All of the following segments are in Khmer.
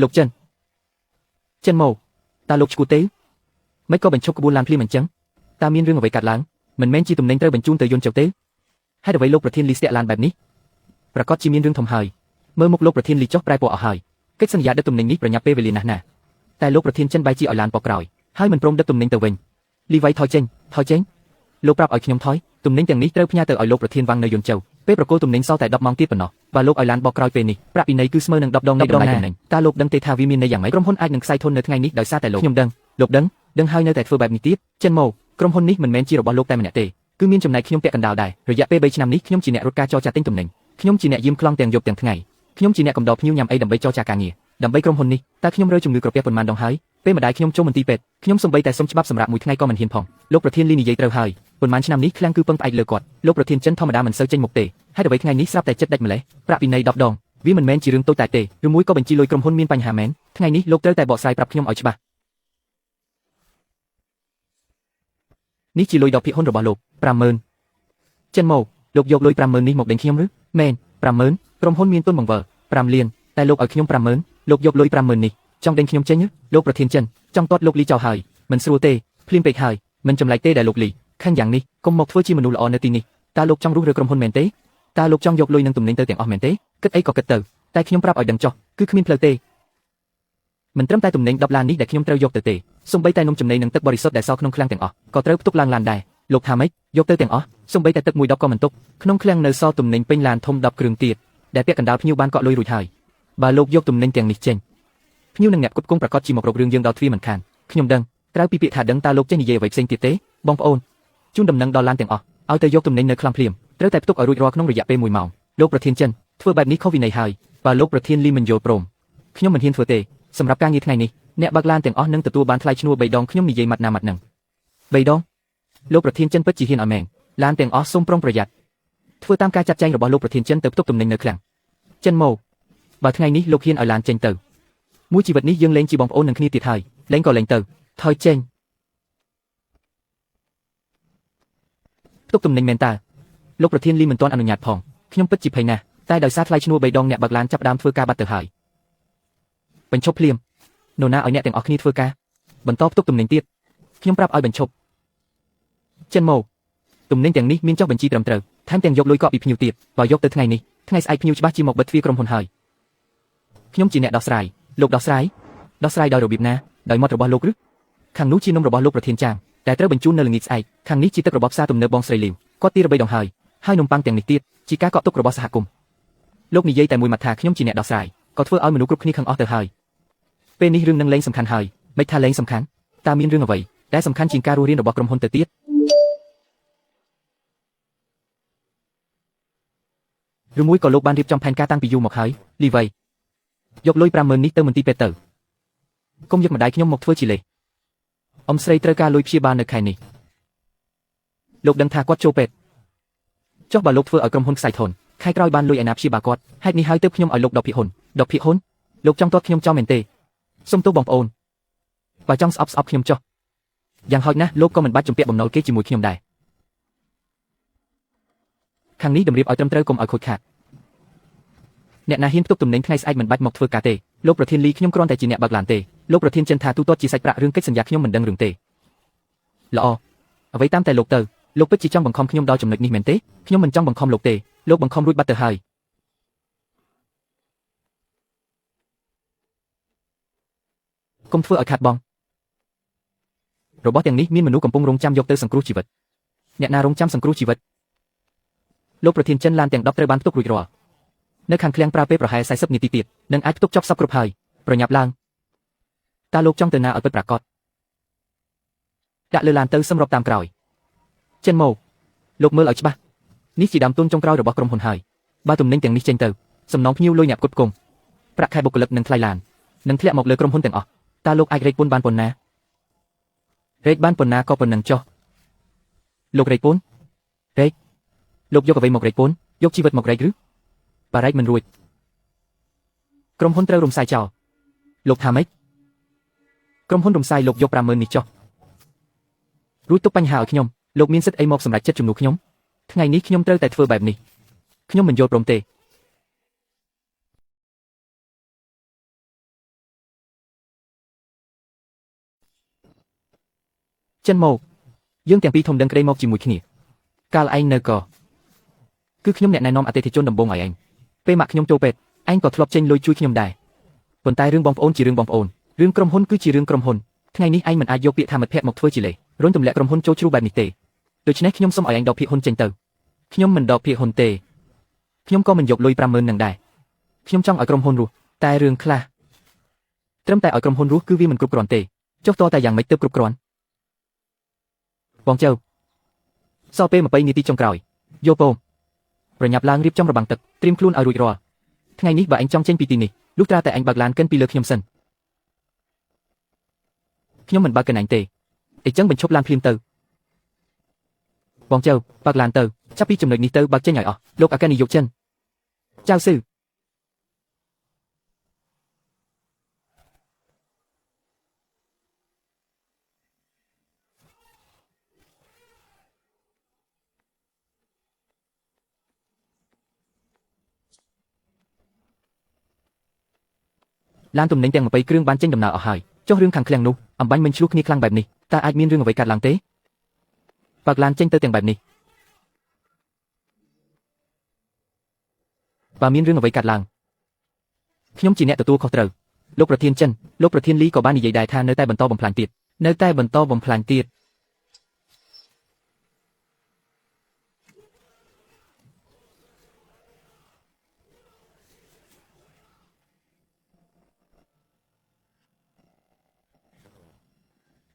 លោកចិនចិនម៉ូតើលោកឈួតទេមិនក៏បញ្ឈប់ក្បួនឡានភ្លាមអញ្ចឹងតើមានរឿងអ្វីកើតឡើងមិនមែនជាទំនិញត្រូវបញ្ជូនទៅយន្តចុះទេហេតុអ្វីលោកប្រធានលីស្ទាក់ឡានបែបនេះប្រកាសជាមានរឿងធំហើយមើលមុខលោកប្រធានលីចុះប្រែពណ៌អស់ហើយកិច្ចសន្យាដឹកទំនិញនេះប្រញាប់ពេលវេលាណាស់ណាតែលោកប្រធានចិនបែរជាឲ្យឡានបកក្រោយហើយមិនព្រមដឹកទំនិញទៅវិញលីវៃថយចេញថយចេញលោកប្រាប់ឲ្យខ្ញុំថយទំនិញទាំងនេះត្រូវផ្ញើទៅឲ្យលោកប្រធានវ៉ាងនៅយន្តចៅពេលប្រគល់ទំនិញសល់តែ10ម៉ោងទៀតប៉ុណ្ណោះបើលោកឲ្យឡានបកក្រោយពេលនេះប្រាក់ពិន័យគឺស្មើនឹង10ដងនៃតម្លៃទំនិញតើលោកដឹងទេថាវាមានន័យយ៉ាងម៉េចក្រុមហ៊ុនអាចនឹងខ្សែធននៅថ្ងៃនេះដោយសារតែលោកខ្ញុំដឹងលោកដឹងដឹងហើយនៅតែធ្វើបែបនេះទៀតចិនម៉ូក្រុមហ៊ុននេះមិនមែនជារបស់លោកតែម្នាក់ទេគឺមានចំណែកខ្ញុំពាក់កណ្ដាលដែររយៈពេល3ឆ្នាំនេះខ្ញុំជាអ្នករត់ការចរចាទិញទំនិញខ្ញុំជាអ្នកយាមខ្លងទាំងយប់ទាំងថ្ងៃខ្ញុំជាអ្នកកំដរភ្ញៀវញ៉ាំអីដើម្បីចរចាការងារដើម្បីក្រុមហ៊ុននេះតើខ្ញុំរើជំងឺក្រពះប៉ុន្មានដងហើយពេលម្ដាយខ្ញុំចូលមន្ទីរពេទ្យខ្ញុំសំបីតែសុំច្បាប់សម្រាប់មួយថ្ងៃក៏មិនហ៊ានផងលោកប្រធានលីនិយាយត្រូវហើយប៉ុន្មានឆ្នាំនេះឃ្លាំងគឺពឹងផ្អែកលើគាត់លោកប្រធានចិនធម្មតាមិនសូវចេញមុខទេហេតុអ្វីថ្ងៃនេះស្រាប់តែចិត្តដាច់ម្លេះប្រាក់ពិន័យ10ដងវាមិនមែនជារឿងតូចតាចទេឬមួយក៏បញ្ជីលុយក្រុមហ៊ុនមានបញ្ហាមែនថ្ងៃនេះលោកត្រូវតែបកស្រាយប្រាប់ខ្ញុំឲ្យច្បាស់នេះជាលុយ10ភាគហ៊ុនរបស់លោក50000ចិនម៉ូលោកយកលុយ50000នេះមកដេញខ្ញុំឬមែន50000ក្រុមហ៊ុនមានទុនបង្វិល5លានតែលោកឲ្យខ្ញុំ50000លោកយកលុយ50000នេះចង់ដេញខ្ញុំចេញលោកប្រធានចិនចង់ទាត់លោកលីចោលហើយមិនស្រួលទេភ្លាមពេកហើយមិនចម្លែកទេដែលលោកលីខឹងយ៉ាងនេះកុំមកធ្វើជាមនុស្សល្អនៅទីនេះតើលោកចង់រុះរើក្រុមហ៊ុនមែនទេតើលោកចង់យកលុយនឹងទំនិញទៅទាំងអស់មែនទេគិតអីក៏គិតទៅតែខ្ញុំប្រាប់ឲ្យដឹងចុះគឺគ្មានផ្លូវទេមិនត្រឹមតែទំនិញ10ឡាននេះដែលខ្ញុំត្រូវយកទៅទេសូម្បីតែនំចំណីនិងទឹកបរិសុទ្ធដែលសល់ក្នុងឃ្លាំងទាំងអស់ក៏ត្រូវផ្ទុកឡើងឡានដែរលោកថាម៉េចយកទៅទាំងអស់សូម្បីតែទឹកមួយដបក៏មិនទុកក្នុងឃ្លាំងនៅសល់ទំនិញពេញឡានធំ10គ្រឿងទៀតដែលពាក់កណ្ដាលភ្ញៀវបានកក់លុយរួចហើយបើលោកយកទំនិញទាំងនេះចេញភ្ញៀវនិងអ្នកគ្រប់គ្រងប្រកាសជាមករករឿងយើងដល់ទ្វារមិនខានខ្ញុំដឹងក្រៅពីពាក្យថាដឹងតើលោកចេះនិយាយអ្វីផ្សេងទៀតទេបងប្អូនជូនដំណឹងដល់ឡានទាំងអស់ឲ្យទៅយកទំនិញនៅឃ្លាំងភ្លាមត្រូវតែផ្ទុកឲ្យរួចរាល់ក្នុងរយៈពេល1ម៉ោងលោកប្រធានចិនធ្វើបែបនេះខុសវិន័យហើយបើលោកប្រធានលីមិនយល់ព្រមខ្ញុំមិនហ៊ានធ្វើទេសម្រាប់ការងារថ្ងៃនេះអ្នកបើកឡានទាំងអស់នឹងទទួលបានថ្លៃឈ្នួល3ដងខ្ញុំនិយាយម៉ាត់ណាម៉ាត់នឹង3ដងលោកប្រធានចិនពិតជាហ៊ានឲ្យមែនឡានទាំងអស់សូមប្រុងប្រយ័ត្នធ្វើតាមការចាត់ចែងរបស់លោកប្រធានចិនទៅផ្ទុកទំនិញនៅឃ្លាំងចិនម៉ូបើថ្ងៃនេះលោកហ៊ានឲ្យឡានចេញទៅមួយជីវិតនេះយើងលែងជាបងប្អូននឹងគ្នាទៀតហើយលែងក៏លែងទៅថយចេញផ្ទុកទំនិញមែនតើលោកប្រធានលីមិនទាន់អនុញ្ញាតផងខ្ញុំពិតជាភ័យណាស់តែដោយសារថ្លៃឈ្នួល3ដងអ្នកបើកឡានចាប់ដើមធ្វើការបាត់ទៅហើយបញ្ឈប់ភ្លាមនរណាឲ្យអ្នកទាំងអស់គ្នាធ្វើការបន្តផ្ទុកទំនិញទៀតខ្ញុំប្រាប់ឲ្យបញ្ឈប់ចិនម៉ូទំនិញទាំងនេះមានចុះបញ្ជីត្រឹមត្រូវថែមទាំងយកលុយកក់ពីភ្ញៀវទៀតបើយកទៅថ្ងៃនេះថ្ងៃស្អែកភ្ញៀវច្បាស់ជាមកបិទទ្វារក្រុមហ៊ុនហើយខ្ញុំជាអ្នកដោះស្រាយលោកដោះស្រាយដោះស្រាយដោយរបៀបណាដោយមាត់របស់លោកឬខាងនោះជានំរបស់លោកប្រធានចាងតែត្រូវបញ្ជូននៅល្ងាចស្អែកខាងនេះជាទឹករបស់ផ្សារទំនើបបងស្រីលីវគាត់ទី3ដងហើយហើយនំប៉័ងទាំងនេះទៀតជាការកក់ទុករបស់សហគមន៍លោកនិយាយតែមួយម៉ាត់ថាខ្ញុំជាអ្នកដោះស្រាយក៏ធ្វើឲ្យមនុស្សគ្រប់គ្នាខឹងអស់ទៅហើយពេលនេះរឿងនឹងលែងសំខាន់ហើយមិនថាលែងសំខាន់តើមានរឿងអ្វីដែលសំខាន់ជាងការរស់រានរបស់ក្រុមហ៊ុនទៅទៀតឬមួយក៏លោកបានរៀបចំផែនការតាំងពីយូរមកហើយលីវៃយកលុយ50000នេះទៅមន្ទីរពេទ្យទៅកុំយកម្ដាយខ្ញុំមកធ្វើជាលេសអ៊ំស្រីត្រូវការលុយព្យាបាលនៅខែនេះលោកដឹងថាគាត់ចូលពេទ្យចុះបើលោកធ្វើឲ្យក្រុមហ៊ុនខ្សែធនខែក្រោយបានលុយឯណាព្យាបាលគាត់ហេតុនេះហើយទើបខ្ញុំឲ្យលោក10ភាគហ៊ុន10ភាគហ៊ុនលោកចង់ទាត់ខ្ញុំចោលមែនទេសូមទោសបងប្អូនបើចង់ស្អប់ស្អប់ខ្ញុំចុះយ៉ាងហោចណាស់លោកក៏មិនបាច់ជំពាក់បំណុលគេជាមួយខ្ញុំដែរខាងនេះតម្រៀបឲ្យត្រឹមត្រូវកុំឲ្យខូចខាតអ្នកណាហ៊ានផ្ទុកទំនិញថ្ងៃស្អែកមិនបាច់មកធ្វើការទេលោកប្រធានលីខ្ញុំគ្រាន់តែជាអ្នកបើកឡានទេលោកប្រធានចិនថាទូទាត់ជាសាច់ប្រាក់រឿងកិច្ចសន្យាខ្ញុំមិនដឹងរឿងទេល្អអ្វីតាមតែលោកទៅលោកពិតជាចង់បង្ខំខ្ញុំដល់ចំណុចនេះមែនទេខ្ញុំមិនចង់បង្ខំលោកទេលោកបង្ខំរួចបាត់ទៅហើយកុំធ្វើឲ្យខាតបងរបស់ទាំងនេះមានមនុស្សកំពុងរងចាំយកទៅសង្គ្រោះជីវិតអ្នកណារងចាំសង្គ្រោះជីវិតលោកប្រធានចិនឡានទាំង10ត្រូវបានផ្ទុករួចរាល់នៅខាងឃ្លាំងប្រើពេលប្រហែល40នាទីទៀតនឹងអាចផ្ទុកចប់សពគ្រប់ហើយប្រញាប់ឡើងតើលោកចង់ទៅណាឲ្យពិតប្រាកដដាក់លើឡានទៅសម្របតាមក្រោយចិនម៉ូលោកមើលឲ្យច្បាស់នេះជាដើមទុនចុងក្រោយរបស់ក្រុមហ៊ុនហើយបើទំនិញទាំងនេះចេញទៅសំណងភ្ញៀវលុយអ្នកផ្គត់ផ្គង់ប្រាក់ខែបុគ្គលិកនិងថ្លៃឡាននឹងធ្លាក់មកលើក្រុមហ៊ុនទាំងអស់តើលោកអាចរែកពន្ធបានប៉ុណ្ណារែកបានប៉ុណ្ណាក៏ប៉ុណ្ណឹងចុះលោករែកពន្ធរែកលោកយកអ្វីមករែកពន្ធយកជីវិតមករែកឬបើរែកមិនរួចក្រុមហ៊ុនត្រូវរំសាយចោលលោកថាម៉េចក្រុមហ៊ុនរំសាយលោកយក50000នេះចុះរួចទុកបញ្ហាឲ្យខ្ញុំលោកមានសិទ្ធិអីមកសម្រេចចិត្តជំនួសខ្ញុំថ្ងៃនេះខ្ញុំត្រូវតែធ្វើបែបនេះខ្ញុំមិនយល់ព្រមទេ ចិនម៉ូយើងទាំងពីរធំដឹងក្តីមកជាមួយគ្នាកាលឯងនៅក៏គឺខ្ញុំអ្នកណែនាំអតិថិជនដំបូងឲ្យឯងពេលម៉ាក់ខ្ញុំចូលពេទ្យឯងក៏ធ្លាប់ចេញលុយជួយខ្ញុំដែរប៉ុន្តែរឿងបងប្អូនជារឿងបងប្អូនរឿងក្រុមហ៊ុនគឺជារឿងក្រុមហ៊ុនថ្ងៃនេះឯងមិនអាចយកពាក្យថាមិត្តភក្តិមកធ្វើជាលេសរុញទម្លាក់ក្រុមហ៊ុនចូលជ្រុះបែបនេះទេដូច្នេះខ្ញុំសូមឲ្យឯងដកភាគហ៊ុនចេញទៅខ្ញុំមិនដកភាគហ៊ុនទេខ្ញុំក៏មិនយកលុយ50000នឹងដែរខ្ញុំចង់ឲ្យក្រុមហ៊ុនរស់តែរឿងខ្លះត្រឹមតែឲ្យក្រុមហ៊ុនរស់គឺវាមិនគ្រប់គ្រាន់ទេចុះតតែយ៉ាងម៉េចទើបគ្រប់គ្រាន់បងចៅសល់ពេល20នាទីចុងក្រោយយកពងប្រញាប់ឡើងរៀបចំរបាំងទឹកត្រៀមខ្លួនឲ្យរួចរាល់ថ្ងៃនេះបើឯងចង់ចេញពីទីនេះលុះត្រាតែឯងបើកឡានកិនពីលើខ្ញុំសិនខ្ញុំមិនបើកកិនឯងទេអីចឹងបញ្ឈប់ឡានភ្លាមទៅបងចៅបើកឡានទៅចាប់ពីចំណុចនេះទៅបើកចេញឲ្យអស់លោកអគ្គនាយកចិនចៅស៊ឺឡានទំនិញទាំង20គ្រឿងបានចេញដំណើរអស់ហើយចុះរឿងខាងឃ្លាំងនោះអំបញ្ញមិនឆ្លោះគ្នាខ្លាំងបែបនេះតើអាចមានរឿងអ្វីកើតឡើងទេបើកឡានចេញទៅទាំងបែបនេះបើមានរឿងអ្វីកើតឡើងខ្ញុំជាអ្នកទទួលខុសត្រូវលោកប្រធានចិនលោកប្រធានលីក៏បាននិយាយដែរថានៅតែបន្តបំផ្លាញទៀតនៅតែបន្តបំផ្លាញទៀត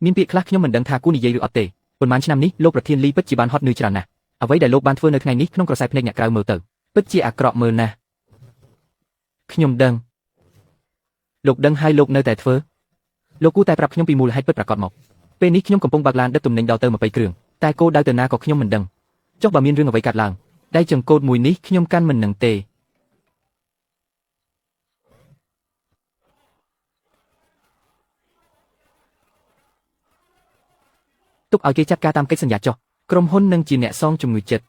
មានពាក្យខ្លះខ្ញុំមិនដឹងថាគួរនិយាយឬអត់ទេប៉ុន្មានឆ្នាំនេះលោកប្រធានលីពិតជាបានហត់នឿយច្រើនណាស់អ្វីដែលលោកបានធ្វើនៅថ្ងៃនេះក្នុងក្រសែភ្នែកអ្នកក្រៅមើលទៅពិតជាអាក្រក់មើលណាស់ខ្ញុំដឹងលោកដឹងហើយលោកនៅតែធ្វើលោកគួរតែប្រាប់ខ្ញុំពីមូលហេតុពិតប្រាកដមកពេលនេះខ្ញុំកំពុងបើកឡានដឹកទំនិញដល់ទៅ20គ្រឿងតែគោលដៅទៅណាក៏ខ្ញុំមិនដឹងចុះបើមានរឿងអ្វីកើតឡើងដៃចង្កូតមួយនេះខ្ញុំកាន់មិននឹងទេទុកឲ្យគេចាត់ការតាមកិច្ចសន្យាចុះក្រុមហ៊ុននឹងជាអ្នកសងជំងឺចិត្ត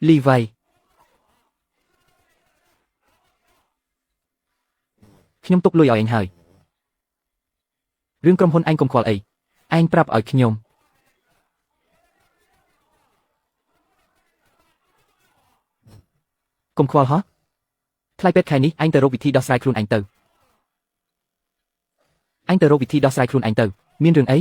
លីវ៉ៃខ្ញុំទុកលុយឲ្យឯងហើយរឿងក្រុមហ៊ុនឯងកុំខ្វល់អីឯងប្រាប់ឲ្យខ្ញុំកុំខ្វល់ហោះថ្លៃពេទ្យខែនេះឯងទៅរកវិធីដោះស្រាយខ្លួនឯងទៅឯងទៅរកវិធីដោះស្រាយខ្លួនឯងទៅមានរឿងអី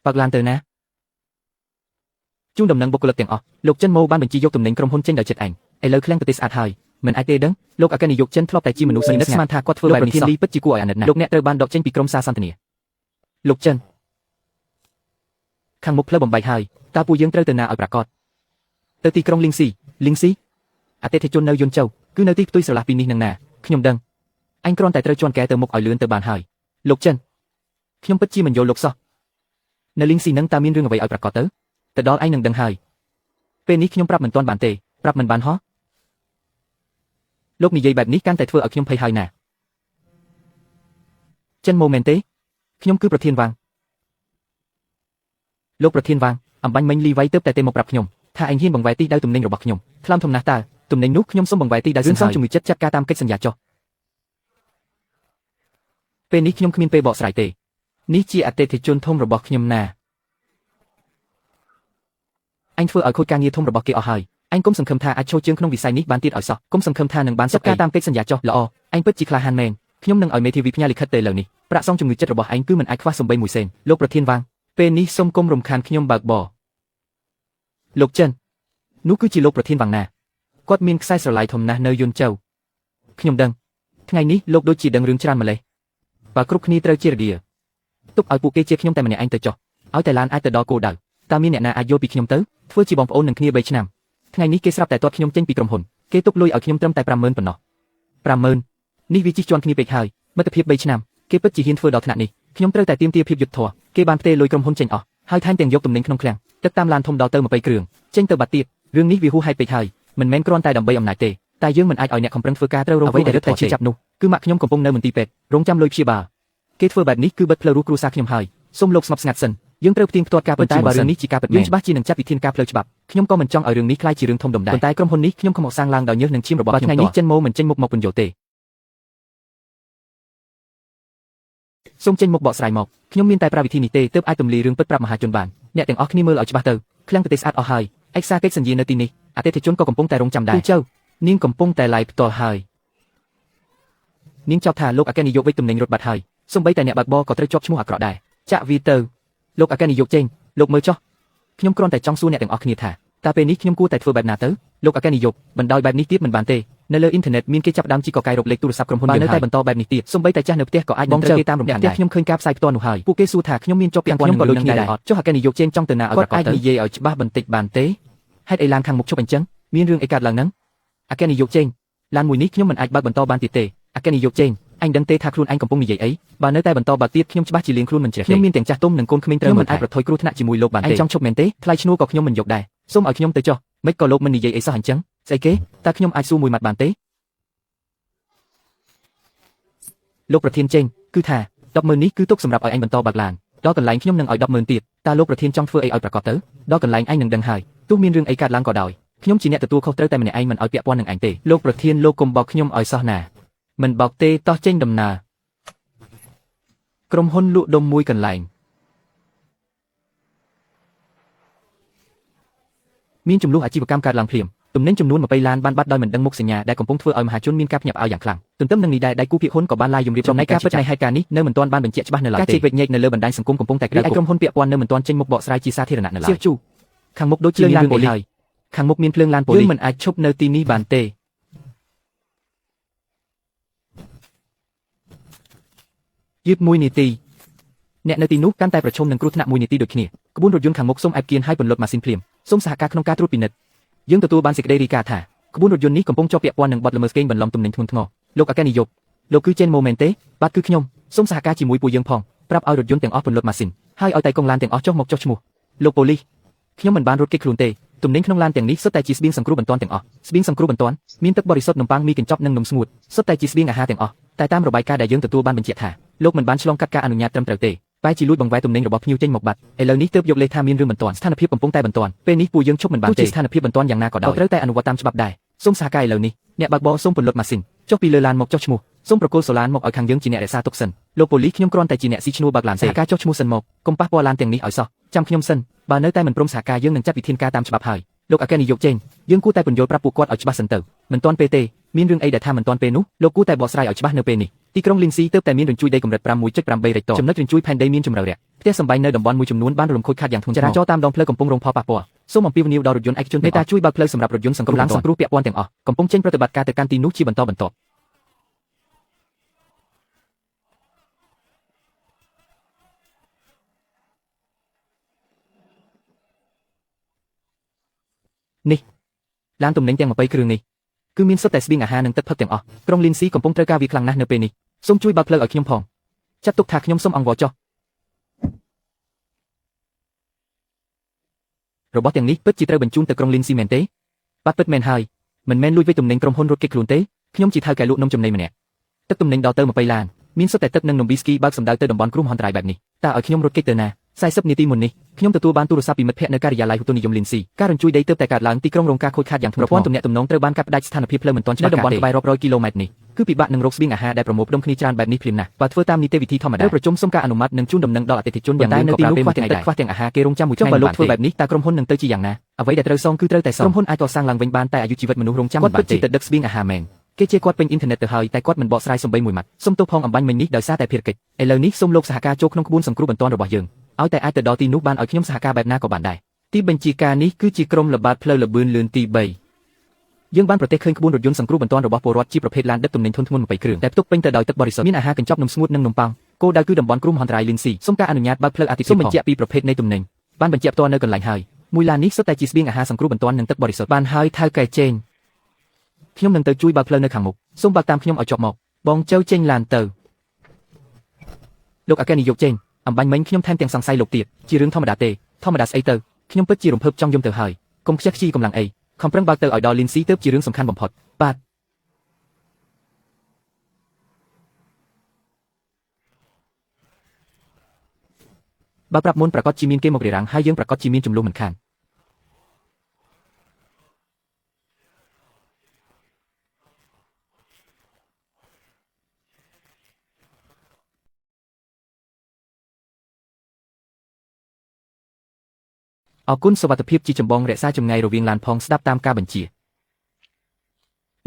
បើកឡានទៅណាជូនដំណឹងបុគ្គលិកទាំងអស់លោកចិនម៉ូបានបញ្ជាយកទំនិញក្រុមហ៊ុនចេញដោយចិត្តឯងឥឡូវឃ្លាំងប្រទេសស្អាតហើយមិនអាចទេដឹងលោកអគ្គនាយកចិនធ្លាប់តែជាមនុស្សស្និទ្ធស្មានថាគាត់ធ្វើបែបនេះសោះលីពិតជាគួរឲ្យអាណិតណាស់លោកអ្នកត្រូវបានដកចេញពីក្រុមសារសន្ទនាលោកចិនខាងមុខផ្លូវបំបែកហើយតើពួកយើងត្រូវទៅណាឲ្យប្រាកដទៅទីក្រុងលីងស៊ីលីងស៊ីអតិថិជននៅយុនជោគឺនៅទីផ្ទុយស្រឡះពីនេះនឹងណាខ្ញុំដឹងអញគ្រាន់តែត្រូវជន់កែទៅមុខឲ្យលឿនទៅបានហើយលោកចិនខ្ញុំពិតជាមិនយល់លោកសោះនៅលីងស៊ីនឹងតើមានរឿងអ្វីឲ្យប្រាកដទៅទៅដល់ឯងនឹងដឹងហើយពេលនេះខ្ញុំប្រាប់មិនទាន់បានទេប្រាប់មិនបានហោះលោកនិយាយបែបនេះកាន់តែធ្វើឲ្យខ្ញុំភ័យហើយណាចិនម៉ូមែនទេខ្ញុំគឺប្រធានវ៉ាងលោកប្រធានវ៉ាងអំបញ្ញមិញលីវ៉ៃទើបតែទេមកប្រាប់ខ្ញុំថាឯងហ៊ានបង្វែរទីដៅទំនិញរបស់ខ្ញុំថ្លើមធំណាស់តើទំនិញនោះខ្ញុំសូមបង្វែរទីដៅរឿងសងជំងឺចិត្តចាត់ការតាមកិច្ចសន្យាចុះពេលនេះខ្ញុំគ្មានពេលបកស្រាយទេនេះជាអតិថិជនធំរបស់ខ្ញុំណាអញធ្វើឲ្យខូចការងារធំរបស់គេអស់ហើយអញគុំសង្ឃឹមថាអាចឈរជើងក្នុងវិស័យនេះបានទៀតឲ្យសោះគុំសង្ឃឹមថានឹងបានចាត់ការតាមកិច្ចសន្យាចុះល្អអញពិតជាក្លាហានមែនខ្ញុំនឹងឲ្យមេធាវីផ្ញើលិខិតទៅលើនេះប្រាក់សងជំងឺចិត្តរបស់ឯងគឺមិនអាចខ្វះសំបីមួយសេនលោកប្រធានវ៉ាងពេលនេះសូមគុំរំខានខ្ញុំបើកបរលោកចិននោះគឺជាលោកប្រធានវ៉ាងណាគាត់មានខ្សែស្រឡាយធំណាស់នៅយុនជោខ្ញុំដឹងថ្ងៃនេះលោកដូចជាដឹងរឿងច្រើនម្លេះបើគ្រប់គ្នាត្រូវជារគាទុកឲ្យពួកគេជាខ្ញុំតែម្នាក់ឯងទៅចុះឲ្យតែឡានអាចទៅដល់គោលដៅតើមានអ្នកណាអាចយល់ពីខ្ញុំទៅធ្វើជាបងប្អូននឹងគ្នា3ឆ្នាំថ្ងៃនេះគេស្រាប់តែទាត់ខ្ញុំចេញពីក្រុមហ៊ុនគេទុកលុយឲ្យខ្ញុំត្រឹមតែ50000ប៉ុណ្ណោះ50000នេះវាជិះជាន់គ្នាពេកហើយមិត្តភាព3ឆ្នាំគេពិតជាហ៊ានធ្វើដល់ថ្នាក់នេះខ្ញុំត្រូវតែទាមទារភាពយុត្តិធម៌គេបានផ្ទេរលុយក្រុមហ៊ុនចេញអស់ហើយថែមទាំងយកទំនិញក្នុងឃ្លាំងទឹកតាមឡានធំដល់ទៅ20គ្រឿងចេញទៅបាត់ទៀតរឿងនេះវាហួសហេតុពេកហើយមិនមែនគ្រាន់តែដើម្បីអំណាចទេតែយើងមិនអាចឲ្យអ្នកខំប្រឹងធ្វើការត្រូវរងអ្វីដែលរឹតតែឈឺចាប់នោះគឺម៉ាក់ខ្ញុំកំពុងនៅមន្ទីរពេទ្យរងចាំលុយព្យាបាលគេធ្វើបែបនេះគឺបិទផ្លូវរស់គ្រួសារខ្ញុំហើយសូមលោកស្ងប់ស្ងាត់សិន យើងត្រូវផ្ទៀងផ្ទាត់ការពិតជាមុនសិននេះជាការពិតមែនយើងច្បាស់ជានឹងចាត់វិធានការផ្លូវច្បាប់ខ្ញុំក៏មិនចង់ឲ្យរឿងនេះក្លាយជារឿងធំដុំដែរប៉ុន្តែក្រុមហ៊ុននេះខ្ញុំខំកសាងឡើងដោយញើសនិងឈាមរបស់ខ្ញុំថ្ងៃនេះចិនម៉ូមិនចេញមុខមកពន្យល់ទេសូមចេញមុខបកស្រាយមកខ្ញុំមានតែប្រាវិធីនេះទេទើបអាចទម្លាយរឿងពិតប្រាប់មហាជនបានអ្នកទាំងអស់គ្នាមើលឲ្យច្បាស់ទៅឃ្លាំងប្រទេសស្អាតអស់ហើយឯកសារកិច្ចសញ្ញានៅទីនេះអតិថិជនក៏កំពុងតែរងចាំដែរពូចៅនាងកំពុងតែឡាយផ្ទាល់ហើយនាងចោទថាលោកអគ្គនាយកវិទ្យទំនិញរត់បាត់ហើយសូម្បីតែអ្នកបើកបរក៏ត្រូវជាប់ឈ្មោះអាក្រក់ដែរចាក់វាទៅលោកអគ្គនាយកចេញលោកមើលចុះខ្ញុំគ្រាន់តែចង់សួរអ្នកទាំងអស់គ្នាថាតើពេលនេះខ្ញុំគួរតែធ្វើបែបណាទៅលោកអគ្គនាយកបណ្ដោយបែបនេះទៀតមិនបានទេនៅលើអ៊ីនធឺណិតមានគេចាប់ដើមជីកកកាយរកលេខទូរស័ព្ទក្រុមហ៊ុនយើងនៅតែបន្តបែបនេះទៀតសូម្បីតែចាស់នៅផ្ទះក៏អាចនឹងត្រូវគេតាមរំខានដែរខ្ញុំឃើញការផ្សាយផ្ទាល់នោះហើយពួកគេសួរថាខ្ញុំមានជាប់ពាក់ព័ន្ធនឹងក៏ដូចគ្នាដែរអត់ចុះអគ្គនាយកចេញចង់ទៅណាឲ្យប្រកបទៅអាចនិយាយឲ្យច្បាស់បន្តិចបានទេហេតុអីឡានខាងមុខឈប់អញ្ចឹងមានរឿងអីកើតឡើងហ្នឹងអគ្គនាយកចេញឡានមួយនេះខ្ញុំមិនអាចបើកបន្តបានទៀតទេអគ្គនាយកចេញអញដឹងទេថាខ្លួនឯងកំពុងនិយាយអីបើនៅតែបន្តបើទៀតខ្ញុំច្បាស់ជាលៀងខ្លួនមិនជ្រះទេខ្ញុំមានទាំងចាស់ទុំនិងកូនក្មេងត្រូវមិនអាចប្រថុយគ្រោះថ្នាក់ជាមួយលោកបានទេអញចង់ឈប់មែនទេថ្លៃឈ្នួលក៏ខ្ញុំមិនយកដែរសូមឲ្យខ្ញុំទៅចុះមិនក៏លោកមិននិយាយអីសោះអញ្ចឹងស្អីគេតើខ្ញុំអាចសួរមួយម៉ាត់បានទេលោកប្រធានចេញគឺថា100000នេះគឺទុកសម្រាប់ឲ្យអញបន្តបើកឡានដល់កន្លែងខ្ញុំនឹងឲ្យ100000ទៀតតើលោកប្រធានចង់ធ្វើអីឲ្យប្រកបទៅដល់កន្លែងឯងនឹងដឹងហើយទោះមានរឿងអីកើតឡើងក៏ដោយខ្ញុំជាអ្នកទទួលខុសត្រូវតែម្នាក់ឯងមិនឲ្យពាក់ព័ន្ធនឹងឯងទេលោកប្រធានលោកកុំបោកខ្ញុំឲ្យសោះណាមិនបោកទេតោះចេញដំណើរក្រុមហ៊ុនលក់ដុំមួយកន្លែងមានចំនួនអាជីវកម្មកើតឡើងភ្លាមទំនិញចំនួន20ឡានបានបាត់ដោយមិនដឹងមុខសញ្ញាដែលកំពុងធ្វើឲ្យមហាជនមានការភ្ញាក់ផ្អើលយ៉ាងខ្លាំងទន្ទឹមនឹងនេះដែរដៃគូភាគហ៊ុនក៏បានឡាយយំរៀបចំណែកការពិតនៃហេតុការណ៍នេះនៅមិនទាន់បានបញ្ជាក់ច្បាស់នៅឡើយទេការជែកវែកញែកនៅលើបណ្ដាញសង្គមកំពុងតែក្តៅក្រុមហ៊ុនពាក់ព័ន្ធនៅមិនទាន់ចេញមុខបកស្រាយជាសាធារណៈនៅឡើយសៀវជូខាងមុខដូចជាមានរឿងអីហើយខាងមុខមានភ្លើងឡានប៉ូលីសយើងមិនអាចឈប់នៅទីនេះបានទេយឺត1នាទីអ្នកនៅទីនោះកាន់តែប្រឈមនឹងគ្រោះថ្នាក់1នាទីដូចគ្នាក្បួនរថយន្តខាងមុខសូមអែបគៀនឲ្យពន្លត់ម៉ាស៊ីនភ្លាមសូមសហការក្នុងការត្រួតពិនិត្យយើងទទួលបានសេចក្តីរាយការណ៍ថាក្បួនរថយន្តនេះកំពុងជាប់ពាក់ព័ន្ធនឹងបទល្មើសកេងបន្លំទំនិញធ្ងន់ធ្ងរលោកអគ្គនាយកលោកគឺចេនម៉ូមែនទេបាទគឺខ្ញុំសូមសហការជាមួយពួកយើងផងប្រាប់ឲ្យរថយន្តទាំងអស់ពន្លត់ម៉ាស៊ីនហើយឲ្យតៃកុងឡានទាំងអស់ចុះមកចុះឈ្មោះលោកប៉ូលីសខ្ញុំមិនបានរត់គេចខ្លួនទេទំនិញក្នុងឡានទាំងនេះសុទ្ធតែជាស្បៀងសង្គ្រោះបន្ទាន់ទាំងអស់ស្បៀងសង្គ្រោះបន្ទាន់មានទឹកបរិសុទ្ធនំប៉័ងមីកញ្ចប់និងនំស្ងួតសុទ្ធតែជាស្បៀងអាហារទាំងអស់តែតាមរបាយការណ៍ដែលយើងទទួលបានបញ្ជាក់ថាលោកមិនបានឆ្លងកាត់ការអនុញ្ញាតត្រឹមត្រូវទេបែរជាលួចបង្វែរទំនិញរបស់ភ្ញៀវចេញមកបាត់ឥឡូវនេះទើបយកលេសថាមានរឿងបន្ទាន់ស្ថានភាពកំពុងតែបន្ទាន់ពេលនេះពួកយើងឈប់មិនបានទេស្ថានភាពបន្ទាន់យ៉ាងណាក៏ដោយត្រូវតែអនុវត្តតាមច្បាប់ដែរសូមសហការឥឡូវនេះអ្នកបើកបរសូមពន្លត់ម៉ាស៊ីនចុះពីលើឡានមកចុះឈ្មោះសូមប្រគល់សូឡានមកឲ្យខាងយើងជាអ្នករក្សាទុកសិនលោកប៉ូលីសខ្ញុំគ្រាន់តែជាអ្នកស៊ីឈ្នួលបើកឡានទេសហការចុះឈ្មោះសិនមកកុំប៉ះពាល់ឡានទាំងនេះឲ្យសោះចាំខ្ញុំសិនបើនៅតែមិនព្រមសហការយើងនឹងចាត់វិធានការតាមច្បាប់ហើយលោកអគ្គនាយកចេញយើងគួរតែពន្យល់ប្រាប់ពួកគាត់ឲ្យច្បាស់សិនទៅមិនទាន់ពេលទេមានរឿងអីដែលថាមិនទាន់ពេលនោះលោកគួរតែបកស្រាយឲ្យច្បាស់នៅពេលនេះទីក្រុងលីនស៊ីទើបតែមានរញ្ជួយដីកម្រិត 6.8 រិចទ័រចំណុចរញ្ជួយផែនដីមានជម្រៅរាក់ផ្ទះសម្បែងនៅតំបន់មួយចំនួនបានរលំខូចខាតយ៉ាងធ្ងន់ធ្ងរចរាចរណ៍តាមដងផ្លូវកំពុងរងផលប៉ះពាល់សូមអំពាវនាវដល់រថយន្តឯកជនមេត្តាជួយបើកផ្លូវសម្រាប់រថយន្តសង្គ្រោះឡានសង្គ្រោះពាក់ព័ន្ធទាំងអស់កំពុងចេញប្រតិបត្តិការទៅកាន់ទីនោះជាបន្តបន្ទាប់នេះឡានទំនិញទាំង20គ្រឿងនេះគឺមានសុទ្ធតែស្បៀងអាហារនិងទឹកផឹកទាំងអស់ក្រុងលីនស៊ីកំពុងត្រូវការវាខ្លាំងណាស់នៅពេលនេះសូមជួយបើកផ្លូវឲ្យខ្ញុំផងចាត់ទុកថាខ្ញុំសូមអង្វរចុះរបស់ទាំងនេះពិតជាត្រូវបញ្ជូនទៅក្រុងលីនស៊ីមែនទេបាទពិតមែនហើយមិនមែនលួចវេចទំនិញក្រុមហ៊ុនរត់គេចខ្លួនទេខ្ញុំជាថៅកែលក់នំចំណីម្នាក់ទឹកទំនិញដល់ទៅ20ឡានមានសុទ្ធតែទឹកនិងនំវីស្គីបើកសម្ដៅទៅតំបន់គ្រោះមហន្តរាយបែបនេះតើឲ្យខ្ញុំរត់គេចទៅណា40នាទីមុននេះខ្ញុំទទួលបានទូរស័ព្ទពីមិត្តភ័ក្តិនៅការិយាល័យឧតុនិយមលីនស៊ីការរញ្ជួយដីទើបតែកើតឡើងទីក្រុងរងការខូចខាតយ៉ាងធ្ងន់ធ្ងរប្រព័ន្ធទំនាក់ទំនងត្រូវបានកាត់ផ្តាច់ស្ថានភាពផ្លូវមិនទាន់ច្បាស់នៅតំបន់ក្បែររាប់រយគីឡូម៉ែត្រនេះគឺពិបាកនឹងរកស្បៀងអាហារដែលប្រមូលផ្ដុំគ្នាច្រើនបែបនេះភ្លាមណាស់បើធ្វើតាមនីតិវិធីធម្មតាត្រូវប្រជុំសុំការអនុម័តនិងជូនដំណឹងដល់អតិថិជនយ៉ាងលឿនក៏ប្រើពេលមួយថ្ងៃដែរខ្វះទាំងអាហារគេរងចាំមួយថ្ងៃបើលោកធ្វើបែបនេះតើក្រុមហ៊ុននឹងទៅជាយ៉ាងណាអ្វីដែលត្រូវសងគឺត្រូវតែសងក្រុមហ៊ុនអាចកសាងឡើងវិញបានតែអាយុជីវិតមនុស្សរងចាំមិនបានទេគាត់ពិតជាទៅដឹកស្បៀងអាហារមែនគេជាគាត់ពេញអ៊ីនធឺណិតទៅហើយតែគាត់មិនបកស្រាយសំបីមួយម៉ាត់សូមទោសផងអំបញ្ញមិញនេះដោយសារតែភារកិច្ចឥឡូវនេះសូមលោកសហការចូលក្នុងក្បួនសង្គ្រោះបន្ទាន់របស់យើងឲ្យតែអាចទៅដល់ទីនោះបានឲ្យខ្ញុំសហការបែបណាក៏បានដែរទីបញ្ជាការនេះគឺជាក្រុមល្បាតផ្លូវល្បឿនលឿនទី3យើងបានប្រទះឃើញក្បួនរថយន្តសង្គ្រោះបន្ទាន់របស់ពលរដ្ឋជាប្រភេទឡានដឹកទំនិញធុនធ្ងន់20គ្រឿងដែលផ្ទុកពេញទៅដោយទឹកបរិសុទ្ធមានអាហារកញ្ចប់នំស្ងួតនិងនំប៉័ងគោលដៅគឺតំបន់គ្រោះមហន្តរាយលីនស៊ីសូមការអនុញ្ញាតបើកផ្លូវអាទិភាពសូមបញ្ជាក់ពីប្រភេទនៃទំនិញបានបញ្ជាក់ផ្ទាល់នៅកន្លែងហើយមួយឡាននេះសុទ្ធតែជាស្បៀងអាហារសង្គ្រោះបន្ទាន់និងទឹកបរិសុទ្ធបានហើយថៅកែចេងខ្ញុំនឹងទៅជួយបើកផ្លូវនៅខាងមុខសូមបើកតាមខ្ញុំឲ្យជាប់មកបងចៅចេញឡានទៅលោកអគ្គនាយកចេញអំបញ្ញមិញខ្ញុំថែមទាំងសង្ស័យលោកទៀតជារឿងធម្មតាទេធម្មតាស្អីទៅខ្ញុំពិតជារំភើបចង់យំទៅហើយកុំខ្ជះខ្ជាយកម្លាំងអីខំប្រឹងបើកទៅឲ្យដល់លីនស៊ីទើបជារឿងសំខាន់បំផុតបាទ បើប្រាប់មុនប្រកាសជាមានគេមករារាំងហើយយើងប្រកាសជាមានចំនួនមិនខានអរគុណសុវត្ថិភាពជាចម្បងរក្សាចម្ងាយរវាងឡានផងស្ដាប់តាមការបញ្ជា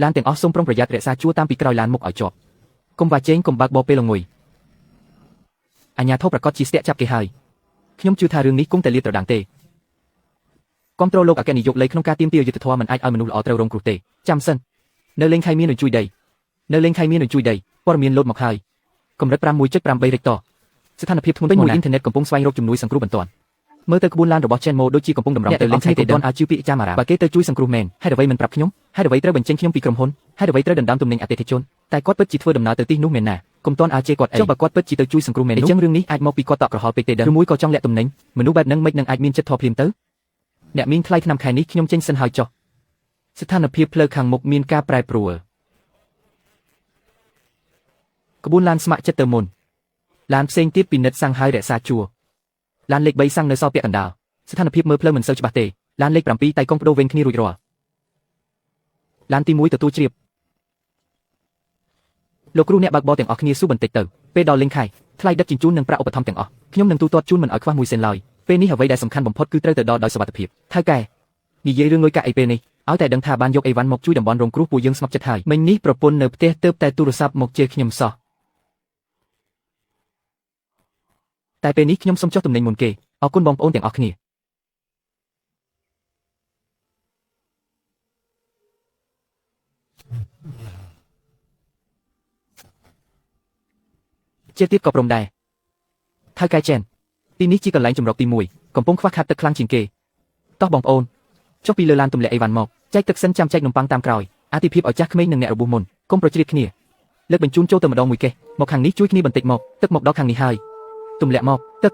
ឡានទាំងអស់សូមប្រុងប្រយ័ត្នរក្សាជួរតាមពីក្រោយឡានមុខឲ្យជាប់កុំវ៉ាជែងកុំបើកបរពេលល្ងុយអាញាធរប្រកាសជាស្ទាក់ចាប់គេហើយខ្ញុំជឿថារឿងនេះគង់តែលាតត្រដាងទេគាំទ្រលោកអគ្គនាយកលីក្នុងការទាមទារយុត្តិធម៌មិនអាចឲ្យមនុស្សល្អត្រូវរងគ្រោះទេចាំសិននៅលេងខៃមាននឹងជួយដីនៅលេងខៃមាននឹងជួយដីព័ត៌មានលោតមកហើយកម្រិត 6.8 រិកតស្ថានភាពធ្ងន់ធ្ងរមួយអ៊ីនធឺណិតកំពុងស្វែងរកជំនួយសង្គ្រោះបន្ទាន់មើលទៅក្បួនឡានរបស់ Chen Mo ដូចជាកំពុងតម្រង់ទៅលេងខៃទេដឹងអាចជឿពាក្យចាំអារាមបើគេទៅជួយសង្គ្រោះមែនហេតុអ្វីមិនប្រាប់ខ្ញុំហេតុអ្វីត្រូវបញ្ចេញខ្ញុំពីក្រុមហ៊ុនហេតុអ្វីត្រូវដណ្ដើមទំនិញអតិថិជនតែគាត់ពិតជាធ្វើដំណើរទៅទីនោះមែនណាកុំទាន់អាចជេរគាត់អីចុះបើគាត់ពិតជាទៅជួយសង្គ្រោះមែននោះអញ្ចឹងរឿងនេះអាចមកពីគាត់តក់ក្រហល់ពេកទេដឹងឬមួយក៏ចង់លាក់ទំនិញមនុស្សបែបហ្នឹងមិននឹងអាចមានចិត្តធម៌ភ្លាមទៅអ្នកមីងថ្លៃឆ្នាំខែនេះខ្ញុំចេញសិនហើយចុះស្ថានភាពផ្លូវខាងមុខមានការប្រែប្រួលក្បួនឡានស្ម័គ្រចិត្តទៅមុនឡានផ្សេងទៀតពិនិត្យសាំងហើយរក្សាជួរឡានលេខ3សាំងនៅសល់ពាក់កណ្ដាលស្ថានភាពមើលផ្លូវមិនសូវច្បាស់ទេឡានលេខ7តៃកុងបដូរវិញគ្នារួចរាល់ឡានទី1ទទួលជ្រាបលោកគ្រូអ្នកបើកបរទាំងអស់គ្នាស៊ូបន្តិចទៅពេលដល់លេងខែថ្លៃដឹកជញ្ជូននិងប្រាក់ឧបត្ថម្ភទាំងអស់ខ្ញុំនឹងទូទាត់ជូនមិនឲ្យខ្វះមួយសេនឡើយពេលនេះអ្វីដែលសំខាន់បំផុតគឺត្រូវទៅដល់ដោយសុវត្ថិភាពថៅកែនិយាយរឿងលុយកាក់អីពេលនេះឲ្យតែដឹងថាបានយកអីវ៉ាន់មកជួយតំបន់រងគ្រោះពួកយើងស្ងប់ចិត្តហើយមិញនេះប្រពន្ធនៅផ្ទះទើបតែទូរស័ព្ទមកជេរខ្ញុំសោះតែពេលនេះខ្ញុំសូមចុះទំនិញមុនគេអរគុណបងប្អូនទាំងអស់គ្នាជាទៀតក៏ព្រមដែរថៅកែចែនទីនេះជាកន្លែងចម្រោកទី1កំពុងខ្វះខាតទឹកខ្លាំងជាងគេតោះបងប្អូនចុះពីលើឡានទម្លាក់អីវ៉ាន់មកចែកទឹកសិនចាំចែកនំប៉័ងតាមក្រោយអាទិភាពឲ្យចាស់ក្មេងនិងអ្នករបួសមុនកុំប្រជ្រៀតគ្នាលើកបញ្ជូនចូលទៅម្ដងមួយកេះមកខាងនេះជួយគ្នាបន្តិចមកទឹកមកដល់ខាងនេះហើយទម្លាក់មកទឹក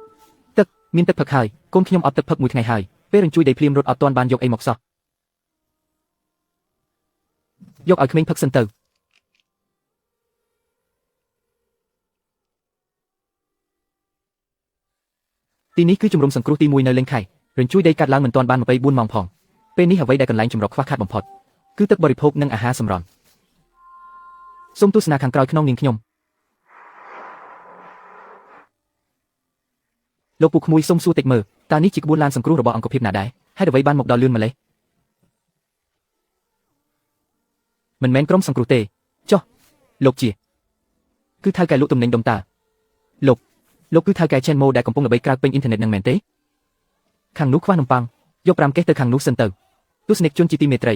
ទឹកមានទឹកផឹកហើយកូនខ្ញុំអត់ទឹកផឹកមួយថ្ងៃហើយពេលរញ្ជួយដីភ្លាមរត់អត់ទាន់បានយកអីមកសោះយកឲ្យក្មេងផឹកសិនទៅទីនេះគឺជំរំសង្គ្រោះទី1នៅលេងខៃរញ្ជួយដីកាត់ឡើងមិនទាន់បាន24ម៉ោងផងពេលនេះអ្វីដែលកន្លែងចម្រោកខ្វះខាតបំផុតគឺទឹកបរិភោគនិងអាហារសម្រន់សូមទស្សនាខាងក្រោយក្នុងនាងខ្ញុំលោកពូក្មួយសូមសួរតិចមើលតើនេះជាក្បួនឡានសង្គ្រោះរបស់អង្គភាពណាដែរហេតុអ្វីបានមកដល់លឿនម្ល៉េះមិនមែនក្រុមសង្គ្រោះទេចុះលោកជាគឺថៅកែលក់ទំនិញដុំតាលោកគឺថៅកែ Chen Mo ដែលកំពុងល្បីក្រៅពេញអ៊ីនធឺណិតនឹងមែនទេខាងនោះខ្វះនំប៉័ងយក5កេះទៅខាងនោះសិនទៅទស្សនិកជនជាទីមេត្រី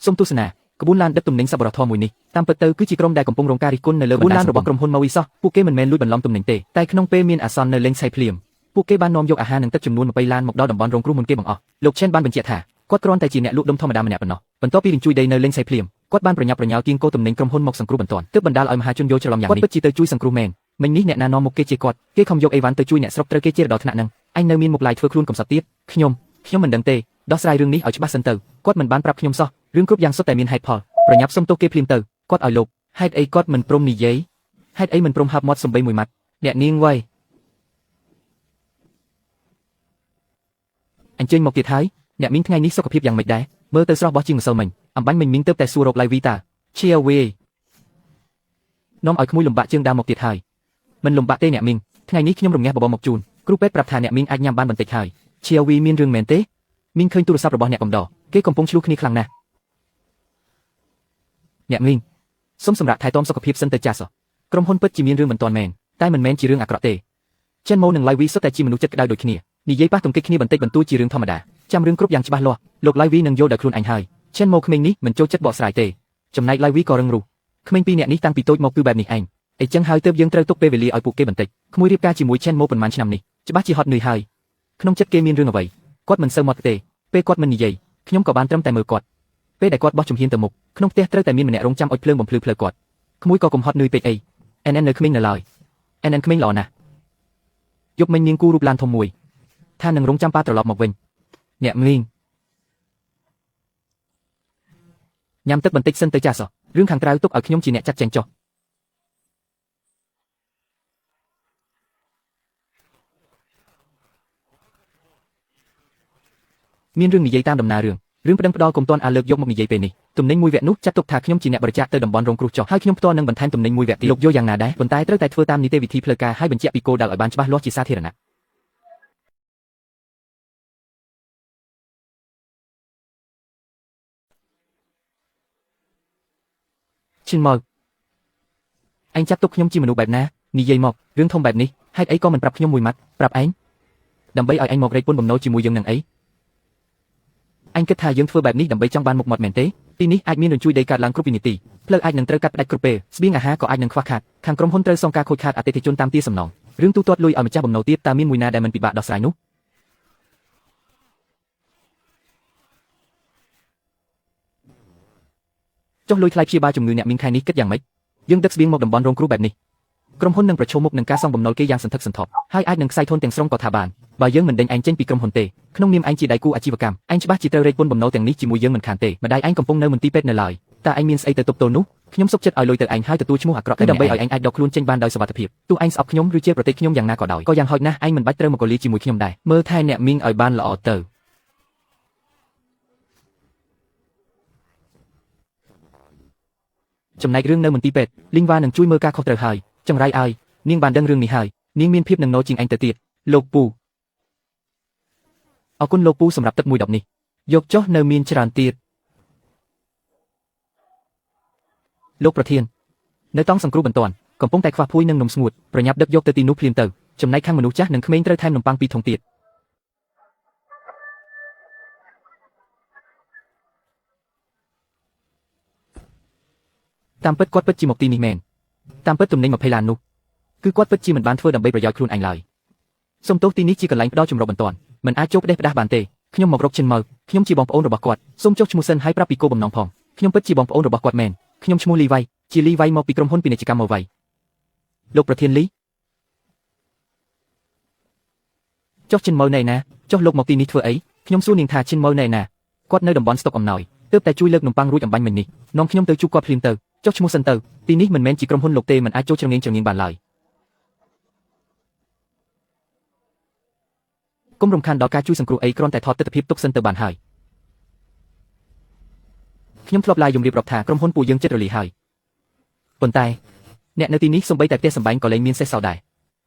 សូមទស្សនាក្បួនឡានដឹកទំនិញសប្បុរសធម៌មួយនេះតាមពិតទៅគឺជាក្រុមដែលកំពុងរងការរិះគន់នៅលើបណ្ដាញរបស់ក្រុមហ៊ុន Maui សោះពួកគេមិនមែនលួចបន្លំទំនិញទេតែក្នុងពេលមានអាសន្ននៅលេងឆៃភ្លាមពួកគេបាននាំយកអាហារនិងទឹកចំនួន20ឡានមកដល់តំបន់រងគ្រោះមុនគេបង្អស់លោក Chen បានបញ្ជាក់ថាគាត់គ្រាន់តែជាអ្នកលក់ដុំធម្មតាម្នាក់ប៉ុណ្ណោះបន្ទាប់ពីរញ្ជួយដីនៅលេងឆៃភ្លាមគាត់បានប្រញាប់ប្រញាល់គៀងគោទំនិញក្រុមហ៊ុនមកសង្គ្រោះបន្ទាន់ទើបបណ្ដាលឲ្យមហាជនយល់ច្រឡំយ៉ាងនេះគាត់ពិតជាទៅជួយសង្គ្រោះមែនមិញនេះអ្នកណានាំមុខគេជាគាត់គេខំយកអីវ៉ាន់ទៅជួយអ្នកស្រុកត្រូវគេជេរដល់ថ្នាក់ហ្នឹងអញនៅមានមុខឡាយធ្វើខ្លួនកំសត់ទៀតខ្ញុំមិនដឹងទេដោះស្រាយរឿងនេះឲ្យច្បាស់សិនទៅគាត់មិនបានប្រាប់ខ្ញុំសោះរឿងគ្រប់យ៉ាងសុទ្ធតែមានហេតុផលប្រញាប់សុំទោសគេភ្លាមទៅគាត់ឲ្យលោកហេតុអីគាត់មិនព្រមនិយាយហេតុអីមិនព្រមហាប់មាត់សំបីមួយម៉ាត់អ្នកនាងវ៉ៃអញ្ជើញមកទៀតហើយអ្នកមីងថ្ងៃនេះសុខភាពយ៉ាងម៉េចដែរមើលទៅស្រស់បោះជាងម្សិលមិញអំបាញ់មិញមីងទៅតែសួររកឡៃវីតាឈៀវេនាំឲ្យក្មួយលំបាកជើងដើមមកទៀតហើយមិនលំបាកទេអ្នកមីងថ្ងៃនេះខ្ញុំរំងាស់បបរមកជូនគ្រូពេទ្យប្រាប់ថាអ្នកមីងអាចញ៉ាំបានបន្តិចហើយឈៀវីមានរឿងមែនទេមីងឃើញទូរស័ព្ទរបស់អ្នកកំដរគេកំពុងឆ្លោះគ្នាខ្លាំងណាស់អ្នកមីងសូមសម្រាប់ថែទាំសុខភាពសិនទៅចាស់ក្រុមហ៊ុនពិតជាមានរឿងមិនទាន់មែនតែមិនមែនជារឿងអាក្រក់ទេ Chen Mo និង Lai Vi សុទ្ធតែជាមនុស្សចិត្តក្តៅដូចគ្នានិយាយប៉ះទង្គិចគ្នាបន្តិចបន្តួចជារឿងធម្មតាចាំរឿងគ្រប់យ៉ាងច្បាស់លាស់លោក Lai Vi នឹងយល់ដល់ខ្លួនឯងហើយ Chen Mo ក្មេងនេះមិនចូលចិត្តបកស្រាយទេចំណែក Lai Vi ក៏រឹងរូសក្មេងពីរអ្នកនេះតាំងពីតូចមកគឺបែបនេះឯងអីចឹងហើយទើបយើងត្រូវទុកពេលវេលាឲ្យពួកគេបន្តិចក្មួយរៀបការជាមួយ Chen Mo ប៉ុន្មានឆ្នាំនេះច្បាស់ជាហត់នឿយហើយក្នុងចិត្តគេមានរឿងអ្វីគាត់មិនសូវមកទេពេលគាត់មិននិយាយខ្ញុំក៏បានត្រឹមតែមើលគាត់ពេលដែលគាត់បោះជំហានទៅមុខក្នុងផ្ទះត្រូវតែមានម្នាក់រងចាំអុចភ្លើងបំភ្លឺផ្លូវគាត់ក្មួយក៏កុំហត់នឿយពេកអី NN នៅក្មេងនៅឡើយ NN ក្មេងល្អណាស់យប់មិញនាងគូរូបឡានធំមួយថានឹងរងចាំប៉ាត្រឡប់មកវិញអ្នកមីងញ៉ាំទឹកបន្តិចសិនទៅចាស់សោះរឿងខាងក្រៅទុកឲ្យខ្ញុំជាអ្នកចាត់ចែងចុះ មានរឿងនិយាយតាមដំណើររឿងរឿងប្តឹងផ្ដាល់កុំទាន់អាលើកយកមកនិយាយពេលនេះទំនិញមួយវគ្គនោះចាត់ទុកថាខ្ញុំជាអ្នកបរិច្ចាគទៅតំបន់រងគ្រោះចុះហើយខ្ញុំផ្ទាល់នឹងបន្ថែមទំនិញមួយវគ្គទៀតលោកយល់យ៉ាងណាដែរប៉ុន្តែត្រូវតែធ្វើតាមនីតិវិធីផ្លូវការហើយបញ្ជាក់ពីគោលដៅឲ្យបានច្បាស់លាស់ជាសាធារណៈឈិនមកឯងចាត់ទុកខ្ញុំជាមនុស្សបែបណានិយាយមករឿងធំបែបនេះហេតុអីក៏មិនប្រាប់ខ្ញុំមួយម៉ាត់ប្រាប់ឯងដើម្បីឲ្យឯងមករែកពុនបំណុលជាមួយយើងនឹងអីឯងគិតថាយើងធ្វើបែបនេះដើម្បីចង់បានមុខមាត់មែនទេទីនេះអាចមានរញ្ជួយដីកើតឡើងគ្រប់វិនាទីផ្លូវអាចនឹងត្រូវកាត់ផ្តាច់គ្រប់ពេលស្បៀងអាហារក៏អាចនឹងខ្វះខាតខាងក្រុមហ៊ុនត្រូវសងការខូចខាតអតិថិជនតាមទារសំណងរឿងទូទាត់លុយឲ្យម្ចាស់បំណុលទៀតតើមានមួយណាដែលមិនពិបាកដោះស្រាយនោះចុះលុយថ្លៃព្យាបាលជំងឺអ្នកមានខែនេះគិតយ៉ាងម៉េចយើងដឹកស្បៀងមកតំបន់រងគ្រោះបែបនេះក្រុមហ៊ុននឹងប្រឈមមុខនឹងការសងបំណុលគេយ៉ាងសន្ធឹកសន្ធាប់ហើយអាចនឹងខ្សែធនទាំងស្រុងក៏ថាបានបើយើងមិនដេញឯងចេញពីក្រុមហ៊ុនទេក្នុងនាមឯងជាដៃគូអាជីវកម្មឯងច្បាស់ជាត្រូវរែកពុនបំណុលទាំងនេះជាមួយយើងមិនខានទេម្ដាយឯងកំពុងនៅមន្ទីរពេទ្យនៅឡើយតើឯងមានស្អីទៅទប់ទល់នោះខ្ញុំសុខចិត្តឲ្យលុយទៅឯងហើយទទួលឈ្មោះអាក្រក់គឺដើម្បីឲ្យឯងអាចដកខ្លួនចេញបានដោយសុវត្ថិភាពទោះឯងស្អប់ខ្ញុំឬជាប្រទេសខ្ញុំយ៉ាងណាក៏ដោយក៏យ៉ាងហោចណាស់ឯងមិនបាច់ត្រូវមកកលីជាមួយខ្ញុំដែរមើលថែអ្នកមីងឲ្យបានល្អទៅចំណែករឿងនៅមន្ទីរពេទ្យលីងវ៉ានឹងជួយមើលការខុសត្រូវហើយចង្រៃឲ្យនាងបានដឹងរឿងនេះហើយនាងមានភាពនឹងណូជាងឯងទៅទៀតលោកពូអរគុណលោកពូសម្រាប់ទឹកមួយដបនេះយកចុះនៅមានច្រើនទៀតលោកប្រធាននៅតង់សង្គ្រោះបន្ទាន់កំពុងតែខ្វះភួយនិងនំស្ងួតប្រញាប់ដឹកយកទៅទីនោះភ្លាមទៅចំណែកខាងមនុស្សចាស់និងក្មេងត្រូវថែមនំប៉័ងពីរធុងទៀតតាមពិតគាត់ពិតជាមកទីនេះមែនតាមពិតទំនិញ20ឡាននោះគឺគាត់ពិតជាមិនបានធ្វើដើម្បីប្រយោជន៍ខ្លួនឯងឡើយសូមទោសទីនេះជាកន្លែងផ្ដល់ជំរកបន្ទាន់មិនអាចចូលផ្ដេសផ្ដាស់បានទេខ្ញុំមករកឈិនមើខ្ញុំជាបងប្អូនរបស់គាត់សូមចុះឈ្មោះសិនហើយប្រាប់ពីគោលបំណងផងខ្ញុំពិតជាបងប្អូនរបស់គាត់មែនខ្ញុំឈ្មោះលីវ៉ៃជាលីវ៉ៃមកពីក្រុមហ៊ុនពាណិជ្ជកម្មម៉ូវ៉ៃលោកប្រធានលីចុះឈិនមើនៅណាចុះលោកមកទីនេះធ្វើអីខ្ញុំសួរនាងថាឈិនមើនៅណាគាត់នៅតំបន់ស្តុកអំណោយទើបតែជួយលើកនំប៉័ងរួចអំបញ្ញមិញនេះនាំខ្ញុំទៅជួបគាត់ភ្លាមទៅចុះឈ្មោះសិនទៅទីនេះមិនមែនជាក្រុមហ៊ុនលោកទេមិនអាចចូលច្រងៀងច្រងៀងបានឡើយកុំរំខានដល់ការជួយសង្គ្រោះអីគ្រាន់តែថតទិដ្ឋភាពទុកសិនទៅបានហើយខ្ញុំធ្លាប់ឡាយយំរៀបរាប់ថាក្រុមហ៊ុនពួកយើងចិត្តរលីហើយប៉ុន្តែអ្នកនៅទីនេះសូម្បីតែផ្ទះសម្បែងក៏លែងមានសេះសល់ដែរ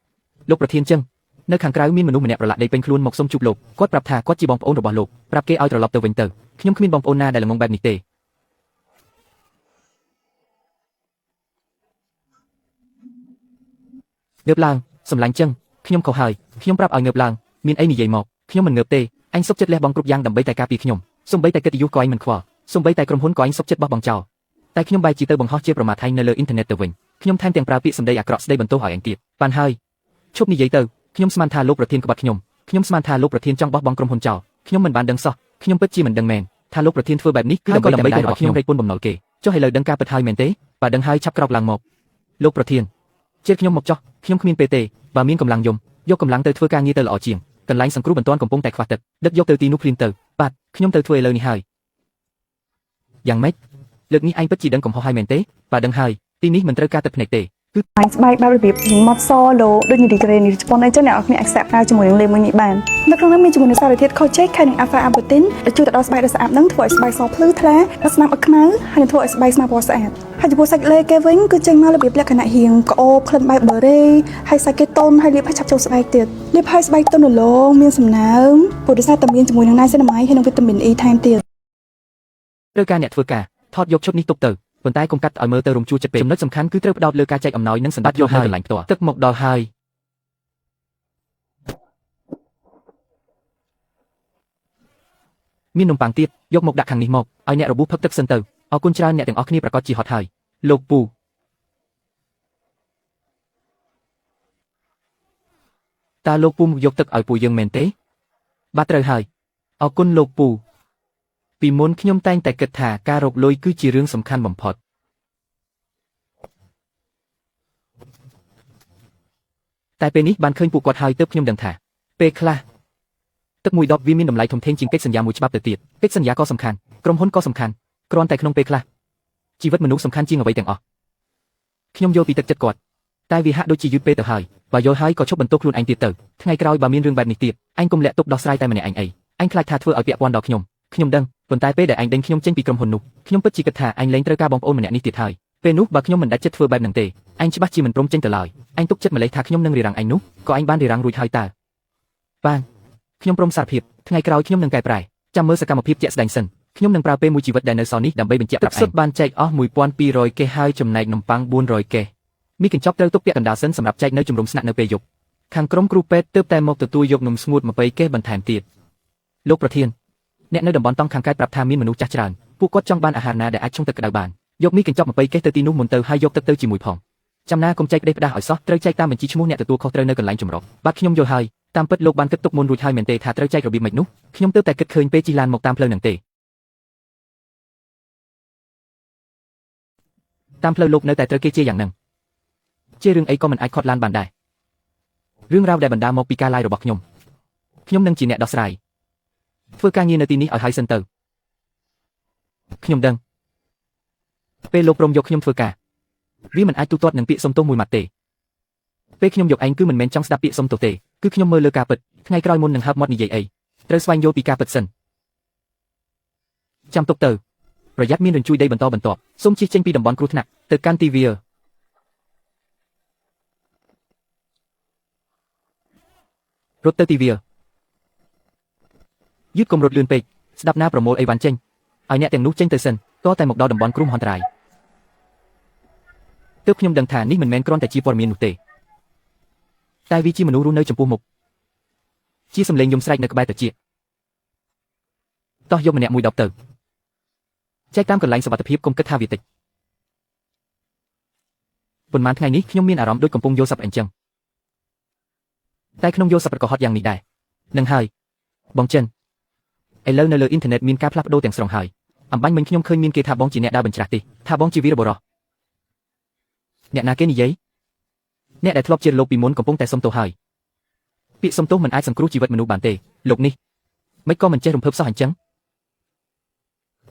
លោកប្រធានចឹងនៅខាងក្រៅមានមនុស្សម្នាក់ប្រឡាក់ដីពេញខ្លួនមកសុំជួបលោកគាត់ប្រាប់ថាគាត់ជាបងប្អូនរបស់លោកប្រាប់គេឲ្យត្រឡប់ទៅវិញទៅខ្ញុំគ្មានបងប្អូនណាដែលល្ងងបែបនេះទេងើបឡើងសម្លាញ់ចឹងខ្ញុំខុសហើយខ្ញុំប្រាប់ឲ្យងើបឡើងមានអីនិយាយមកខ្ញុំមិនងើបទេអញសុខចិត្តលះបង់គ្រប់យ៉ាងដើម្បីតែការពារខ្ញុំសូម្បីតែកិត្តិយសក៏ឯងមិនខ្វល់សូម្បីតែក្រុមហ៊ុនក៏ឯងសុខចិត្តបោះបង់ចោលតែខ្ញុំបែរជាទៅបង្ហោះជាប្រមាថឯងនៅលើអ៊ីនធឺណិតទៅវិញខ្ញុំថែមទាំងប្រើពាក្យសម្ដីអាក្រក់ស្ដីបន្ទោសឲ្យឯងទៀតបានហើយឈប់និយាយទៅខ្ញុំស្មានថាលោកប្រធានក្បត់ខ្ញុំខ្ញុំស្មានថាលោកប្រធានចង់បោះបង់ក្រុមហ៊ុនចោលខ្ញុំមិនបានដឹងសោះខ្ញុំពិតជាមិនដឹងមែនថាលោកប្រធានធ្វើបែបនេះគឺដើម្បីឲ្យខ្ញុំរែកពុនបំណុលគេចុះឥឡូវដឹងការពិតហើយមែនទេបើដឹងហើយឆាប់ក្រោកឡើងមកលោកប្រធានជាតិខ្ញុំមកចោះខ្ញុំគ្មានពេលទេបើមានកម្លាំងយំយកកម្លាំងទៅធ្វើការងារទៅល្អជាងកន្លែងសង្គ្រោះបន្ទាន់កំពុងតែខ្វះទឹកដឹកយកទៅទីនោះភ្លាមទៅបាទខ្ញុំទៅធ្វើឥឡូវនេះហើយយ៉ាងម៉េចលើកនេះឯងពិតជាដឹងកំហុសហើយមែនទេបើដឹងហើយទីនេះមិនត្រូវការទឹកភ្នែកទេគឺ បាញ់ស្បែកបែបរបៀបម៉ត់សលោដូចនីរីក្រេនីជប៉ុនអីចឹងអ្នកនរគ្នាអាចសាកប្រើជាមួយនឹងលេមួយនេះបាននៅក្នុងនោះមានជាមួយនឹងសារធាតុខូចេកហើយនិងអាល់ហ្វាអាបូទីនដែលជួយទៅដល់ស្បែកដ៏ស្អាតនឹងធ្វើឲ្យស្បែកសភ្លឺថ្លានិងស្នាមអត់ខ្មៅហើយនឹងធ្វើឲ្យស្បែកស្មាពណ៌ស្អាតហើយចំពោះសាច់លេគេវិញគឺចេញមករបៀបលក្ខណៈរៀងក្អូបក្លិនបែបបឺរ៉េហើយសាច់គេតុនហើយលាបឲ្យឆាប់ចូលស្បែកទៀតលាបឲ្យស្បែកទន់រលោងមានសំណើមព្រោះដោយសារតែមានជាមួយនឹងណៃសេណាម៉ៃហើយនិងវីតាមីន E ថែមទៀត ត្រូវការអ្នកធ្វើការថតយកឈុតនេះទុកទៅប៉ុន្តែកុំកាត់ឲ្យមើលទៅរំជួលចិត្តពេកចំណុចសំខាន់គឺត្រូវផ្ដោតលើការចែកអំណោយនិងសណ្ដាប់យកនៅកន្លែងផ្ទាល់ទឹកមកដល់ហើយមាននំប៉័ងទៀតយកមកដាក់ខាងនេះមកឲ្យអ្នករបួសផឹកទឹកសិនទៅអរគុណច្រើនអ្នកទាំងអស់គ្នាប្រកាសជាហត់ហើយលោកពូតើលោកពូមកយកទឹកឲ្យពួកយើងមែនទេបាទត្រូវហើយអរគុណលោកពូពីមុនខ្ញុំតែងតែគិតថាការរកលុយគឺជារឿងសំខាន់បំផុតតែពេលនេះបានឃើញពួកគាត់ហើយទើបខ្ញុំដឹងថាពេលខ្លះទឹកមួយដបវាមានតម្លៃធំធេងជាងកិច្ចសន្យាមួយច្បាប់ទៅទៀតកិច្ចសន្យាក៏សំខាន់ក្រុមហ៊ុនក៏សំខាន់គ្រាន់តែក្នុងពេលខ្លះជីវិតមនុស្សសំខាន់ជាងអ្វីទាំងអស់ខ្ញុំយល់ពីទឹកចិត្តគាត់តែវាហាក់ដូចជាយឺតពេកទៅហើយបើយល់ហើយក៏ឈប់បន្ទោសខ្លួនឯងទៀតទៅថ្ងៃក្រោយបើមានរឿងបែបនេះទៀតឯងកុំលាក់ទុកដោះស្រាយតែម្នាក់ឯងអី អញខ្លាចថាធ្វើឲ្យពាក់ព័ន្ធដល់ខ្ញុំខ្ញុំដឹងប៉ុន្តែពេលដែលអញដេញខ្ញុំចេញពីក្រុមហ៊ុននោះខ្ញុំពិតជាគិតថាអញលែងត្រូវការបងប្អូនម្នាក់នេះទៀតហើយពេលនោះបើខ្ញុំមិនដាច់ចិត្តធ្វើបែបហ្នឹងទេអញច្បាស់ជាមិនព្រមចេញទៅឡើយអញទុកចិត្តម្លេះថាខ្ញុំនឹងរារាំងអញនោះក៏អញបានរារាំងរួចហើយតើបានខ្ញុំព្រមសារភាពថ្ងៃក្រោយខ្ញុំនឹងកែប្រែចាំមើលសកម្មភាពជាក់ស្ដែងសិនខ្ញុំនឹងប្រើពេលមួយជីវិតដែលនៅសល់នេះដើម្បីបញ្ជាក់ប្រាប់ឯងទឹកសុទ្ធបានចែកអស់1200កេះហើយចំណែកនំប៉័ង400កេះមីកញ្ចប់ត្រូវទុកពាក់កណ្ដាលសិនសម្រាប់ចែកនៅជំរំស្នាក់នៅពេលយប់ខាងក្រុមគ្រូពេទ្យទើបតែមកទទួលយកនំស្ងួត20កេះបន្ថែមទៀតលោកប្រធានអ្នកនៅតំបន់តង់ខាងកើតប្រាប់ថាមានមនុស្សចាស់ច្រើនពួកគាត់ចង់បានអាហារណាដែលអាចឆុងទឹកក្តៅបានយកមីកញ្ចប់20កេះទៅទីនោះមុនទៅហើយយកទឹកទៅជាមួយផងចាំណាកុំចែកផ្ដេសផ្ដាសឲ្យសោះត្រូវចែកតាមបញ្ជីឈ្មោះអ្នកទទួលខុសត្រូវនៅកន្លែងចម្រុះបាទខ្ញុំយល់ហើយតាមពិតលោកបានគិតទុកមុនរួចហើយមែនទេថាត្រូវចែករបៀបម៉េចនោះខ្ញុំទើបតែគិតឃើញពេលជិះឡានមកតាមផ្លូវនឹងទេតាមផ្លូវលោកនៅតែត្រូវគេជាយ៉ាងហ្នឹងជារឿងអីក៏មិនអាចខត់ឡានបានដែររឿងរ៉ាវដែលបណ្ដាលមកពីការឡាយរបស់ខ្ញុំខ្ញុំនឹងជាអ្នកដោះស្រាយធ្វើការងារនៅទីនេះឲ្យហើយសិនទៅខ្ញុំដឹងពេលលោកព្រមយកខ្ញុំធ្វើការវាមិនអាចទូទាត់នឹងពាក្យសុំទោសមួយម៉ាត់ទេពេលខ្ញុំយកឯងគឺមិនមែនចង់ស្ដាប់ពាក្យសុំទោសទេគឺខ្ញុំមើលលើការពិតថ្ងៃក្រោយមុននឹងហើបមាត់និយាយអីត្រូវស្វែងយល់ពីការពិតសិនចាំទុកទៅប្រយ័ត្នមានរញ្ជួយដីបន្តបន្ទាប់សូមជិះចេញពីតំបន់គ្រោះថ្នាក់ទៅកាន់ទីវាលរត់ទៅទីវាលយឺតកុំរត់លឿនពេកស្ដាប់ណាប្រមូលអីវ៉ាន់ចេញឲ្យអ្នកទាំងនោះចេញទៅសិនតតែមកដល់តំបន់គ្រោះមហន្តរាយទើបខ្ញុំដឹងថានេះមិនមែនគ្រាន់តែជាព័ត៌មាននោះទេតែវាជាមនុស្សរស់នៅចំពោះមុខជាសម្លេងយំស្រែកនៅក្បែរត្រចៀកតោះយកម្នាក់មួយដប់ទៅចែកតាមកន្លែងសុវត្ថិភាពកុំគិតថាវាតិចប៉ុន្មានថ្ងៃនេះខ្ញុំមានអារម្មណ៍ដូចកំពុងយល់សប្តិអញ្ចឹងតែក្នុងយល់សប្តិក៏ហត់យ៉ាងនេះដែរនឹងហើយបងចិនឥឡូវនៅលើអ៊ីនធឺណិតមានការផ្លាស់ប្ដូរទាំងស្រុងហើយអំបញ្ញមិញខ្ញុំឃើញមានគេថាបងជាអ្នកដើរបញ្ច្រាស់ទេថាបងជាវីរបុរសអ្នកណាគេនិយាយអ្នកដែលធ្លាប់ជាលោកពីមុនកំពុងតែសុំទោសហើយពាក្យសុំទោសមិនអាចសង្គ្រោះជីវិតមនុស្សបានទេលោកនេះមិនក៏មិនចេះរំភើបសោះអញ្ចឹង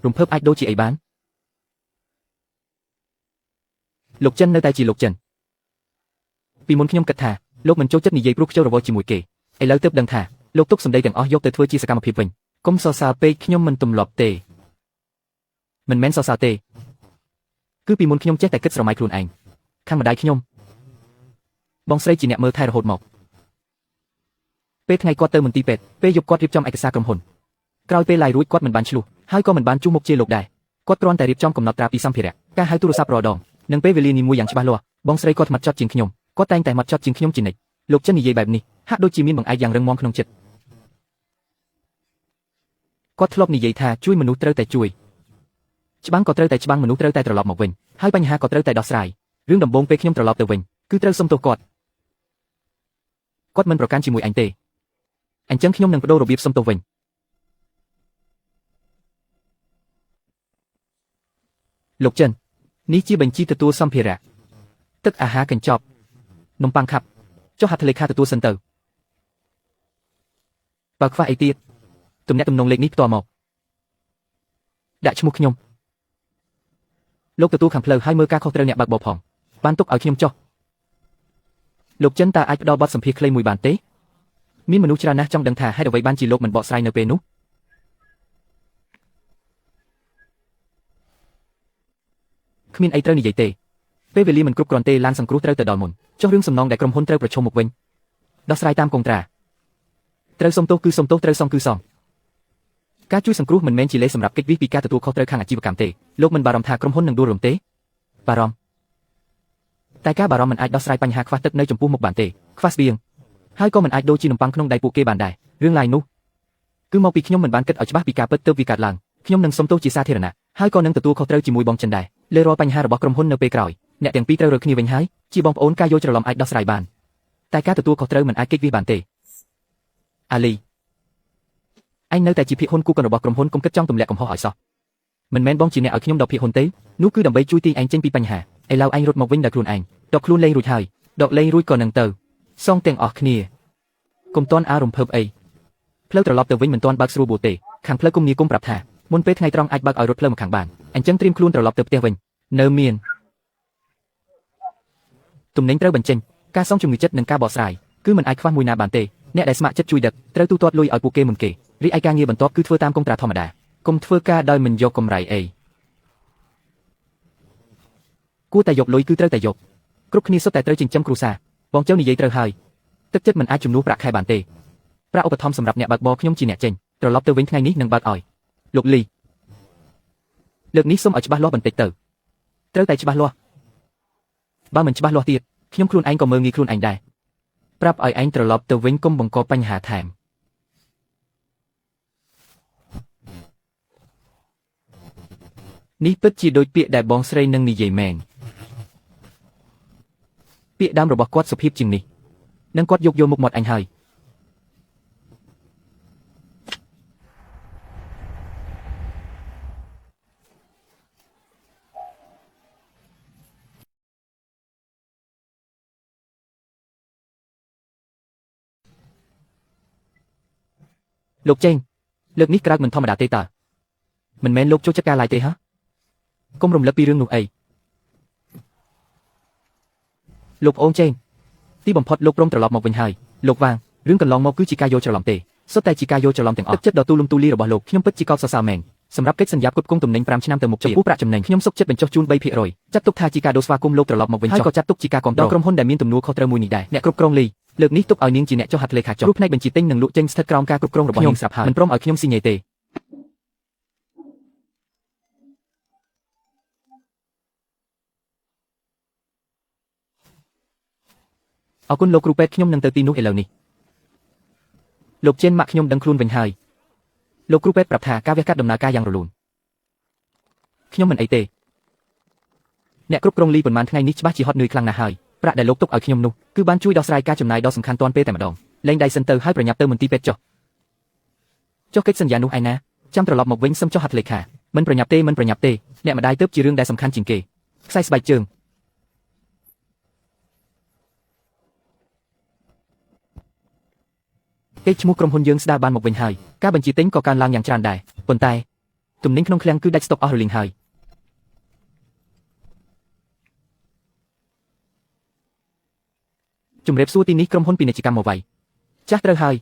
រំភើបអាចដូចជាអីបានលោកចិននៅតែជាលោកចិនពីមុនខ្ញុំគិតថាលោកមិនចូលចិត្តនិយាយព្រោះខ្ជិលរវល់ជាមួយគេឥឡូវទើបដឹងថាលោកទុកសម្ដីទាំងអស់យកទៅធ្វើជាសកម្មភាពវិញកុំសរសើរពេកខ្ញុំមិនទម្លាប់ទេមិនមែនសរសើរទេគឺពីមុនខ្ញុំចេះតែគិតស្រមៃខ្លួនឯងខាងម្ដាយខ្ញុំបងស្រីជាអ្នកមើលថែរហូតមកពេលថ្ងៃគាត់ទៅមន្ទីរពេទ្យពេលយប់គាត់រៀបចំឯកសារក្រុមហ៊ុនក្រោយពេលឡាយរួចគាត់មិនបានឆ្លោះហើយក៏មិនបានជួសមុខជាលោកដែរគាត់គ្រាន់តែរៀបចំកំណត់ត្រាពីសម្ភារៈការហៅទូរស័ព្ទរាល់ដងនិងពេលវេលានីមួយយ៉ាងច្បាស់លាស់បងស្រីគាត់ម៉ត់ចត់ជាងខ្ញុំគាត់តែងតែម៉ត់ចត់ជាងខ្ញុំជានិច្ចលោកចិននិយាយបែបនេះហាក់ដូចជាមានបង្អែកយ៉ាងរឹងមាំក្នុងចិត្តគាត់ធ្លាប់និយាយថាជួយមនុស្សត្រូវតែជួយច្បាំងក៏ត្រូវតែច្បាំងមនុស្សត្រូវតែត្រឡប់មកវិញហើយបញ្ហាក៏ត្រូវតែដោះស្រាយរឿងដំបូងពេលខ្ញុំត្រឡប់ទៅវិញគឺត្រូវសុំទោសគាត់គាត់មិនប្រកាន់ជាមួយអញទេអញ្ចឹងខ្ញុំនឹងបដូររបៀបសុំទោសវិញលោកចិននេះជាបញ្ជីទទួលសម្ភារៈទឹកអាហារកញ្ចប់នំប៉័ងខាប់ចុះហត្ថលេខាទទួលសិនទៅបើខ្វះអីទៀតទំនាក់ទំនងលេខនេះផ្ទាល់មកដាក់ឈ្មោះខ្ញុំលោកទទួលខាងផ្លូវហើយមើលការខុសត្រូវអ្នកបើកបរផងបានទុកឲ្យខ្ញុំចុះលោកចិនតើអាចផ្ដល់បទសម្ភាសន៍ខ្លីមួយបានទេមានមនុស្សច្រើនណាស់ចង់ដឹងថាហេតុអ្វីបានជាលោកមិនបកស្រាយនៅពេលនោះគ្មានអីត្រូវនិយាយទេពេលវេលាមិនគ្រប់គ្រាន់ទេឡានសង្គ្រោះត្រូវទៅដល់មុនចុះរឿងសំណងដែលក្រុមហ៊ុនត្រូវប្រឈមមុខវិញដោះស្រាយតាមកុងត្រាត្រូវសុំទោសគឺសុំទោសត្រូវសងគឺសងការជួយសង្គ្រោះមិនមែនជាលេសសម្រាប់គេចវេះពីការទទួលខុសត្រូវខាងអាជីវកម្មទេលោកមិនបារម្ភថាក្រុមហ៊ុននឹងដួលរំទេបារម្ភតែការបារម្ភមិនអាចដោះស្រាយបញ្ហាខ្វះទឹកនៅចំពោះមុខបានទេខ្វះស្បៀងហើយក៏មិនអាចដូរជានំប៉័ងក្នុងដៃពួកគេបានដែររឿងឡាយនោះគឺមកពីខ្ញុំមិនបានគិតឲ្យច្បាស់ពីការពិតទើបវាកើតឡើងខ្ញុំនឹងសុំទោសជាសាធារណៈហើយក៏នឹងទទួលខុសត្រូវជាមួយបងចិនដែរលើរាល់បញ្ហារបស់ក្រុមហ៊ុននៅពេលក្រោយអ្នកទាំងពីរត្រូវរកគ្នាវិញហើយជាបងប្អូនការយល់ច្រឡំអាចដោះស្រាយបានតែការទទួលខុសត្រូវមិនអាចគេចវេះបានទេអាលីឯងនៅតែជាភាគហ៊ុនគូកនរបស់ក្រុមហ៊ុនកុំគិតចង់ទម្លាក់កំហុសឲ្យសោះមិនមែនបងជាអ្នកឲ្យខ្ញុំដល់ភាគហ៊ុនទេនោះគឺដើម្បីជួយទាញឯងចេញពីបញ្ហាឥឡូវឯងរត់មកវិញដោយខ្លួនឯងដកខ្លួនលេងរួចហើយដកលេងរួចក៏នឹងទៅសងទាំងអស់គ្នាកុំតន់អារំភើបអីផ្លូវត្រឡប់ទៅវិញមិនទាន់បើកស្រួលបួទេខាងផ្លូវគុំនីគុំប្រាប់ថាមុនពេលថ្ងៃត្រង់អាចបើកឲ្យរត់ផ្លូវមកខាងបានអញ្ចឹងត្រៀមខ្លួនត្រឡប់ទៅផ្ទះវិញនៅមានទំនិញត្រូវបញ្ចេញការសងជំងឺចិត្តនិងការបកស្រាយគឺមិនអាចខ្វះមួយណាបានទេអ្នកដែលស្ម័គ្រចិត្តជួយដឹកត្រូវទូទាត់លុយឲ្យពួកគេមុនគេ រីឯការងារបន្ទាប់គឺធ្វើតាមកុងត្រាធម្មតាកុំធ្វើការដោយមិនយកកម្រៃអីគួរតែយកលុយគឺត្រូវតែយកគ្រប់គ្នាសុទ្ធតែត្រូវចិញ្ចឹមគ្រួសារបងចៅនិយាយត្រូវហើយទឹកចិត្តមិនអាចជំនួសប្រាក់ខែបានទេប្រាក់ឧបត្ថម្ភសម្រាប់អ្នកបើកបរខ្ញុំជាអ្នកចេញត្រឡប់ទៅវិញថ្ងៃនេះនឹងបើកឲ្យលោកលីលើកនេះសូមឲ្យច្បាស់លាស់បន្តិចទៅត្រូវតែច្បាស់លាស់បើមិនច្បាស់លាស់ទៀតខ្ញុំខ្លួនឯងក៏មើលងាយខ្លួនឯងដែរប្រាប់ឲ្យឯងត្រឡប់ទៅវិញកុំបង្កបញ្ហាថែមនេះពិតជាដូចពាក្យដែលបងស្រីនឹងនិយាយមែនពាក្យដើមរបស់គាត់សុភាពជាងនេះនឹងគាត់យកយកមុខមាត់អញហើយលោកចេងលើកនេះក្រើកមិនធម្មតាទេតើមិនមែនលោកចូលចិត្តការឡាយទេហ៎កុំរំលឹកពីរឿងនោះអីលោកអូនចេងទីបំផុតលោកព្រមត្រឡប់មកវិញហើយលោកវាងរឿងកន្លងមកគឺជាការយល់ច្រឡំទេសុទ្ធតែជាការយល់ច្រឡំទាំងអស់ទឹកចិត្តដ៏ទូលំទូលាយរបស់លោកខ្ញុំពិតជាកោតសរសើរមែនសម្រាប់កិច្ចសន្យាផ្គត់ផ្គង់ទំនិញ5ឆ្នាំទៅមុខចំពោះប្រាក់ចំណេញខ្ញុំសុខចិត្តបញ្ចុះជូន 3% ចាត់ទុកថាជាការដូរស្វាគមន៍លោកត្រឡប់មកវិញហើយក៏ចាត់ទុកជាការគាំទ្រដល់ក្រុមហ៊ុនដែលមានទំនួលខុសត្រូវមួយនេះដែរអ្នកគ្រប់គ្រងលីលើកនេះទុកឲ្យនាងជាអ្នកចុះហត្ថលេខាចុះព្រោះផ្នែកបញ្ជាទិញនិងលក់ចេញស្ថិតក្រោមការគ្រប់គ្រងរបស់ខ្ញុំស្រាប់ហើយមិនព្រមឲ្យខ្ញុំស៊ីញ៉េទេអរគុណលោកគ្រូពេទ្យខ្ញុំនឹងទៅទីនោះឥឡូវនេះលោកចេនម៉ាក់ខ្ញុំដឹងខ្លួនវិញហើយលោកគ្រូពេទ្យប្រាប់ថាការវះកាត់ដំណើរការយ៉ាងរលូនខ្ញុំមិនអីទេអ្នកគ្រប់គ្រងលីប៉ុន្មានថ្ងៃនេះច្បាស់ជាហត់នឿយខ្លាំងណាស់ហើយប្រាក់ដែលលោកទុកឲ្យខ្ញុំនោះគឺបានជួយដោះស្រាយការចំណាយដ៏សំខាន់ទាន់ពេលតែម្ដងលែងដៃសិនទៅហើយប្រញាប់ទៅមន្ទីរពេទ្យចុះកិច្ចសន្យានោះឯណាចាំត្រឡប់មកវិញសុំចុះហត្ថលេខាមិនប្រញាប់ទេមិនប្រញាប់ទេអ្នកម្ដាយទើបជារឿងដែលសំខាន់ជាងគេខ្សែស្បែកជើងគេឈ្មោះក្រុមហ៊ុនយើងស្ដារបានមកវិញហើយការបញ្ជាទិញក៏កើនឡើងយ៉ាងច្រើនដែរប៉ុន្តែទំនិញក្នុងឃ្លាំងគឺដាច់ស្តុកអស់រលីងហើយជំរាបសួរទីនេះក្រុមហ៊ុនពាណិជ្ជកម្មមកវៃចាស់ត្រូវហើយ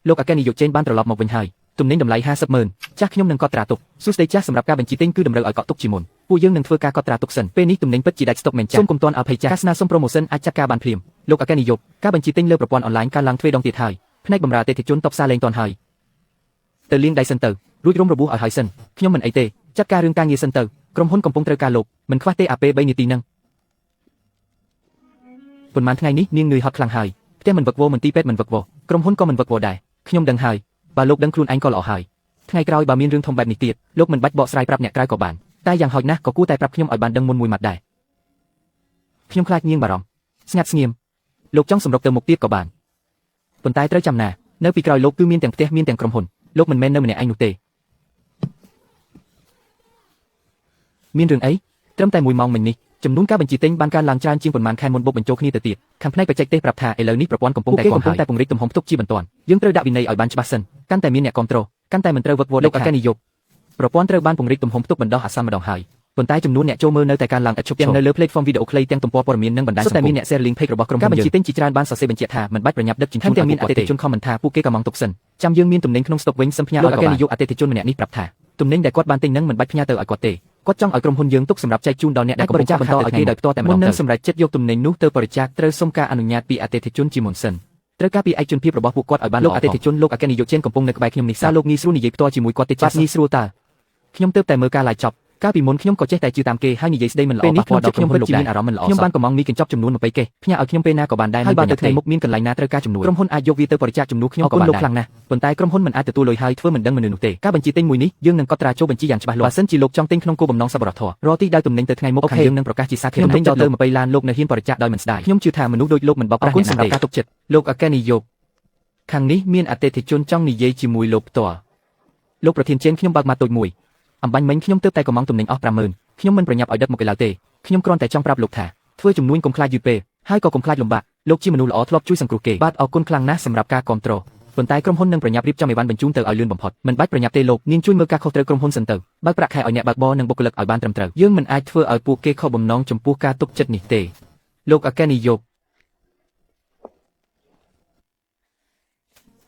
លោកអគ្គនាយកចេនបានត្រឡប់មកវិញហើយទំនិញតម្លៃ50ម៉ឺនចាស់ខ្ញុំនឹងកត់ត្រាទុកសួស្តីចាស់សម្រាប់ការបញ្ជាទិញគឺតម្រូវឲ្យកត់ទុកជាមុនពួកយើងនឹងធ្វើការកត់ត្រាទុកសិនពេលនេះទំនិញពិតជាដាច់ស្តុកមែនចាស់សូមកុំទាន់អភ័យចាស់ការស្នើសុំប្រូម៉ូសិនអាចចាត់ការបានភ្លាមលោកអគ្គនាយកការបញ្ជាទិញលើប្រព័ន្ធអនឡាញកើនឡើងទ្វេដងទៀតហើយផ្នែកបម្រើអតិថិជនតបសារលែងទាន់ហើយទៅលាងដៃសិនទៅរួចរុំរបួសឲ្យហើយសិនខ្ញុំមិនអីទេចាត់ការរឿងការងារសិនទៅក្រុមហ៊ុនកំពុងត្រូវការលោកមិនខ្វះទេអាពេល3នាទីហ្នឹងប៉ុន្មានថ្ងៃនេះនាងនឿយហត់ខ្លាំងហើយផ្ទះមិនវឹកវរមន្ទីរពេទ្យមិនវឹកវរក្រុមហ៊ុនក៏មិនវឹកវរដែរខ្ញុំដឹងហើយបើលោកដឹងខ្លួនឯងក៏ល្អហើយថ្ងៃក្រោយបើមានរឿងធំបែបនេះទៀតលោកមិនបាច់បកស្រាយប្រាប់អ្នកក្រៅក៏បានតែយ៉ាងហោចណាស់ក៏គួរតែប្រាប់ខ្ញុំឲ្យបានដឹងមុនមួយម៉ាត់ដែរខ្ញុំខ្លាចនាងបារម្ភស្ងាត់ស្ងៀមលោកចង់សម្រុកទៅមុខទៀតក៏បានប៉ុន្តែត្រូវចាំណានៅពីក្រោយលោកគឺមានទាំងផ្ទះមានទាំងក្រុមហ៊ុនលោកមិនមែននៅម្នាក់ឯងនោះទេមានរឿងអីត្រឹមតែ1ម៉ោងមិញនេះចំនួនការបញ្ជាទិញបានកើនឡើងច្រើនជាងប៉ុន្មានខែមុនបុកបញ្ចូលគ្នាទៅទៀតខាងផ្នែកបច្ចេកទេសប្រាប់ថាឥឡូវនេះប្រព័ន្ធកំពុងតែកំពុងតែពង្រីកទំហំផ្ទុកជាបន្ទាន់យើងត្រូវដាក់វិន័យឲ្យបានច្បាស់សិនកាន់តែមានអ្នកគាំទ្រកាន់តែមិនត្រូវវឹកវរលោកអគ្គនាយកប្រព័ន្ធត្រូវបានពង្រីកទំហំផ្ទុកបណ្ដោះអាសន្នម្ដងហើយប៉ុន្តែចំនួនអ្នកចូលមើលនៅតែកើនឡើងឥតឈប់ឈរទាំងនៅលើ platform វីដេអូខ្លីទាំងទំព័រព័ត៌មាននិងបណ្ដាញសង្គមតែមានអ្នក share link page របស់ក្រុមហ៊ុនយើងការបញ្ជាទិញជាច្រើនបានសរសេរបញ្ជាក់ថាមិនបាច់ប្រញាប់ដឹកជញ្ជូនទាំងមានអតិថិជន comment ថាពួកគេក៏ម៉ងទុកសិនចាំយើងមានទំនិញក្នុងស្តុកវិញសឹមផ្ញើឲ្យក៏បានលោកអគ្គនាយកអតិថិជនម្នាក់នេះប្រាប់ថាទំនិញដែលគាត់បានទិញនឹងមិនបាច់ផ្ញើទៅឲ្យគាត់ទេគាត់ចង់ឲ្យក្រុមហ៊ុនយើងទុកសម្រាប់ចែកជូនដល់អ្នកដែលកំពុងបន្តឲ្យគេដោយផ្ទាល់តែម្ដងមុននឹងសម្រេចចិត្តយកទំនិញនោះទៅបរិច្ចាគត្រូវសុំការអនុញ្ញាតពីអតិថិជនជាមុនសិនត្រូវការពីឯកជនភាពរបស់ពួកគាត់ឲ្យបានលោកអតិថិជនលោកអគ្គនាយកចេនកំពុងនៅក្បែរខ្ញុំនេះសារលោកងាយស្រួលនិយាយផ្ទាល់ជាមួយគាត់ទេចាស់ងាយស្រួលតើខ្ញុំទើបតែមើលការ live ចប់កាលពីមុនខ្ញុំក៏ចេះតែជឿតាមគេហើយនិយាយស្ដីមិនល្អប៉ះពាល់ដល់ក្រុមហ៊ុនលោកដែរមានអារម្មណ៍មិនល្អខ្ញុំបានកំងមីកញ្ចប់ចំនួន20កេសផ្ញើឲ្យខ្ញុំពេលណាក៏បានដែរហើយបើទៅថ្ងៃមុខមានកន្លែងណាត្រូវការជំនួយក្រុមហ៊ុនអាចយកវាទៅបរិច្ចាគជំនួសខ្ញុំក៏បានដែរលោកខ្លាំងណាស់ប៉ុន្តែក្រុមហ៊ុនមិនអាចទទួលលុយហើយធ្វើមិនដឹងមនុស្សនោះទេការបញ្ជាទិញមួយនេះយើងនឹងកត់ត្រាចូលបញ្ជីយ៉ាងច្បាស់លាស់បើសិនជាលោកចង់ទិញក្នុងគោលបំណងសប្បុរសធម៌រាល់ទីដែលទំនិញទៅថ្ងៃមុខខាងយើងនឹងប្រកាសជាសាធារណៈខ្ញុំទិញដល់ទៅ20ឡានលោកនៅហ៊ានបរិច្ចាគដោយមិនស្ដាយខ្ញុំជឿថាមនុស្សដូចលោកមិនបោកប្រាស់អ្នកណាទេការទុកចិត្តលោកអគ្គនាយកខាងនេះមានអតិថិជនចង់និយាយជាមួយលោកផ្ទាល់លោកប្រធានចេនខ្ញុំបើកម៉ាត់តូចមួយអំបញ្ញមិញខ្ញុំទើបតែកំងទំនិញអស់50000ខ្ញុំមិនប្រញាប់ឲ្យដឹកមកឯឡើយទេខ្ញុំគ្រាន់តែចង់ប្រាប់លោកថាធ្វើជំនួញកុំខ្លាចយឺតពេលហើយក៏កុំខ្លាចលំបាកលោកជាមនុស្សល្អធ្លាប់ជួយសង្គ្រោះគេបាទអរគុណខ្លាំងណាស់សម្រាប់ការគាំទ្រប៉ុន្តែក្រុមហ៊ុននឹងប្រញាប់រៀបចំអីវ៉ាន់បញ្ជូនទៅឲ្យលឿនបំផុតមិនបាច់ប្រញាប់ទេលោកនាងជួយមើលការខុសត្រូវក្រុមហ៊ុនសិនទៅបើកប្រាក់ខែឲ្យអ្នកបើកបរនិងបុគ្គលិកឲ្យបានត្រឹមត្រូវយើងមិនអាចធ្វើឲ្យពួកគេខកបំណងចំពោះការទុកចិត្តនេះទេលោកអគ្គនាយក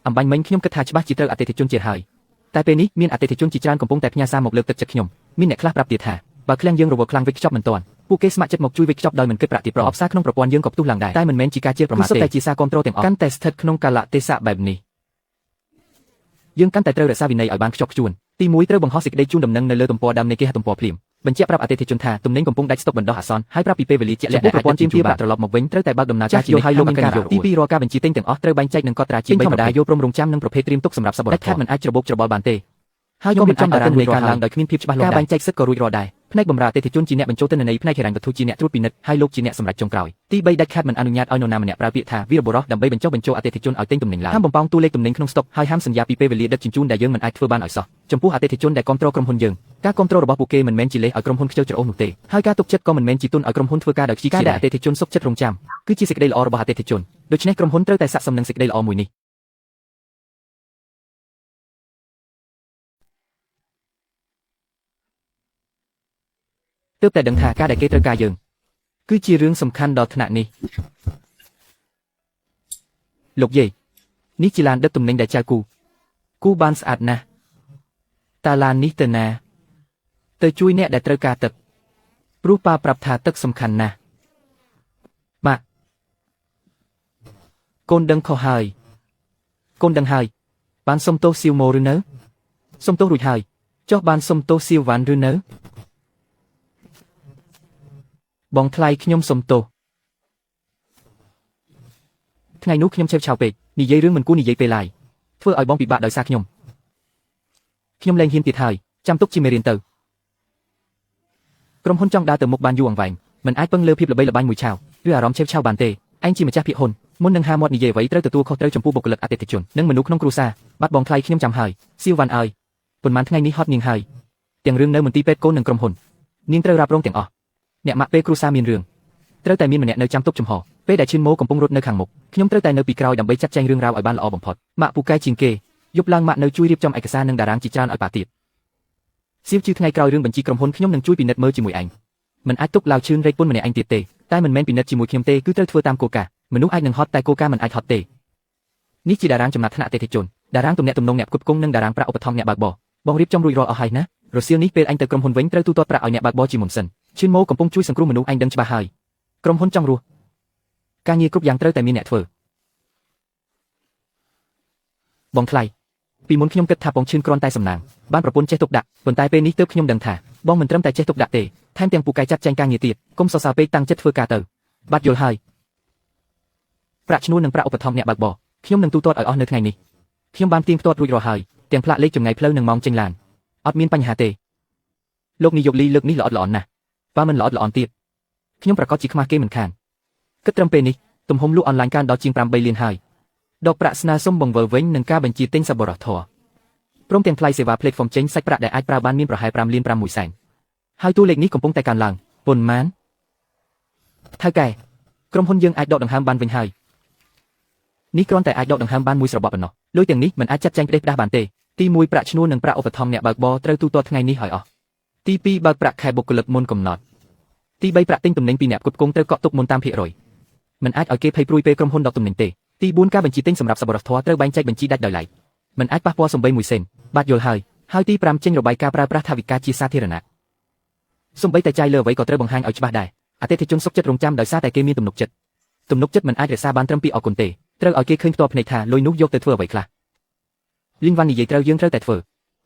អំបញ្ញមិញខ្ញុំគិតថាច្បាស់ជាត្រូវអតិថិជនជាហើយតែពេលនេះមានអតិថិជនជាច្រើនកំពុងតែផ្ញើសារមកលើកទឹកចិត្តខ្ញុំមានអ្នកខ្លះប្រាប់ទៀតថាបើឃ្លាំងយើងរវល់ខ្លាំងវេចខ្ចប់មិនទាន់ពួកគេស្ម័គ្រចិត្តមកជួយវេចខ្ចប់ដោយមិនគិតប្រាក់ទៀតប្រអប់សារក្នុងប្រព័ន្ធយើងក៏ផ្ទុះឡើងដែរតែមិនមែនជាការជេរប្រមាថទេគឺសុទ្ធតែជាសារគាំទ្រទាំងអស់កាន់តែស្ថិតក្នុងកាលៈទេសៈបែបនេះយើងកាន់តែត្រូវរក្សាវិន័យឲ្យបានខ្ជាប់ខ្ជួនទី1ត្រូវបង្ហោះសេចក្តីជូនដំណឹងនៅលើទំព័រដើមនៃគេហទំព័រភ្លាមបញ្ជាក់ប្រាប់អតិថិជនថាទំនិញកំពុងដាច់ស្តុកបណ្ដោះអាសន្នហើយប្រាប់ពីពេលវេលាជាក់លាក់ដែលប្រព័ន្ធទាមទារប្រាក់ត្រឡប់មកវិញត្រូវតែបើកដំណើរការជានិច្ចឲ្យលោកមានការទី2រាល់ការបញ្ជាទិញទាំងអស់ត្រូវបែងចែកនិងកត់ត្រាជា3ធម្មតាយល់ព្រមរងចាំនិងប្រភេទត្រៀមទុកសម្រាប់សប្បុរសដាច់ខាតមិនអាចច្របូកច្របល់បានទេហើយក៏មិនចំតារាងនៃការឡើងដោយគ្មានភាពច្បាស់លាស់ការបែងចែកសិទ្ធិក៏រួចរាល់ដែរផ្នែកបម្រើអតិថិជនជាអ្នកបញ្ចូលទិន្នន័យផ្នែកហិរញ្ញវត្ថុជាអ្នកត្រួតពិនិត្យហើយលោកជាអ្នកសម្រេចចុងក្រោយទី3ដាច់ខាតមិនអនុញ្ញាតឲ្យនរណាម្នាក់ប្រើពាក្យថាវីរបុរសដើម្បីបញ្ចុះបញ្ចូលអតិថិជនឲ្យទិញទំនិញឡើយហាមបំប៉ោងតួលេខទំនិញក្នុងស្តុកហើយហាមសន្យាពីពេលវេលាដឹកជញ្ជូនដែលយើងមិនអាចធ្វើបានឲ្យសោះចំពោះអតិថិជនដែលគាំទ្រក្រុមហ៊ុនយើងការគាំទ្ររបស់ពួកគេមិនមែនជាលេសឲ្យក្រុមហ៊ុនខ្ជិលច្រអូសនោះទេហើយការទុកចិត្តក៏មិនមែនជាទុនឲ្យក្រុមហ៊ុនធ្វើការដោយខ្ជិលខ្ជាដែរអតិថិជនសុខចិត្តរងចាំគឺជាសេចក្តីល្អរបស់អតិថិជនដូច្នេះក្រុមហ៊ុនត្រូវតែស័ក្តិសមនឹងសេចក្តីល្អមួយនេះទើបតែដឹងថាការដែលគេត្រូវការយើងគឺជារឿងសំខាន់ដល់ថ្នាក់នេះលោកយាយនេះជាឡានដឹកទំនិញដែលចៅគូគូបានស្អាតណាស់តើឡាននេះទៅណាទៅជួយអ្នកដែលត្រូវការទឹកព្រោះប៉ាប្រាប់ថាទឹកសំខាន់ណាស់ម៉ាក់កូនដឹងខុសហើយកូនដឹងហើយបានសុំទោសសៀវម៉ូឬនៅសុំទោសរួចហើយចុះបានសុំទោសសៀវវ៉ាន់ឬនៅបងថ្លៃខ្ញុំសុំទោសថ្ងៃនោះខ្ញុំឆេវឆាវពេកនិយាយរឿងមិនគួរនិយាយពេលឡើយធ្វើឲ្យបងពិបាកដោយសារខ្ញុំខ្ញុំលែងហ៊ានទៀតហើយចាំទុកជាមេរៀនទៅក្រុមហ៊ុនចង់ដើរទៅមុខបានយូរអង្វែងមិនអាចពឹងលើភាពល្បីល្បាញមួយឆាវឬអារម្មណ៍ឆេវឆាវបានទេឯងជាម្ចាស់ភាគហ៊ុនមុននឹងហាមាត់និយាយអ្វីត្រូវទទួលខុសត្រូវចំពោះបុគ្គលិកអតិថិជននិងមនុស្សក្នុងគ្រួសារបាត់បងថ្លៃខ្ញុំចាំហើយសៀវវ៉ាន់អើយប៉ុន្មានថ្ងៃនេះហត់នាងហើយទាំងរឿងនៅមន្ទីរពេទ្យកូននិងក្រុមហ៊ុននាងត្រូវរ៉ាប់រងទាំងអស់អ្នកម៉ាក់ពេលគ្រួសារមានរឿងត្រូវតែមានម្នាក់នៅចាំទប់ចំហពេលដែលឈឿនម៉ូកំពុងរត់នៅខាងមុខខ្ញុំត្រូវតែនៅពីក្រោយដើម្បីចាត់ចែងរឿងរ៉ាវឲ្យបានល្អបំផុតម៉ាក់ពូកែជាងគេយប់ឡើងម៉ាក់នៅជួយរៀបចំឯកសារនិងតារាងជាច្រើនឲ្យប៉ាទៀតសៀវជឺថ្ងៃក្រោយរឿងបញ្ជីក្រុមហ៊ុនខ្ញុំនឹងជួយពិនិត្យមើលជាមួយឯងមិនអាចទុកឡាវឈឿនរែកពុនម្នាក់ឯងទៀតទេតែមិនមែនពិនិត្យជាមួយខ្ញុំទេគឺត្រូវធ្វើតាមគោលការណ៍មនុស្សអាចនឹងហត់តែគោលការណ៍មិនអាចហត់ទេនេះជាតារាងចំណាត់ថ្នាក់អតិថិជនតារាងទំនាក់ទំនងអ្នកផ្គត់ផ្គង់និងតារាងប្រាក់ឧបត្ថម្ភអ្នកបើកបរបងរៀបចំរួចរាល់អស់ហើយណារសៀលនេះពេលអញទៅក្រុមហ៊ុនវិញត្រូវទូទាត់ប្រាក់ឲ្យអ្នកបើកបរជាមុនសិនឈឿនម៉ូកំពុងជួយសង្គ្រោះមនុស្សឯងដឹងច្បាស់ហើយក្រុមហ៊ុនចង់រស់ការងារគ្រប់យ៉ាងត្រូវតែមានអ្នកធ្វើបងថ្លៃពីមុនខ្ញុំគិតថាបងឈឿនគ្រាន់តែសំណាងបានប្រពន្ធចេះទុកដាក់ប៉ុន្តែពេលនេះទើបខ្ញុំដឹងថាបងមិនត្រឹមតែចេះទុកដាក់ទេថែមទាំងពូកែចាត់ចែងការងារទៀតកុំសរសើរពេកតាំងចិត្តធ្វើការទៅបាត់យល់ហើយប្រាក់ឈ្នួលនិងប្រាក់ឧបត្ថម្ភអ្នកបើកបរខ្ញុំនឹងទូទាត់ឲ្យអស់នៅថ្ងៃនេះខ្ញុំបានទៀងផ្ទាត់រួចរាល់ហើយទាំងផ្លាកលេខចម្ងាយផ្លូវនិងម៉ោងចេញឡានអត់មានបញ្ហាទេលោកនាយកលីលើកនេះល្អិតល្អន់ណាស់បើមិនល្អិតល្អន់ទៀតខ្ញុំប្រកាសជាខ្មាស់គេមិនខានគិតត្រឹមពេលនេះទំហំលក់អនឡាញកើនដល់ជាង8លានហើយដកប្រាក់ស្នើសុំបង្វិលវិញនឹងការបញ្ជាទិញសប្បុរសធម៌ព្រមទាំងថ្លៃសេវា platform ចេញសាច់ប្រាក់ដែលអាចប្រើបានមានប្រហែល5លាន6សែនហើយតួលេខនេះកំពុងតែកើនឡើងប៉ុន្មានថៅកែក្រុមហ៊ុនយើងអាចដកដង្ហើមបានវិញហើយនេះគ្រាន់តែអាចដកដង្ហើមបានមួយស្របក់ប៉ុណ្ណោះលុយទាំងនេះមិនអាចចាត់ចែងផ្ដេសផ្ដាសបានទេទី1ប្រាក់ឈ្នួលនិងប្រាក់ឧបត្ថម្ភអ្នកបើកបរត្រូវទូទាត់ថ្ងៃនេះឲ្យអស់ទី2បើកប្រាក់ខែបុគ្គលិកមុនកំណត់ទី3ប្រាក់ទិញទំនិញពីអ្នកផ្គត់ផ្គង់ត្រូវកក់ទុកមុនតាមភាគរយមិនអាចឲ្យគេភ័យព្រួយពេលក្រុមហ៊ុនដកទំនិញទេទី4ការបញ្ជាទិញសម្រាប់សប្បុរសធម៌ត្រូវបែងចែកបញ្ជីដាច់ដោយឡែកមិនអាចប៉ះពាល់សំបីមួយសេនបាទយល់ហើយហើយទី5ចេញរបាយការណ៍ប្រើប្រាស់ថវិកាជាសាធារណៈសំបីតែចាយលើអ្វីក៏ត្រូវបង្ហាញឲ្យច្បាស់ដែរអតិថិជនសុខចិត្តរងចាំដោយសារតែគេមានទំនុកចិត្តទំនុកចិត្តមិនអាចរក្សាបានត្រឹមពីអរគុណទេត្រូវឲ្យគេឃើញផ្ទាល់ភ្នែកថាលុយនោះយកទៅធ្វើអ្វីខ្លះលីងវ៉ាន់និយាយត្រូវយើងត្រូវតែធ្វ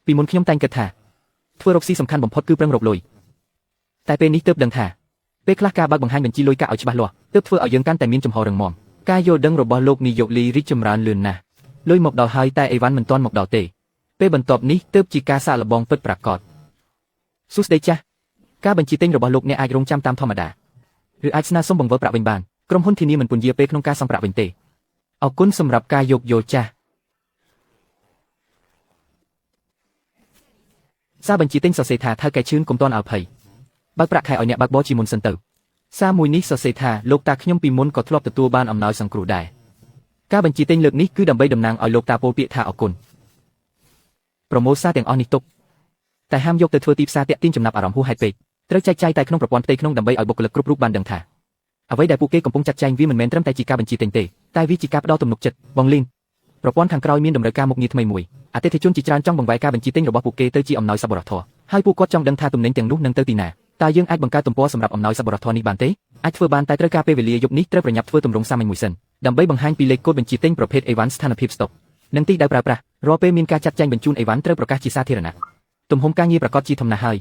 ើពីមុនខ្ញុំតែងគិតថាធ្វើរកស៊ីសំខាន់បំផុតគឺប្រឹងរកលុយតែពេលនេះទើបដឹងថាពេលខ្លះការបើកបង្ហាញបញ្ជីលុយកាក់ឲ្យច្បាស់លាស់ទើបធ្វើឲ្យយើងកាន់តែមានចំហរឹងមាំការយល់ដឹងរបស់លោកនាយកលីរីកចម្រើនលឿនណាស់លុយមកដល់ហើយតែអីវ៉ាន់មិនទាន់មកដល់ទេពេលបន្ទាប់នេះទើបជាការសាកល្បងពិតប្រាកដសួស្តីចាស់ការបញ្ជាទិញរបស់លោកអ្នកអាចរងចាំតាមធម្មតាឬអាចស្នើសុំបង្វិលប្រាក់វិញបានក្រុមហ៊ុនធានាមិនពន្យាពេលក្នុងការសងប្រាក់វិញទេអរគុណសម្រាប់ការយោគយល់ចាស់សារបញ្ជាទិញសរសេរថាថៅកែឈឿនកុំទាន់អើភ័យបើកប្រាក់ខែឲ្យអ្នកបើកបរជាមុនសិនទៅសារមួយនេះសរសេរថាលោកតាខ្ញុំពីមុនក៏ធ្លាប់ទទួលបានអំណោយសង្គ្រោះដែរការបញ្ជាទិញលើកនេះគឺដើម្បីតំណាងឲ្យលោកតាពោលពាក្យថាអរគុណប្រមូលសារទាំងអស់នេះទុកតែហាមយកទៅធ្វើទីផ្សារតាក់ទាញចំណាប់អារម្មណ៍ហួសហេតុពេកត្រូវចែកចាយតែក្នុងប្រព័ន្ធផ្ទៃក្នុងដើម្បីឲ្យបុគ្គលិកគ្រប់រូបបានដឹងថាអ្វីដែលពួកគេកំពុងចាត់ចែងវាមិនមែនត្រឹមតែជាការបញ្ជាទិញទេតែវាជាការផ្ដល់ទំនុកចិត្តបងលីន ប្រព័ន្ធខាងក្រោយមានតម្រូវការមុខងារថ្មីមួយអតិថិជនជាច្រើនចង់បង្វែរការបញ្ជាទិញរបស់ពួកគេទៅជាអំណោយសប្បុរសធម៌ហើយពួកគាត់ចង់ដឹងថាទំនិញទាំងនោះនឹងទៅទីណាតើយើងអាចបង្កើតទំព័រសម្រាប់អំណោយសប្បុរសធម៌នេះបានទេអាចធ្វើបានតែត្រូវការពេលវេលាយប់នេះត្រូវប្រញាប់ធ្វើទម្រង់សាមញ្ញមួយសិនដើម្បីបង្ហាញពីលេខកូដបញ្ជាទិញប្រភេទអីវ៉ាន់ស្ថានភាពស្តុកនិងទីដៅប្រើប្រាស់រាល់ពេលមានការចាត់ចែងបញ្ជូនអីវ៉ាន់ត្រូវប្រកាសជាសាធារណៈទំហំការងារប្រាកដជាធំណាស់ហើ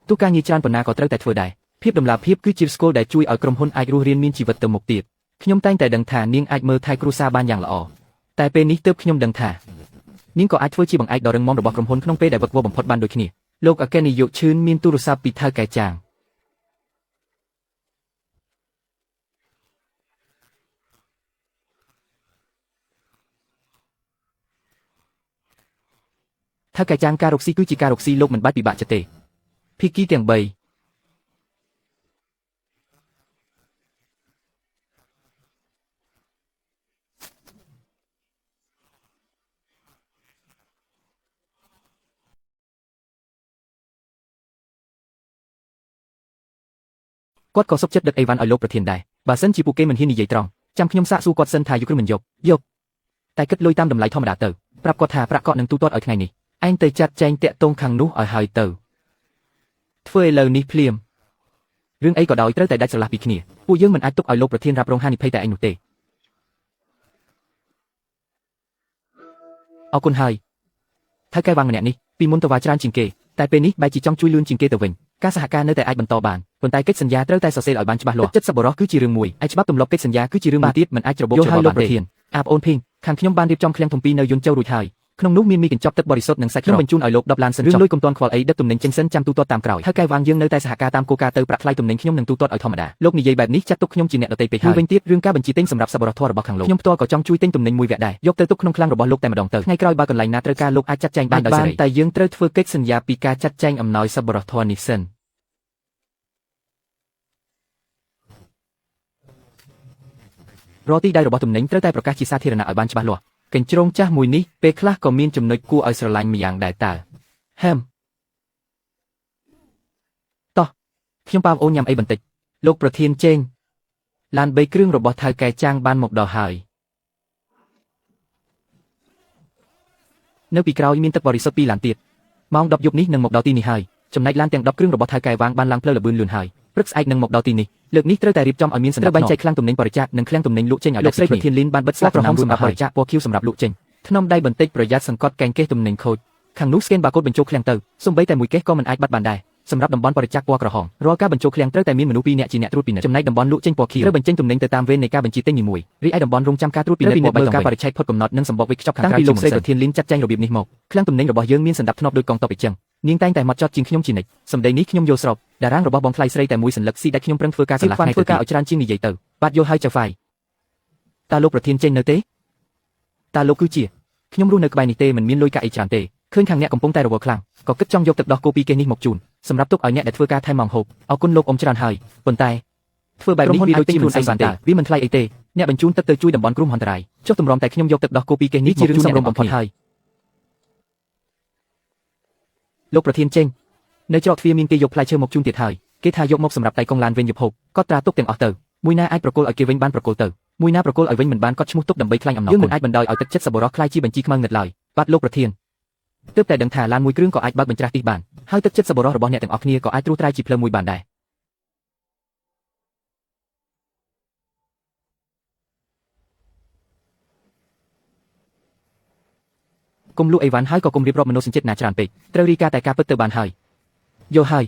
យទោះការងារច្រើនប៉ុណ្ណាក៏ត្រូវតែធ្វើដែរភាពតម្លាភាពគឺជាស្គាល់ដែលជួយឲ្យក្រុមហ៊ុនអាចរស់រានមានជីវិតទៅមុខទៀតខ្ញុំតែងតែដឹងថានាងអាចមើលថែគ្រួសារបានយ៉ាងល្អតែពេលនេះទើបខ្ញុំដឹងថានាងក៏អាចធ្វើជាបង្អែកដ៏រឹងមាំរបស់ក្រុមហ៊ុនក្នុងពេលដែលវឹកវរបំផុតបានដូចគ្នាលោកអគ្គនាយកឈឿនមានទូរស័ព្ទពីថៅកែចាងថៅកែចាងការរកស៊ីគឺជាការរកស៊ីលោកមិនបាច់ពិបាកចិត្តទេភាគីទាំង3គាត់ក៏សុខចិត្តដឹកអីវ៉ាន់ឲ្យលោកប្រធានដែរបើសិនជាពួកគេមិនហ៊ាននិយាយត្រង់ចាំខ្ញុំសាកសួរគាត់សិនថាយកឬមិនយកយកតែគិតលុយតាមតម្លៃធម្មតាទៅប្រាប់គាត់ថាប្រាក់កក់នឹងទូទាត់ឲ្យថ្ងៃនេះឯងទៅចាត់ចែងតាក់ទងខាងនោះឲ្យហើយទៅធ្វើឥឡូវនេះភ្លាមរឿងអីក៏ដោយត្រូវតែដាច់ស្រឡះពីគ្នាពួកយើងមិនអាចទុកឲ្យលោកប្រធានរ៉ាប់រងហានិភ័យតែឯងនោះទេអរគុណហើយថៅកែវ៉ាងម្នាក់នេះពីមុនតវ៉ាច្រើនជាងគេតែពេលនេះបែរជាចង់ជួយលឿនជាងគេទៅវិញការសហការនៅតែអាចបន្តបានប៉ុន្តែកិច្ចសន្យាត្រូវតែសរសេរឲ្យបានច្បាស់លាស់ចិត្តសប្បុរសគឺជារឿងមួយឯច្បាប់ទម្លាប់កិច្ចសន្យាគឺជារឿងមួយទៀតមិនអាចច្របូកច្របល់បានទេប្រធានអាប្អូនភីងខាងខ្ញុំបានរៀបចំឃ្លាំងធំពីរនៅយុនchâuរួចហើយក្នុងនោះមានមីកញ្ចប់ទឹកបរិសុទ្ធនិងសាច់ខ្ញុំបញ្ជូនឲ្យលោក10ឡានសិនរឿងលុយកុំទាន់ខ្វល់អីដឹកទំនិញចេញសិនចាំទូទាត់តាមក្រោយថៅកែវ៉ាងយើងនៅតែសហការតាមគោលការណ៍ទៅប្រាក់ថ្លៃទំនិញខ្ញុំនឹងទូទាត់ឲ្យធម្មតាលោកនិយាយបែបនេះចាត់ទុកខ្ញុំជាអ្នកដទៃពេកហើយមួយវិញទៀតរឿងការបញ្ជាទិញសម្រាប់សប្បុរសធម៌របស់ខាងលោកខ្ញុំផ្ទាល់ក៏ចង់ជួយទិញទំនិញមួយវគ្គដែរយកទៅទុកក្នុងឃ្លាំងរបស់លោកតែម្ដងទៅថ្ងៃក្រោយបើកន្លែងណាត្រូវការលោកអាចចាត់ចែងបានដោយសេរីតែយើងត្រូវធ្វើកិច្ចសន្យាពីការចាត់ចែងអំណោយសប្បុរសធម៌នេះសិនរាល់ទីដៅរបស់ទំនិញត្រូវតែប្រកាសជាសាធារណៈឲ្យបានច្បាស់លាស់កញ្ជ្រោងចាស់មួយនេះពេលខ្លះក៏មានចំណុចគួរឲ្យស្រឡាញ់ម្យ៉ាងដែរតើហឹមតោះខ្ញុំប៉ាវអូនញ៉ាំអីបន្តិចលោកប្រធានចេងឡាន3គ្រឿងរបស់ថៅកែចាងបានមកដល់ហើយនៅពីក្រោយមានទឹកបរិសុទ្ធ2ឡានទៀតម៉ោង10យប់នេះនឹងមកដល់ទីនេះហើយចំណែកឡានទាំង10គ្រឿងរបស់ថៅកែវាងបានឡើងផ្លូវល្បឿនលឿនហើយព្រឹកស្អែកនឹងមកដល់ទីនេះលើកនេះត្រូវតែរៀបចំឲ្យមានសណ្ដាប់ធ្នាប់ត្រូវបែងចែកឃ្លាំងទំនិញបរិច្ចាគនិងឃ្លាំងទំនិញលក់ចេញឲ្យលោកស្រីប្រធានលីនបានបិទស្លាកក្រហមសម្រាប់បរិច្ចាគពណ៌ខៀវសម្រាប់លក់ចេញធ្នមដៃបន្តិចប្រយ័ត្នសង្កត់កែងកេះទំនិញខូចខាងនោះស្កេនបាកូដបញ្ចូលឃ្លាំងទៅសូម្បីតែមួយកេះក៏មិនអាចបាត់បានដែរសម្រាប់តំបន់បរិច្ចាគពណ៌ក្រហមរាល់ការបញ្ចូលឃ្លាំងត្រូវតែមានមនុស្ស2នាក់ជាអ្នកត្រួតពិនិត្យចំណែកតំបន់លក់ចេញពណ៌ខៀវត្រូវបញ្ចេញទំនិញទៅតាមវេននៃការបញ្ជាទិញនីមួយរីឯតំបន់រងចាំការត្រួតពិនិត្យពណ៌បៃតងការបរិច្ឆេទផុតកំណត់និងសម្បកវេចខ្ចប់ខាងក្រៅលោកស្រីប្រធានលីនចាត់ចែងរបៀបនេះមកឃ្លាំងទំនិញរបស់យើងមានសណ្ដាប់ធ្នាប់ដូចកងទ័ពអ៊ីចឹងនាងតែងតែមកចត់ជាងខ្ញុំជានិច្ចសម្ដីនេះខ្ញុំយល់ស្របតារាងរបស់បងថ្លៃស្រីតែមួយសន្លឹកស៊ីដាច់ខ្ញុំប្រឹងធ្វើការកន្លះថ្ងៃធ្វើការឲ្យច្រើនជាងនិយាយទៅបាទយល់ហើយចៅហ្វាយតើលោកប្រធានចេញនៅទេតើលោកគឺជាខ្ញុំរស់នៅក្បែរនេះទេមិនមានលុយកាក់អីច្រើនទេឃើញខាងអ្នកកំពុងតែរវល់ខ្លាំងក៏គិតចង់យកទឹកដោះគោពីគេនេះមកជូនសម្រាប់ទុកឲ្យអ្នកដែលធ្វើការថែមម៉ោងហូបអរគុណលោកអ៊ំច្រើនហើយប៉ុន្តែធ្វើបែបនេះវាដូចជាមិនស្អីបានទេវាមិនថ្លៃអីទេអ្នកបញ្ជូនទឹកទៅជួយតំបន់គ្រោះមហន្តរាយចុះទម្រាំតែខ្ញុំយកទឹកដោះគោពីគេនេះជារឿងសមរម្យបំផុតហើយលោកប្រធានចេញនៅច្រកទ្វារមានគេយកផ្លែឈើមកជូនទៀតហើយគេថាយកមកសម្រាប់តៃកុងឡានវិញយប់ហូបគាត់ត្រាទុកទាំងអស់ទៅមួយណាអាចប្រគល់ឲ្យគេវិញបានប្រគល់ទៅមួយណាប្រគល់ឲ្យវិញមិនបានគាត់ឈ្មោះទុកដើម្បីថ្លែងអំណរគុណយើងមិនអាចបណ្ដោយឲ្យទឹកចិត្តសប្បុរសក្លាយជាបញ្ជីខ្មៅងឹតឡើយបាទលោកប្រធានទើបតែដឹងថាឡានមួយគ្រឿងក៏អាចបើកបញ្ច្រាស់ទីបានហើយទឹកចិត្តសប្បុរសរបស់អ្នកទាំងអស់គ្នាក៏អាចត្រួសត្រាយជាផ្លូវមួយបានដែរកុំលក់អីវ៉ាន់ហើយក៏កុំរៀបរាប់មនោសញ្ចេតនាច្រើនពេកត្រូវរីកាតែការពិតទៅបានហើយយល់ហើ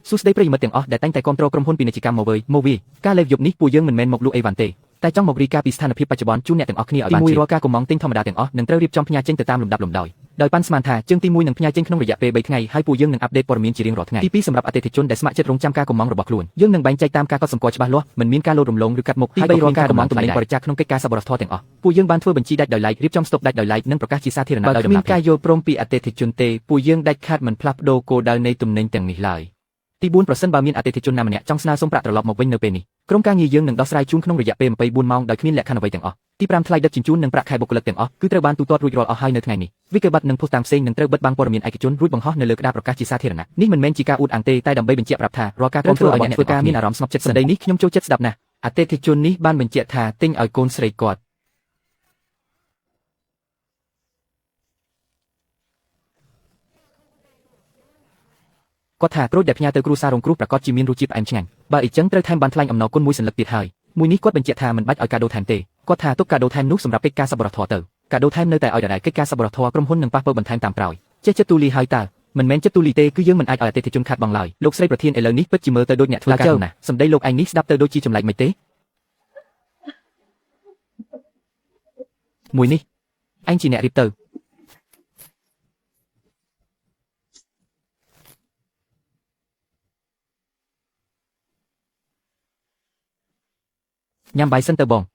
យសួស្តីប្រិយមិត្តទាំងអស់ដែលតែងតែគាំទ្រក្រុមហ៊ុនពាណិជ្ជកម្មម៉ូវីការលេបយប់នេះពួកយើងមិនមែនមកលក់អីវ៉ាន់ទេតែចង់មករីកាពីស្ថានភាពបច្ចុប្បន្នជូនអ្នកទាំងអស់គ្នាឲ្យបានទី1រាល់ការកម្ម៉ង់ទិញធម្មតាទាំងអស់នឹងត្រូវរៀបចំផ្ញើចេញទៅតាមលំដាប់លំដោយដោយប៉ាន់ស្មានថាជើងទី1នឹងផ្ញើចេញក្នុងរយៈពេល3ថ្ងៃហើយពួកយើងនឹងអាប់ដេតព័ត៌មានជារៀងរាល់ថ្ងៃទី2សម្រាប់អតិថិជនដែលស្ម័គ្រចិត្តរងចាំការកម្ម៉ង់របស់ខ្លួនយើងនឹងបែងចែកតាមការកត់សម្គាល់ច្បាស់លាស់មិនមានការលោតរំលងឬកាត់មុខទី3រាល់ការកម្ម៉ង់ទំនិញបរិច្ចាគក្នុងកិច្ចការសប្បុរសធម៌ទាំងអស់ពួកយើងបានធ្វើបញ្ជីដាច់ដោយឡែករៀបចំស្តុកដាច់ដោយឡែកនិងប្រកាសជាសាធារណៈដោយតម្លាភាពបើគ្មានការយល់ព្រមពីអតិថិជនទេពួកយើងដាច់ខាតមិនផ្លាស់ប្ដូរគោលដៅនៃទំនិញទាំងនេះឡើយទី4ប្រសិនបើមានអតិថិជនណាម្នាក់ចង់ស្នើសុំប្រាក់ត្រឡប់មកវិញនៅពេលនេះក្រុមការងារយើងនឹងដោះស្រាយជូនក្នុងរយៈពេល24ម៉ោងដោយគ្មានលក្ខខណ្ឌអ្វីទាំងអស់ទី ទី5ថ្លៃដឹកជញ្ជូននិងប្រាក់ខែបុគ្គលិកទាំងអស់គឺត្រូវបានទូទាត់រួចរាល់អស់ហើយនៅថ្ងៃនេះវិក័យប័ត្រនិងភស្តុតាងផ្សេងនឹងត្រូវបិទបាំងព័ត៌មានឯកជនរួចបង្ហោះនៅលើក្តារប្រកាសជាសាធារណៈនេះមិនមែនជាការអួតអាងទេតែដើម្បីបញ្ជាក់ប្រាប់ថារាល់ការគ្រប់គ្រងរបស់អ្នកធ្វើការមានអារម្មណ៍ស្ងប់ចិត្តសម្ដីនេះខ្ញុំចូលចិត្តស្ដាប់ណាស់អតិថិជននេះបានបញ្ជាក់ថាទិញឲ្យកូនស្រីគាត់គាត់ថាក្រូចដែលផ្ញើទៅគ្រួសាររងគ្រោះប្រាកដជាមានរសជាតិផ្អែមឆ្ងាញ់បើអ៊ីចឹងត្រូវថែមបានថ្លែងអំណរគុណមួយសន្លឹកទៀតហើយមួយនេះគាត់បញ្ជាក់ថាមិនបាច់ឲ្យកាដូថែមទេគាត់ថាទុកកាដូថែមនោះសម្រាប់កិច្ចការសប្បុរសធម៌ទៅកាដូថែមនៅតែឲ្យដដែលកិច្ចការសប្បុរសធម៌ក្រុមហ៊ុននឹងប៉ះពាល់បន្ថែមតាមក្រោយចេះចិត្តទូលីហើយតើមិនមែនចិត្តទូលីទេគឺយើងមិនអាចឲ្យអតិថិជនខាតបង់ឡើយលោកស្រីប្រធានឥឡូវនេះពិតជាមើលទៅដូចអ្នកធ្វើការណាស់សម្ដីលោកឯងនេះស្ដាប់ទៅដូចជាចម្លែកមិនទេមួយនេះឯងជាអ្នករៀបទៅញ៉ាំបាយសិនទៅបង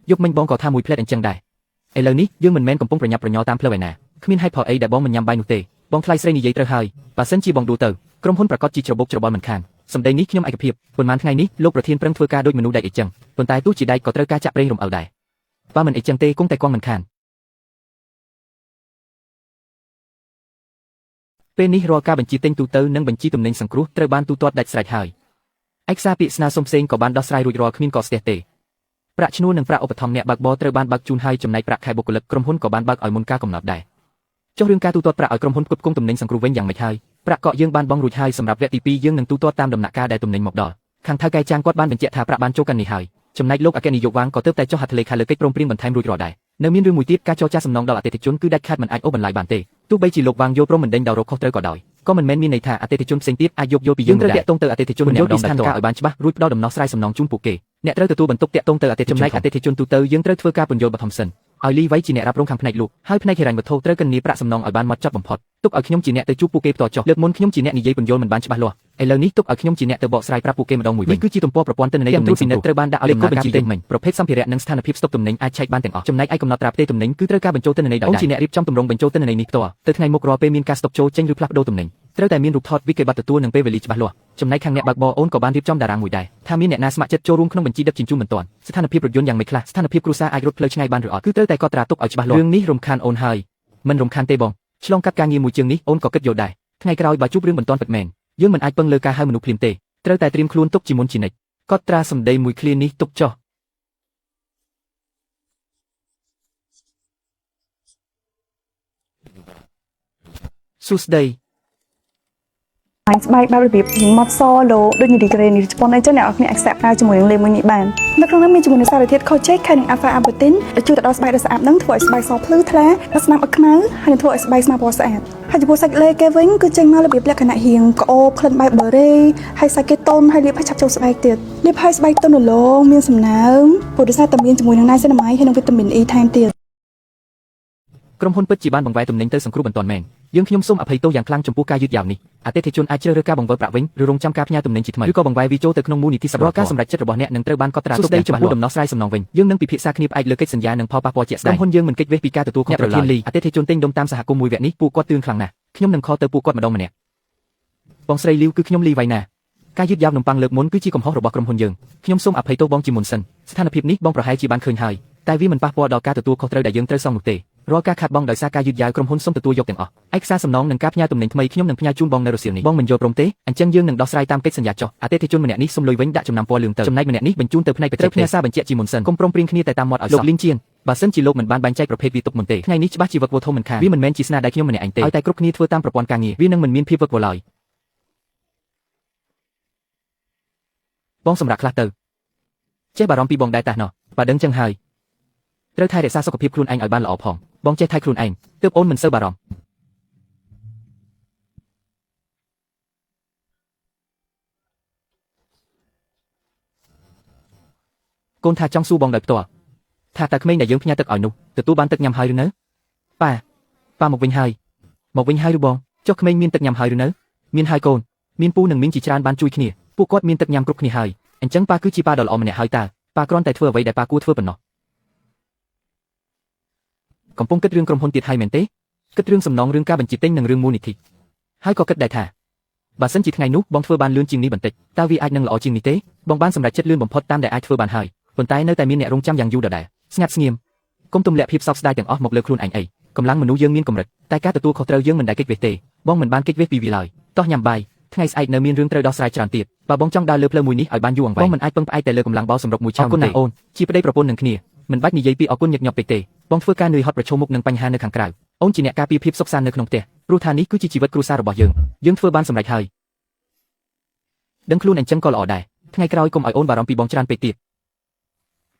យប់មិញបងក៏ថាមួយផ្លែតអញ្ចឹងដែរឥឡូវនេះយើងមិនមែនកំពុងប្រញាប់ប្រញាល់តាមផ្លូវឯណាគ្មានហេតុផលអីដែលបងមិនញ៉ាំបាយនោះទេបងថ្លៃស្រីនិយាយត្រូវហើយបើសិនជាបងដួលទៅក្រុមហ៊ុនប្រកាសជាច្របូកច្របល់មិនខានសម្ដីនេះខ្ញុំឯកភាពប៉ុន្មានថ្ងៃនេះលោកប្រធានប្រឹងធ្វើការដូចមនុស្សដែកអីចឹងប៉ុន្តែទោះជាដែកក៏ត្រូវការចាក់ប្រេងរំអិលដែរបើមិនអីចឹងទេគង់តែគង់មិនខានពេលនេះរាល់ការបញ្ជាទិញទូទៅនិងបញ្ជីទំនិញសង្គ្រោះត្រូវបានទូទាត់ដាច់ស្រេចហើយឯកសារពាក្យស្នើសុំផ្សេងក៏បានដោះស្រាយរួចរាល់គ្មានកកស្ទះទេប្រាក់ឈ្នួលនិងប្រាក់ឧបត្ថម្ភអ្នកបើកបរត្រូវបានបើកជូនហើយចំណែកប្រាក់ខែបុគ្គលិកក្រុមហ៊ុនក៏បានបើកឲ្យមុនការកំណត់ដែរចុះរឿងការទូទាត់ប្រាក់ឲ្យក្រុមហ៊ុនផ្គត់ផ្គង់ទំនិញសង្គ្រោះវិញយ៉ាងម៉េចហើយប្រាក់កក់យើងបានបង់រួចហើយសម្រាប់វគ្គទី2យើងនឹងទូទាត់តាមដំណាក់កាលដែលទំនិញមកដល់ខាងថៅកែចាងគាត់បានបញ្ជាក់ថាប្រាក់បានចូលកាន់នេះហើយចំណែកលោកអគ្គនាយកវាងក៏ទើបតែចុះហត្ថលេខាលើកិច្ចព្រមព្រៀងបន្ថែមរួចរាល់ដែរនៅមានរឿងមួយទៀតការចរចាសំណងដល់អតិថិជនគឺដាច់ខាតមិនអាចអូសបន្លាយបានទេទោះបីជាលោកវាងយល់ព្រមមិនដេញដល់រកខុសត្រូវក៏ដោយក៏មិនមែនមានន័យថាអតិថិជនផ្សេងទៀតអាចយោគយល់ពីយើងត្រូវតាក់ទងទៅអតិថិជនម្នាក់ម្ដងស្ថានភាពឲ្យបានច្បាស់រួចផ្ដល់ដំណោះស្រាយសំណងជូនពួកគេអ្នកត្រូវទទួលបន្ទុកតាក់ទងទៅអតិថិជនចំណែកអតិថិជនទូទៅយើងត្រូវធ្វើការពន្យល់បឋមសិនឲ្យលីវៃជាអ្នករ៉ាប់រងខាងផ្នែកលក់ហើយផ្នែកហិរញ្ញវត្ថុត្រូវគណនាប្រាក់សំណងឲ្យបានម៉ត់ចត់បំផុតទុកឲ្យខ្ញុំជាអ្នកទៅជួបពួកគេផ្ទាល់ចុះលើកមុនខ្ញុំជាអ្នកនិយាយពន្យល់មិនបានច្បាស់លាស់ឥឡូវនេះទុកឲ្យខ្ញុំជាអ្នកទៅបកស្រាយប្រាប់ពួកគេម្ដងមួយវិញនេះគឺជាទំព័រប្រព័ន្ធទិន្នន័យទំនិញពិនិត្យត្រូវបានដាក់ឲ្យលេខកូដបញ្ជីទិញមិញប្រភេទសម្ភារៈនិងស្ថានភាពស្តុកទំនិញអាចឆែកបានទាំងអស់ចំណែកឯកំណត់ត្រាផ្ទេរទំនិញគឺត្រូវការបញ្ចូលទិន្នន័យដោយដៃជាអ្នករៀបចំទម្រង់បញ្ចូលទិន្នន័យនេះផ្ទាល់ទៅថ្ងៃមុខរាល់ពេលមានការស្តុកចូលចេញឬផ្លាស់ប្ដូរទំនិញត្រូវតែមានរូបថតវិក័យប័ត្រទទួលនិងពេលវេលាច្បាស់លាស់ចំណែកខាងអ្នកបើកបរអូនក៏បានរៀបចំតារាងមួយដែរថាមានអ្នកណាស្ម័គ្រចិត្តចូលរួមក្នុងបញ្ជីដឹកជញ្ជូនបន្ទាន់ស្ថានភាពរថយន្តយ៉ាងម៉េចខ្លះស្ថានភាពគ្រួសារអាចរត់ផ្លូវឆ្ងាយបានឬអត់គឺត្រូវតែកត់ត្រាទុកឲ្យច្បាស់លាស់រឿងនេះរំខានអូនហើយមិនរំខានទេបងឆ្លងកាត់ការងារមួយជាងនេះអូនក៏គិតយល់ដែរថ្ងៃក្រោយបើជួបរឿងបន្ទាន់ពិតមែនយើងមិនអាចពឹងលើការហៅមនុស្សភ្លាមទេត្រូវតែត្រៀមខ្លួនទុកជាមុនជានិច្ចកត់ត្រាសម្ដីមួយឃ្លានេះទុកចុះសួស្តី បាញ់ស្បែកបែបរបៀបម៉ត់សលោដូចនារីកូរ៉េនារីជប៉ុនអីចឹងអ្នកនរគ្នាអាចសាកប្រើជាមួយនឹងលេមួយនេះបាននៅក្នុងនោះមានជាមួយនឹងសារធាតុខូចេកហើយនិង alpha arbutin ដែលជួយទៅដល់ស្បែកដ៏ស្អាតនឹងធ្វើឲ្យស្បែកសភ្លឺថ្លានិងស្នាមអត់ខ្មៅហើយនឹងធ្វើឲ្យស្បែកស្មើពណ៌ស្អាតហើយចំពោះសាច់លេគេវិញគឺចេញមករបៀបលក្ខណៈរៀងក្អូបក្លិនបែបបឺរ៉េហើយសាច់គេទន់ហើយលាបឲ្យឆាប់ចូលស្បែកទៀតលាបឲ្យស្បែកទន់រលោងមានសំណើមព្រោះដោយសារតែមានជាមួយនឹង niacinamide ហើយនិងវីតាមីន E ថែមទៀត ក្រុមហ៊ុនពិតជាបានបង្វែរទំនិញទៅសង្គ្រោះបន្ទាន់មែនយើងខ្ញុំសូមអភ័យទោសយ៉ាងខ្លាំងចំពោះការយឺតយ៉ាវនេះអតិថិជនអាចជ្រើសរើសការបង្វិលប្រាក់វិញឬរងចាំការផ្ញើទំនិញជាថ្មីឬក៏បង្វែរវាចូលទៅក្នុងមូលនិធិសម្រាប់ការសម្រេចចិត្តរបស់អ្នកនឹងត្រូវបានកត់ត្រាទុកយ៉ាងច្បាស់លាស់ចំពោះដំណោះស្រាយសំណងវិញយើងនឹងពិភាក្សាគ្នាផ្អែកលើកិច្ចសន្យានិងផលប៉ះពាល់ជាក់ស្ដែងក្រុមហ៊ុនយើងមិនគេចវេះពីការទទួលខុសត្រូវឡើយលីអតិថិជនទិញដុំតាមសហគមន៍មួយវគ្គនេះពួកគាត់ទឿងខ្លាំងណាស់ខ្ញុំនឹងខលទៅពួកគាត់ម្ដងម្នាក់បងស្រីលីវគឺខ្ញុំលីវៃណាការយឺតយ៉ាវនំប៉័ងលើកមុនគឺជាកំហុសរបស់ក្រុមហ៊ុនយើងខ្ញុំសូមអភ័យទោសបងជាមុនសិនស្ថានភាពនេះបងប្រហែលជាបានឃើញហើយតែវាមិនប៉ះពាល់ដល់ការទទួលខុសត្រូវដែលយើងត្រូវសងនោះទេរាល់ការខាតបង់ដោយសារការយឺតយ៉ាវក្រុមហ៊ុនសូមទទួលយកទាំងអស់ឯកសារសំណងនិងការផ្ញើទំនិញថ្មីខ្ញុំនឹងផ្ញើជូនបងនៅរសៀលនេះបងមិនយល់ព្រមទេអញ្ចឹងយើងនឹងដោះស្រាយតាមកិច្ចសន្យាចុះអតិថិជនម្នាក់នេះសុំលុយវិញដាក់ចំណាំពណ៌លឿងទៅចំណែកម្នាក់នេះបញ្ជូនទៅផ្នែកបច្ចេកទេសត្រូវផ្ញើសារបញ្ជាក់ជាមុនសិនកុំព្រមព្រៀងគ្នាតែតាមមាត់ឲ្យសោះលោកលីងជៀនបើសិនជាលោកមិនបានបែងចែកប្រភេទវាទុកមុនទេថ្ងៃនេះច្បាស់ជាវឹកវរធំមិនខានវាមិនមែនជាស្នាដៃខ្ញុំម្នាក់ឯងទេឲ្យតែគ្រប់គ្នាធ្វើតាមប្រព័ន្ធការងារវានឹងមិនមានភាពវឹកវរឡើយបងសម្រាប់ខ្លះទៅចេះបារម្ភពីបងដែរតាណោះបើដឹងចឹងហើយត្រូវថែរក្សាសុខភាពខ្លួនឯងឲ្យបានល្អផងបងចេះថែខ្លួនឯងទើបអូនមិនសូវបារម្ភកូនថាចង់សួរបងដោយផ្ទាល់ថាតើក្មេងដែលយើងផ្ញើទឹកឲ្យនោះទទួលបានទឹកញ៉ាំហើយឬនៅប៉ាប៉ាមកវិញហើយមកវិញហើយឬបងចុះក្មេងមានទឹកញ៉ាំហើយឬនៅមានហើយកូនមានពូនិងមីងជាច្រើនបានជួយគ្នាពួកគាត់មានទឹកញ៉ាំគ្រប់គ្នាហើយអញ្ចឹងប៉ាគឺជាប៉ាដ៏ល្អម្នាក់ហើយតើប៉ាគ្រាន់តែធ្វើអ្វីដែលប៉ាគួរធ្វើប៉ុណ្ណោះកំពុងគិតរឿងក្រុមហ៊ុនទៀតហើយមែនទេគិតរឿងសំណងរឿងការបញ្ជាទិញនិងរឿងមូលនិធិហើយក៏គិតដែរថាបើសិនជាថ្ងៃនោះបងធ្វើបានលឿនជាងនេះបន្តិចតើវាអាចនឹងល្អជាងនេះទេបងបានសម្រេចចិត្តលឿនបំផុតតាមដែលអាចធ្វើបានហើយ ប៉ុន្តែនៅតែមានអ្នករងចាំយ៉ាងយូរដដែលស្ងាត់ស្ងៀមកុំទម្លាក់ភាពសោកស្ដាយទាំងអស់មកលើខ្លួនឯងអីកម្លាំងមនុស្សយើងមានកម្រិតតែការទទួលខុសត្រូវយើងមិនដែលគេចវេះទេបងមិនបានគេចវេះពីវាឡើយតោះញ៉ាំបាយថ្ងៃស្អែកនៅមានរឿងត្រូវដោះស្រាយច្រើនទៀតបើបងចង់ដើរលើផ្លូវមួយនេះឲ្យបានយូរអង្វែងបងមិនអាចពឹងផ្អែកតែលើកម្លាំងបោសម្រុកមួយឆាវអរគុណណាស់អូនជាប្តីប្រពន្ធនឹងគ្នាមិនបាច់និយាយពីអរគុណញឹកញាប់ពេកទេបងធ្វើការនឿយហត់ប្រឈមមុខនឹងបញ្ហានៅខាងក្រៅអូនជាអ្នកការពារភាពសុខសាន្តនៅក្នុងផ្ទះព្រោះថានេះគឺជាជីវិតគ្រួសាររបស់យើងយើងធ្វើបានសម្រេចហើយដឹងខ្លួនអញ្ចឹងក៏ល្អដែរថ្ងៃក្រោយកុំឲ្យអូនបារម្ភពីបងច្រើនពេកទៀត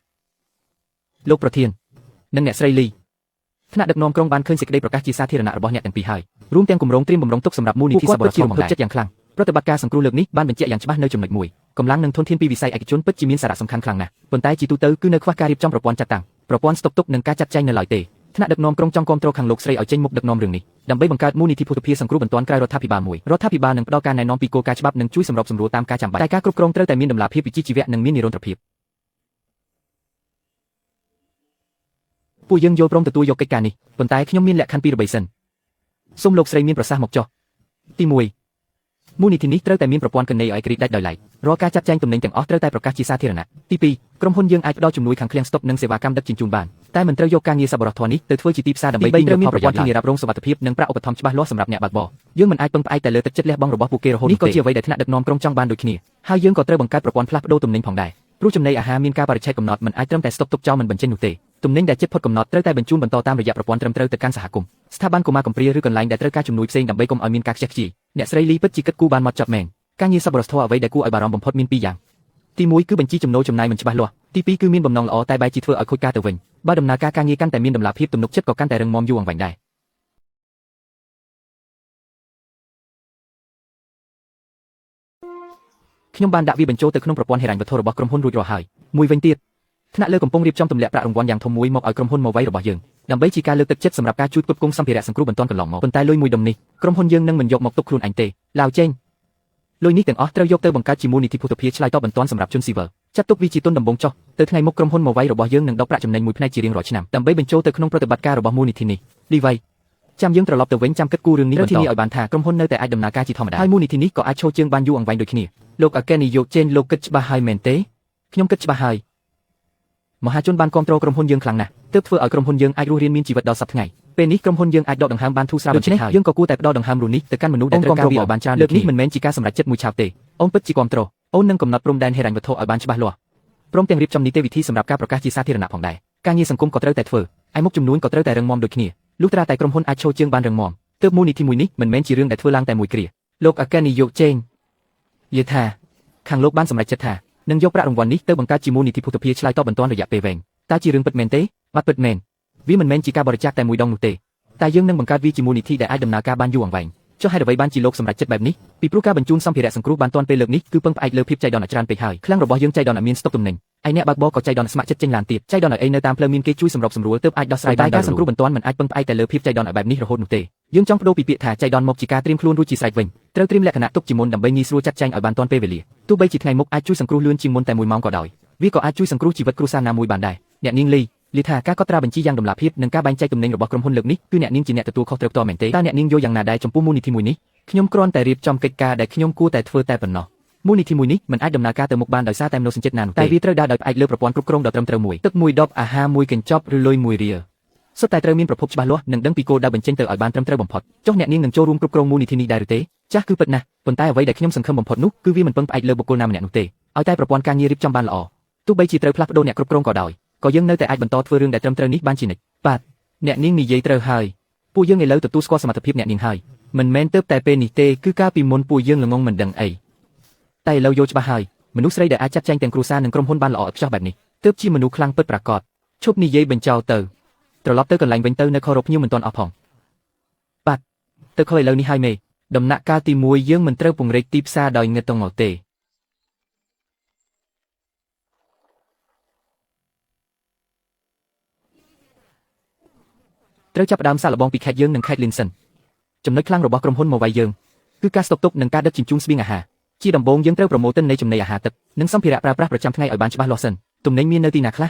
លោកប្រធាននិងអ្នកស្រីលីថ្នាក់ដឹកនាំក្រុងបានឃើញសេចក្តីប្រកាសជាសាធារណៈរបស់អ្នកទាំងពីរហើយរួមទាំងគម្រោងត្រៀមបំរុងទុកសម្រាប់មូលនិធិសប្បុរសធម៌ចិត្តយ៉ាងខ្លាំងប្រតិបត្តិការសង្គ្រោះលើកនេះបានបញ្ជាក់យ៉ាងច្បាស់នៅចំណុចមួយកម្លាំងនិងធនធានពីវិស័យឯកជនពិតជាមានសារៈសំខាន់ខ្លាំងណាស់ប៉ុន្តែជាទូទៅគឺនៅខ្វះការរៀបចំប្រព័ន្ធចាត់តាំងប្រព័ន្ធស្តុកទុកនិងការចាត់ចែងនៅឡើយទេថ្នាក់ដឹកនាំក្រុងចង់គាំទ្រខាងលោកស្រីឲ្យចេញមុខដឹកនាំរឿងនេះដើម្បីបង្កើតមូលនិធិភស្តុភារសង្គ្រោះបន្ទាន់ក្រៅរដ្ឋាភិបាលមួយរដ្ឋាភិបាលនឹងផ្ដល់ការណែនាំពីគោលការណ៍ច្បាប់និងជួយសម្របសម្រួលតាមការចាំបាច់តែការគ្រប់គ្រងត្រូវតែមានតម្លាភាពវិជ្ជាជីវៈនិងមាននិរន្តរភាពពួកយើងយល់ព្រមទទួលយកកិច្ចការនេះប៉ុន្តែខ្ញុំមានលក្ខខណ្ឌពីរបីសិនសូមលោកស្រីមានប្រសាសន៍មកចុះទី1មូលនិធិនេះត្រូវតែមានប្រព័ន្ធគណនេយ្យឯករាជ្យដាច់ដោយឡែករាល់ការចាត់ចែងទំនិញទាំងអស់ត្រូវតែប្រកាសជាសាធារណៈទី2ក្រុមហ៊ុនយើងអាចផ្ដល់ជំនួយខាងឃ្លាំងស្តុកនិងសេវាកម្មដឹកជញ្ជូនបានតែមិនត្រូវយកការងារសប្បុរសធម៌នេះទៅធ្វើជាទីផ្សារដើម្បីទិញត្រូវមានប្រព័ន្ធធានារ៉ាប់រងសុវត្ថិភាពនិងប្រាក់ឧបត្ថម្ភច្បាស់លាស់សម្រាប់អ្នកបើកបរយើងមិនអាចពឹងផ្អែកតែលើទឹកចិត្តលះបង់របស់ពួកគេរហូតនេះក៏ជាអ្វីដែលថ្នាក់ដឹកនាំក្រុងចង់បានដូចគ្នាហើយយើងក៏ត្រូវបង្កើតប្រព័ន្ធផ្លាស់ប្ដូរទំនិញផងដែរព្រោះចំណីអាហារមានការបរិច្ឆេទកំណត់មិនអាចត្រឹមតែស្តុកទុកចោលមិនបញ្ចេញនោះទេទំនិញដែលជិតផុតកំណត់ត្រូវតែបញ្ជូនបន្តតាមរយៈប្រព័ន្ធត្រឹមត្រូវទៅកាន់សហគមន៍ស្ថាប័នកុមារកំព្រាឬកន្លែងដែលត្រូវការជំនួយផ្សេងដើម្បីកុំឲ្យមានការខ្ជះខ្ជាយអ្នកស្រីលីពិតជាគិតគូរបានមកចត់មែនការងារសប្បុរសធម៌អ្វីដែលគួរឲ្យបារម្ភបំផុតមានពីរយ៉ាងទី1គឺបញ្ជីចំណូលចំណាយមិនច្បាស់លាស់ទី2គឺមានបំណងល្អតែបែរជាធ្វើឲ្យខូចការទៅវិញបើដំណើរការការងារកាន់តែមានតម្លាភាពទំនុកចិត្តក៏កាន់តែរឹងមាំយូរអង្វែងដែរខ្ញុំបានដាក់វាបញ្ចូលទៅក្នុងប្រព័ន្ធហិរញ្ញវត្ថុរបស់ក្រុមហ៊ុនរួចរាល់ហើយមួយវិញទៀតថ្នាក់លើកំពុងរៀបចំទម្លាក់ប្រាក់រង្វាន់យ៉ាងធំមួយមកឲ្យក្រុមហ៊ុនម៉ូវៃរបស់យើងដើម្បីជាការលើកទឹកចិត្តសម្រាប់ការជួយផ្គត់ផ្គង់សម្ភារៈសង្គ្រោះបន្ទាន់កន្លងមកប៉ុន្តែលុយមួយដុំនេះក្រុមហ៊ុនយើងនឹងមិនយកមកទុកខ្លួនឯងទេឡាវចេញលុយនេះទាំងអស់ត្រូវយកទៅបង្កើតជាមូលនិធិភស្តុភារឆ្លើយតបបន្ទាន់សម្រាប់ជនស៊ីវិលចាត់ទុកវាជាទុនដំបូងចុះទៅថ្ងៃមុខក្រុមហ៊ុនម៉ូវៃរបស់យើងនឹងដកប្រាក់ចំណេញមួយផ្នែកជារៀងរាល់ឆ្នាំដើម្បីបញ្ចូលទៅក្នុងប្រតិបត្តិការរបស់មូលនិធិនេះលីវៃចាំយើងត្រឡប់ទៅវិញចាំគិតគូររឿងនេះបន្តធានាឲ្យបានថាក្រុមហ៊ុននៅតែអាចដំណើរការជាធម្មតាហើយមូលនិធិនេះក៏អាចឈរជើងបានយូរអង្វែងដូចគ្នាលោកអគ្គនាយកចេនលោកគិតច្បាស់ហើយមែនទេខ្ញុំគិតច្បាស់ហើយមហាជនបានគាំទ្រក្រុមហ៊ុនយើងខ្លាំងណាស់ទើបធ្វើឲ្យក្រុមហ៊ុនយើងអាចរស់រានមានជីវិតដល់សប្តាហ៍ថ្ងៃពេលនេះក្រុមហ៊ុនយើងអាចដកដង្ហើមបានធូរស្រាលបន្តិចហើយយើងក៏គួរតែផ្ដល់ដង្ហើមរស់នេះទៅកាន់មនុស្សដែលត្រូវការវាឲ្យបានច្រើនលើកនេះមិនមែនជាការសម្រេចចិត្តមួយឆាវទេអូនពិតជាគាំទ្រអូននឹងកំណត់ព្រំដែនហិរញ្ញវត្ថុឲ្យបានច្បាស់លាស់ព្រមទាំងរៀបចំនីតិវិធីសម្រាប់ការប្រកាសជាសាធារណៈផងដែរការងារសង្គមក៏ត្រូវតែធ្វើឯមុខចំនួនក៏ត្រូវតែរឹងមាំដូចគ្នាលុះត្រាតែក្រុមហ៊ុនអាចឈរជើងបានរឹងមាំទើបមូលនិធិមួយនេះមិនមែនជារឿងដែលធ្វើឡើងតែមួយគ្រាលោកអគ្គនាយកចេងនិយាយថាខាងលោកបានសម្រេចចិត្តថានឹងយកប្រាក់រង្វាន់នេះទៅបង្កើតជាមូលនិធិភស្តុភារឆ្លើយតបបន្ទាន់រយៈពេលវែងតើជារឿងពិតមែនទេបាទពិតមែនវាមិនមែនជាការបរិច្ចាគតែមួយដងនោះទេតែយើងនឹងបង្កើតវាជាមូលនិធិដែលអាចដំណើរការបានយូរអង្វែងចុះហេតុអ្វីបានជាលោកសម្រេចចិត្តបែបនេះពីព្រោះការបញ្ជូនសម្ភារៈសង្គ្រោះបានទាន់ពេលលើកនេះគឺពឹងផ្អែកលើភាពចៃដន្យច្រើនពេកហើយឃ្លាំងរបស់យើងចៃដន្យឲ្យមានស្តុកទំនិញឯអ្នកបើកបរក៏ចៃដន្យស្ម័គ្រចិត្តចេញឡានទៀតចៃដន្យឲ្យអីនៅតាមផ្លូវមានគេជួយសម្របសម្រួលទើបអាចដោះស្រាយបានតែការសង្គ្រោះបន្ទាន់មិនអាចពឹងផ្អែកតែលើភាពចៃដន្យឲ្យបែបនេះរហូតនោះទេយើងចង់ប្ដូរពីពាក្យថាចៃដន្យមកជាការត្រៀមខ្លួនរួចជាស្រេចវិញត្រូវត្រៀមលក្ខណៈទុកជាមុនដើម្បីងាយស្រួលចាត់ចែងឲ្យបានទាន់ពេលវេលាទោះបីជាថ្ងៃមុខអាចជួយសង្គ្រោះលឿនជាងមុនតែមួយម៉ោងក៏ដោយវាក៏អាចជួយសង្គ្រោះជីវិតគ្រួសារណាមួយបានដែរអ្នកនាងលីលីថាការកត់ត្រាបញ្ជីយ៉ាងតម្លាភាពនិងការបែងចែកទំនិញរបស់ក្រុមហ៊ុនលើកនេះគឺអ្នកនាងជាអ្នកទទួលខុសត្រូវផ្ទាល់មែនទេតើអ្នកនាងយល់យ៉ាងណាដែរចំពោះមូលនិធិមួយនេះខ្ញុំគ្រាន់តែរៀបចំកិច្ចការដែលខ្ញុំគួរតែធ្វើតែប៉ុណ្ណោះមូលនិធិមួយនេះមិនអាចដំណើរការទៅមុខបានដោយសារតែមនោសញ្ចេតនានោះទេតែវាត្រូវដើរដោយផ្អែកលើប្រព័ន្ធគ្រប់គ្រងដ៏ត្រឹមត្រូវមួយទឹកមួយដបអាហារមួយកញ្ចប់ឬលុយមួយរៀលសុទ្ធតែត្រូវមានប្រភពច្បាស់លាស់និងដឹងពីគោលដៅបញ្ចេញទៅឲ្យបានត្រឹមត្រូវបំផុតចុះអ្នកនាងនឹងចូលរួមគ្រប់គ្រងមូលនិធិនេះដែរឬទេចាស់គឺពិតណាស់ប៉ុន្តែអ្វីដែលខ្ញុំសង្ឃឹមបំផុតនោះគឺវាមិនពឹងផ្អែកលើបុគ្គលណាម្នាក់នោះទេឲ្យតែប្រព័ន្ធការងាររៀបចំបានល្អទោះបីជាត្រូវផ្លាស់ប្ដូរអ្នកគ្រប់គ្រងក៏ដោយក៏យើងនៅតែអាចបន្តធ្វើរឿងដែលត្រឹមត្រូវនេះបានជានិច្ចបាទអ្នកនាងនិយាយត្រូវហើយពួកយើងឥឡូវទទួលស្គាល់សមត្ថភាពអ្នកនាងហើយមិនមែនទើបតែពេលនេះទេគឺកាលពីមុនពួកយើងល្ងងមិនដឹងអីតែឥឡូវយល់ច្បាស់ហើយមនុស្សស្រីដែលអាចចាត់ចែងទាំងគ្រួសារនិងក្រុមហ៊ុនបានល្អឥតខ្ចោះបែបនេះទើបជាមនុស្សខ្លាំងពិតប្រាកដឈប់និយាយបញ្ចោលទៅត្រឡប់ទៅកន្លែងវិញទៅនៅខរភ្ញៀវមិនទាន់អស់ផងបាទទៅខឥឡូវនេះហើយមេដំណាក់កាលទី1យើងមិនត្រូវពង្រីកទីផ្សារដោយងឹតងល់ទេត្រូវចាប់ផ្ដើមសាកល្បងពីខេត្តយើងនិងខេត្តលីនសិនចំណុចខ្លាំងរបស់ក្រុមហ៊ុនម៉ូវៃយើងគឺការស្តុកទុកនិងការដឹកជញ្ជូនស្បៀងអាហារជាដំបូងយើងត្រូវប្រមូលទិន្នន័យចំណីអាហារទឹកនិងសម្ភារៈប្រើប្រាស់ប្រចាំថ្ងៃឲ្យបានច្បាស់លាស់សិនទំនិញមាននៅទីណាខ្លះ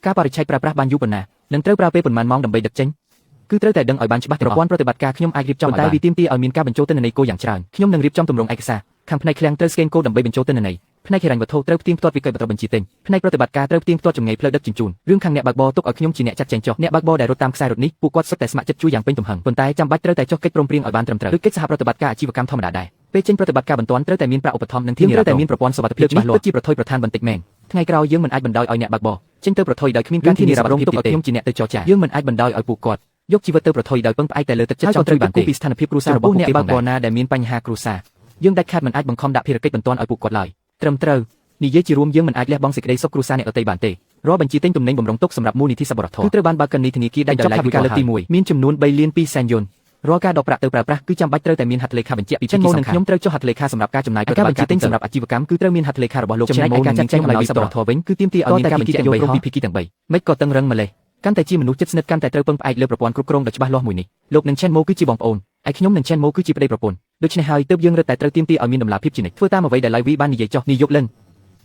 ការបរិច្ឆេទប្រើប្រាស់បានយូរប៉ុណ្ណានិងត្រូវប្រើពេលប៉ុន្មានម៉ោងដើម្បីដឹកចេញគឺត្រូវតែដឹងឲ្យបានច្បាស់ប្រព័ន្ធប្រតិបត្តិការខ្ញុំអាចរៀបចំតែវាទាមទារឲ្យមានការបញ្ចូលទិន្នន័យគោយ៉ាងច្រើនខ្ញុំនឹងរៀបចំទម្រង់ឯកសារខាងផ្នែកឃ្លាំងត្រូវស្កេនកូដដើម្បីបញ្ចូលទិន្នន័យ ផ្នែកហិរញ្ញវត្ថុត្រូវផ្ទៀងផ្ទាត់វិក័យប័ត្របញ្ជាទិញផ្នែកប្រតិបត្តិការត្រូវផ្ទៀងផ្ទាត់ចម្ងាយផ្លូវដឹកជញ្ជូនរឿងខាងអ្នកបើកបរទុកឲ្យខ្ញុំជាអ្នកចាត់ចែងចុះអ្នកបើកបរដែលរត់តាមខ្សែរត់នេះពួកគាត់សុទ្ធតែស្ម័គ្រចិត្តជួយយ៉ាងពេញទំហឹងប៉ុន្តែចាំបាច់ត្រូវតែចុះកិច្ចព្រមព្រៀងឲ្យបានត្រឹមត្រូវដូចកិច្ចសហប្រតិបត្តិការអាជីវកម្មធម្មតាដែរពេលចេញប្រតិបត្តិការបន្ទាន់ត្រូវតែមានប្រាក់ឧបត្ថម្ភនិងធានាត្រូវតែមានប្រព័ន្ធសុវត្ថិភាពច្បាស់លាស់ពិតជាប្រថុយប្រឋានបន្តិចមែនថ្ងៃក្រោយយើងមិនអាចបណ្ដោយឲ្យអ្នកបើកបរចេញទៅប្រថុយដោយគ្មានការធានារ៉ាប់រងទុកឲ្យខ្ញុំជាអ្នកទៅចរចាយើងមិនអាចបណ្ដោយឲ្យពួកគាត់យកជីវិតទៅប្រថុយដោយពឹងផ្អែកតែលើទឹកចិត្តចង់ត្រូវបានទេពីស្ថានភាពគ្រួសាររបស់ពួកគេផងដែរណាដែលមានបញ្ហាគ្រួសារយើងដាច់ខាតមិនអាចបង្ខំដាក់ភារកិច្ចបន្ទាន់ឲ្យពួកគាត់ឡើយត្រឹមត្រូវនិយាយជារួមយើងមិនអាចលះបង់សេចក្តីសុខគ្រួសារអ្នកដទៃបានទេរាល់បញ្ជាទិញទំនិញបំរុងទុកសម្រាប់មូលនិធិសប្បុរសធម៌គឺត្រូវបានបើកគណនីធនាគារដាច់ដោយឡែកពីការលើកទី1មានចំនួន3លាន2សែនយុនរាល់ការដកប្រាក់ទៅប្រើប្រាស់គឺចាំបាច់ត្រូវតែមានហត្ថលេខាបញ្ជាក់ពីចិនម៉ូនិងខ្ញុំត្រូវចុះហត្ថលេខាសម្រាប់ការចំណាយប្រតិបត្តិការទិញសម្រាប់អាជីវកម្មគឺត្រូវមានហត្ថលេខារបស់លោកចំណែកឯការចាត់ចែងអំណោយសប្បុរសធម៌វិញគឺទាមទារឲ្យមានការបញ្ជាក់យល់ព្រមពីភាគីទាំង3មិនក៏តឹងរឹងម្លេះកាន់តែជាមនុស្សជិតស្និទ្ធកាន់តែត្រូវពឹងផ្អែកលើប្រព័ន្ធគ្រប់គ្រងដ៏ច្បាស់លាស់មួយនេះលោកនិងឆេនម៉ូគឺជាបងប្អូនឯខ្ញុំនិងឆេនម៉ូគឺជាប្តីប្រពន្ធដូច្នេះហើយទើបយើងរឹតតែត្រូវទាមទារឲ្យមានតម្លាភាពជានិច្ចធ្វើតាមអ្វីដែលឡៃវីបាននិយាយចុះនាយកលិន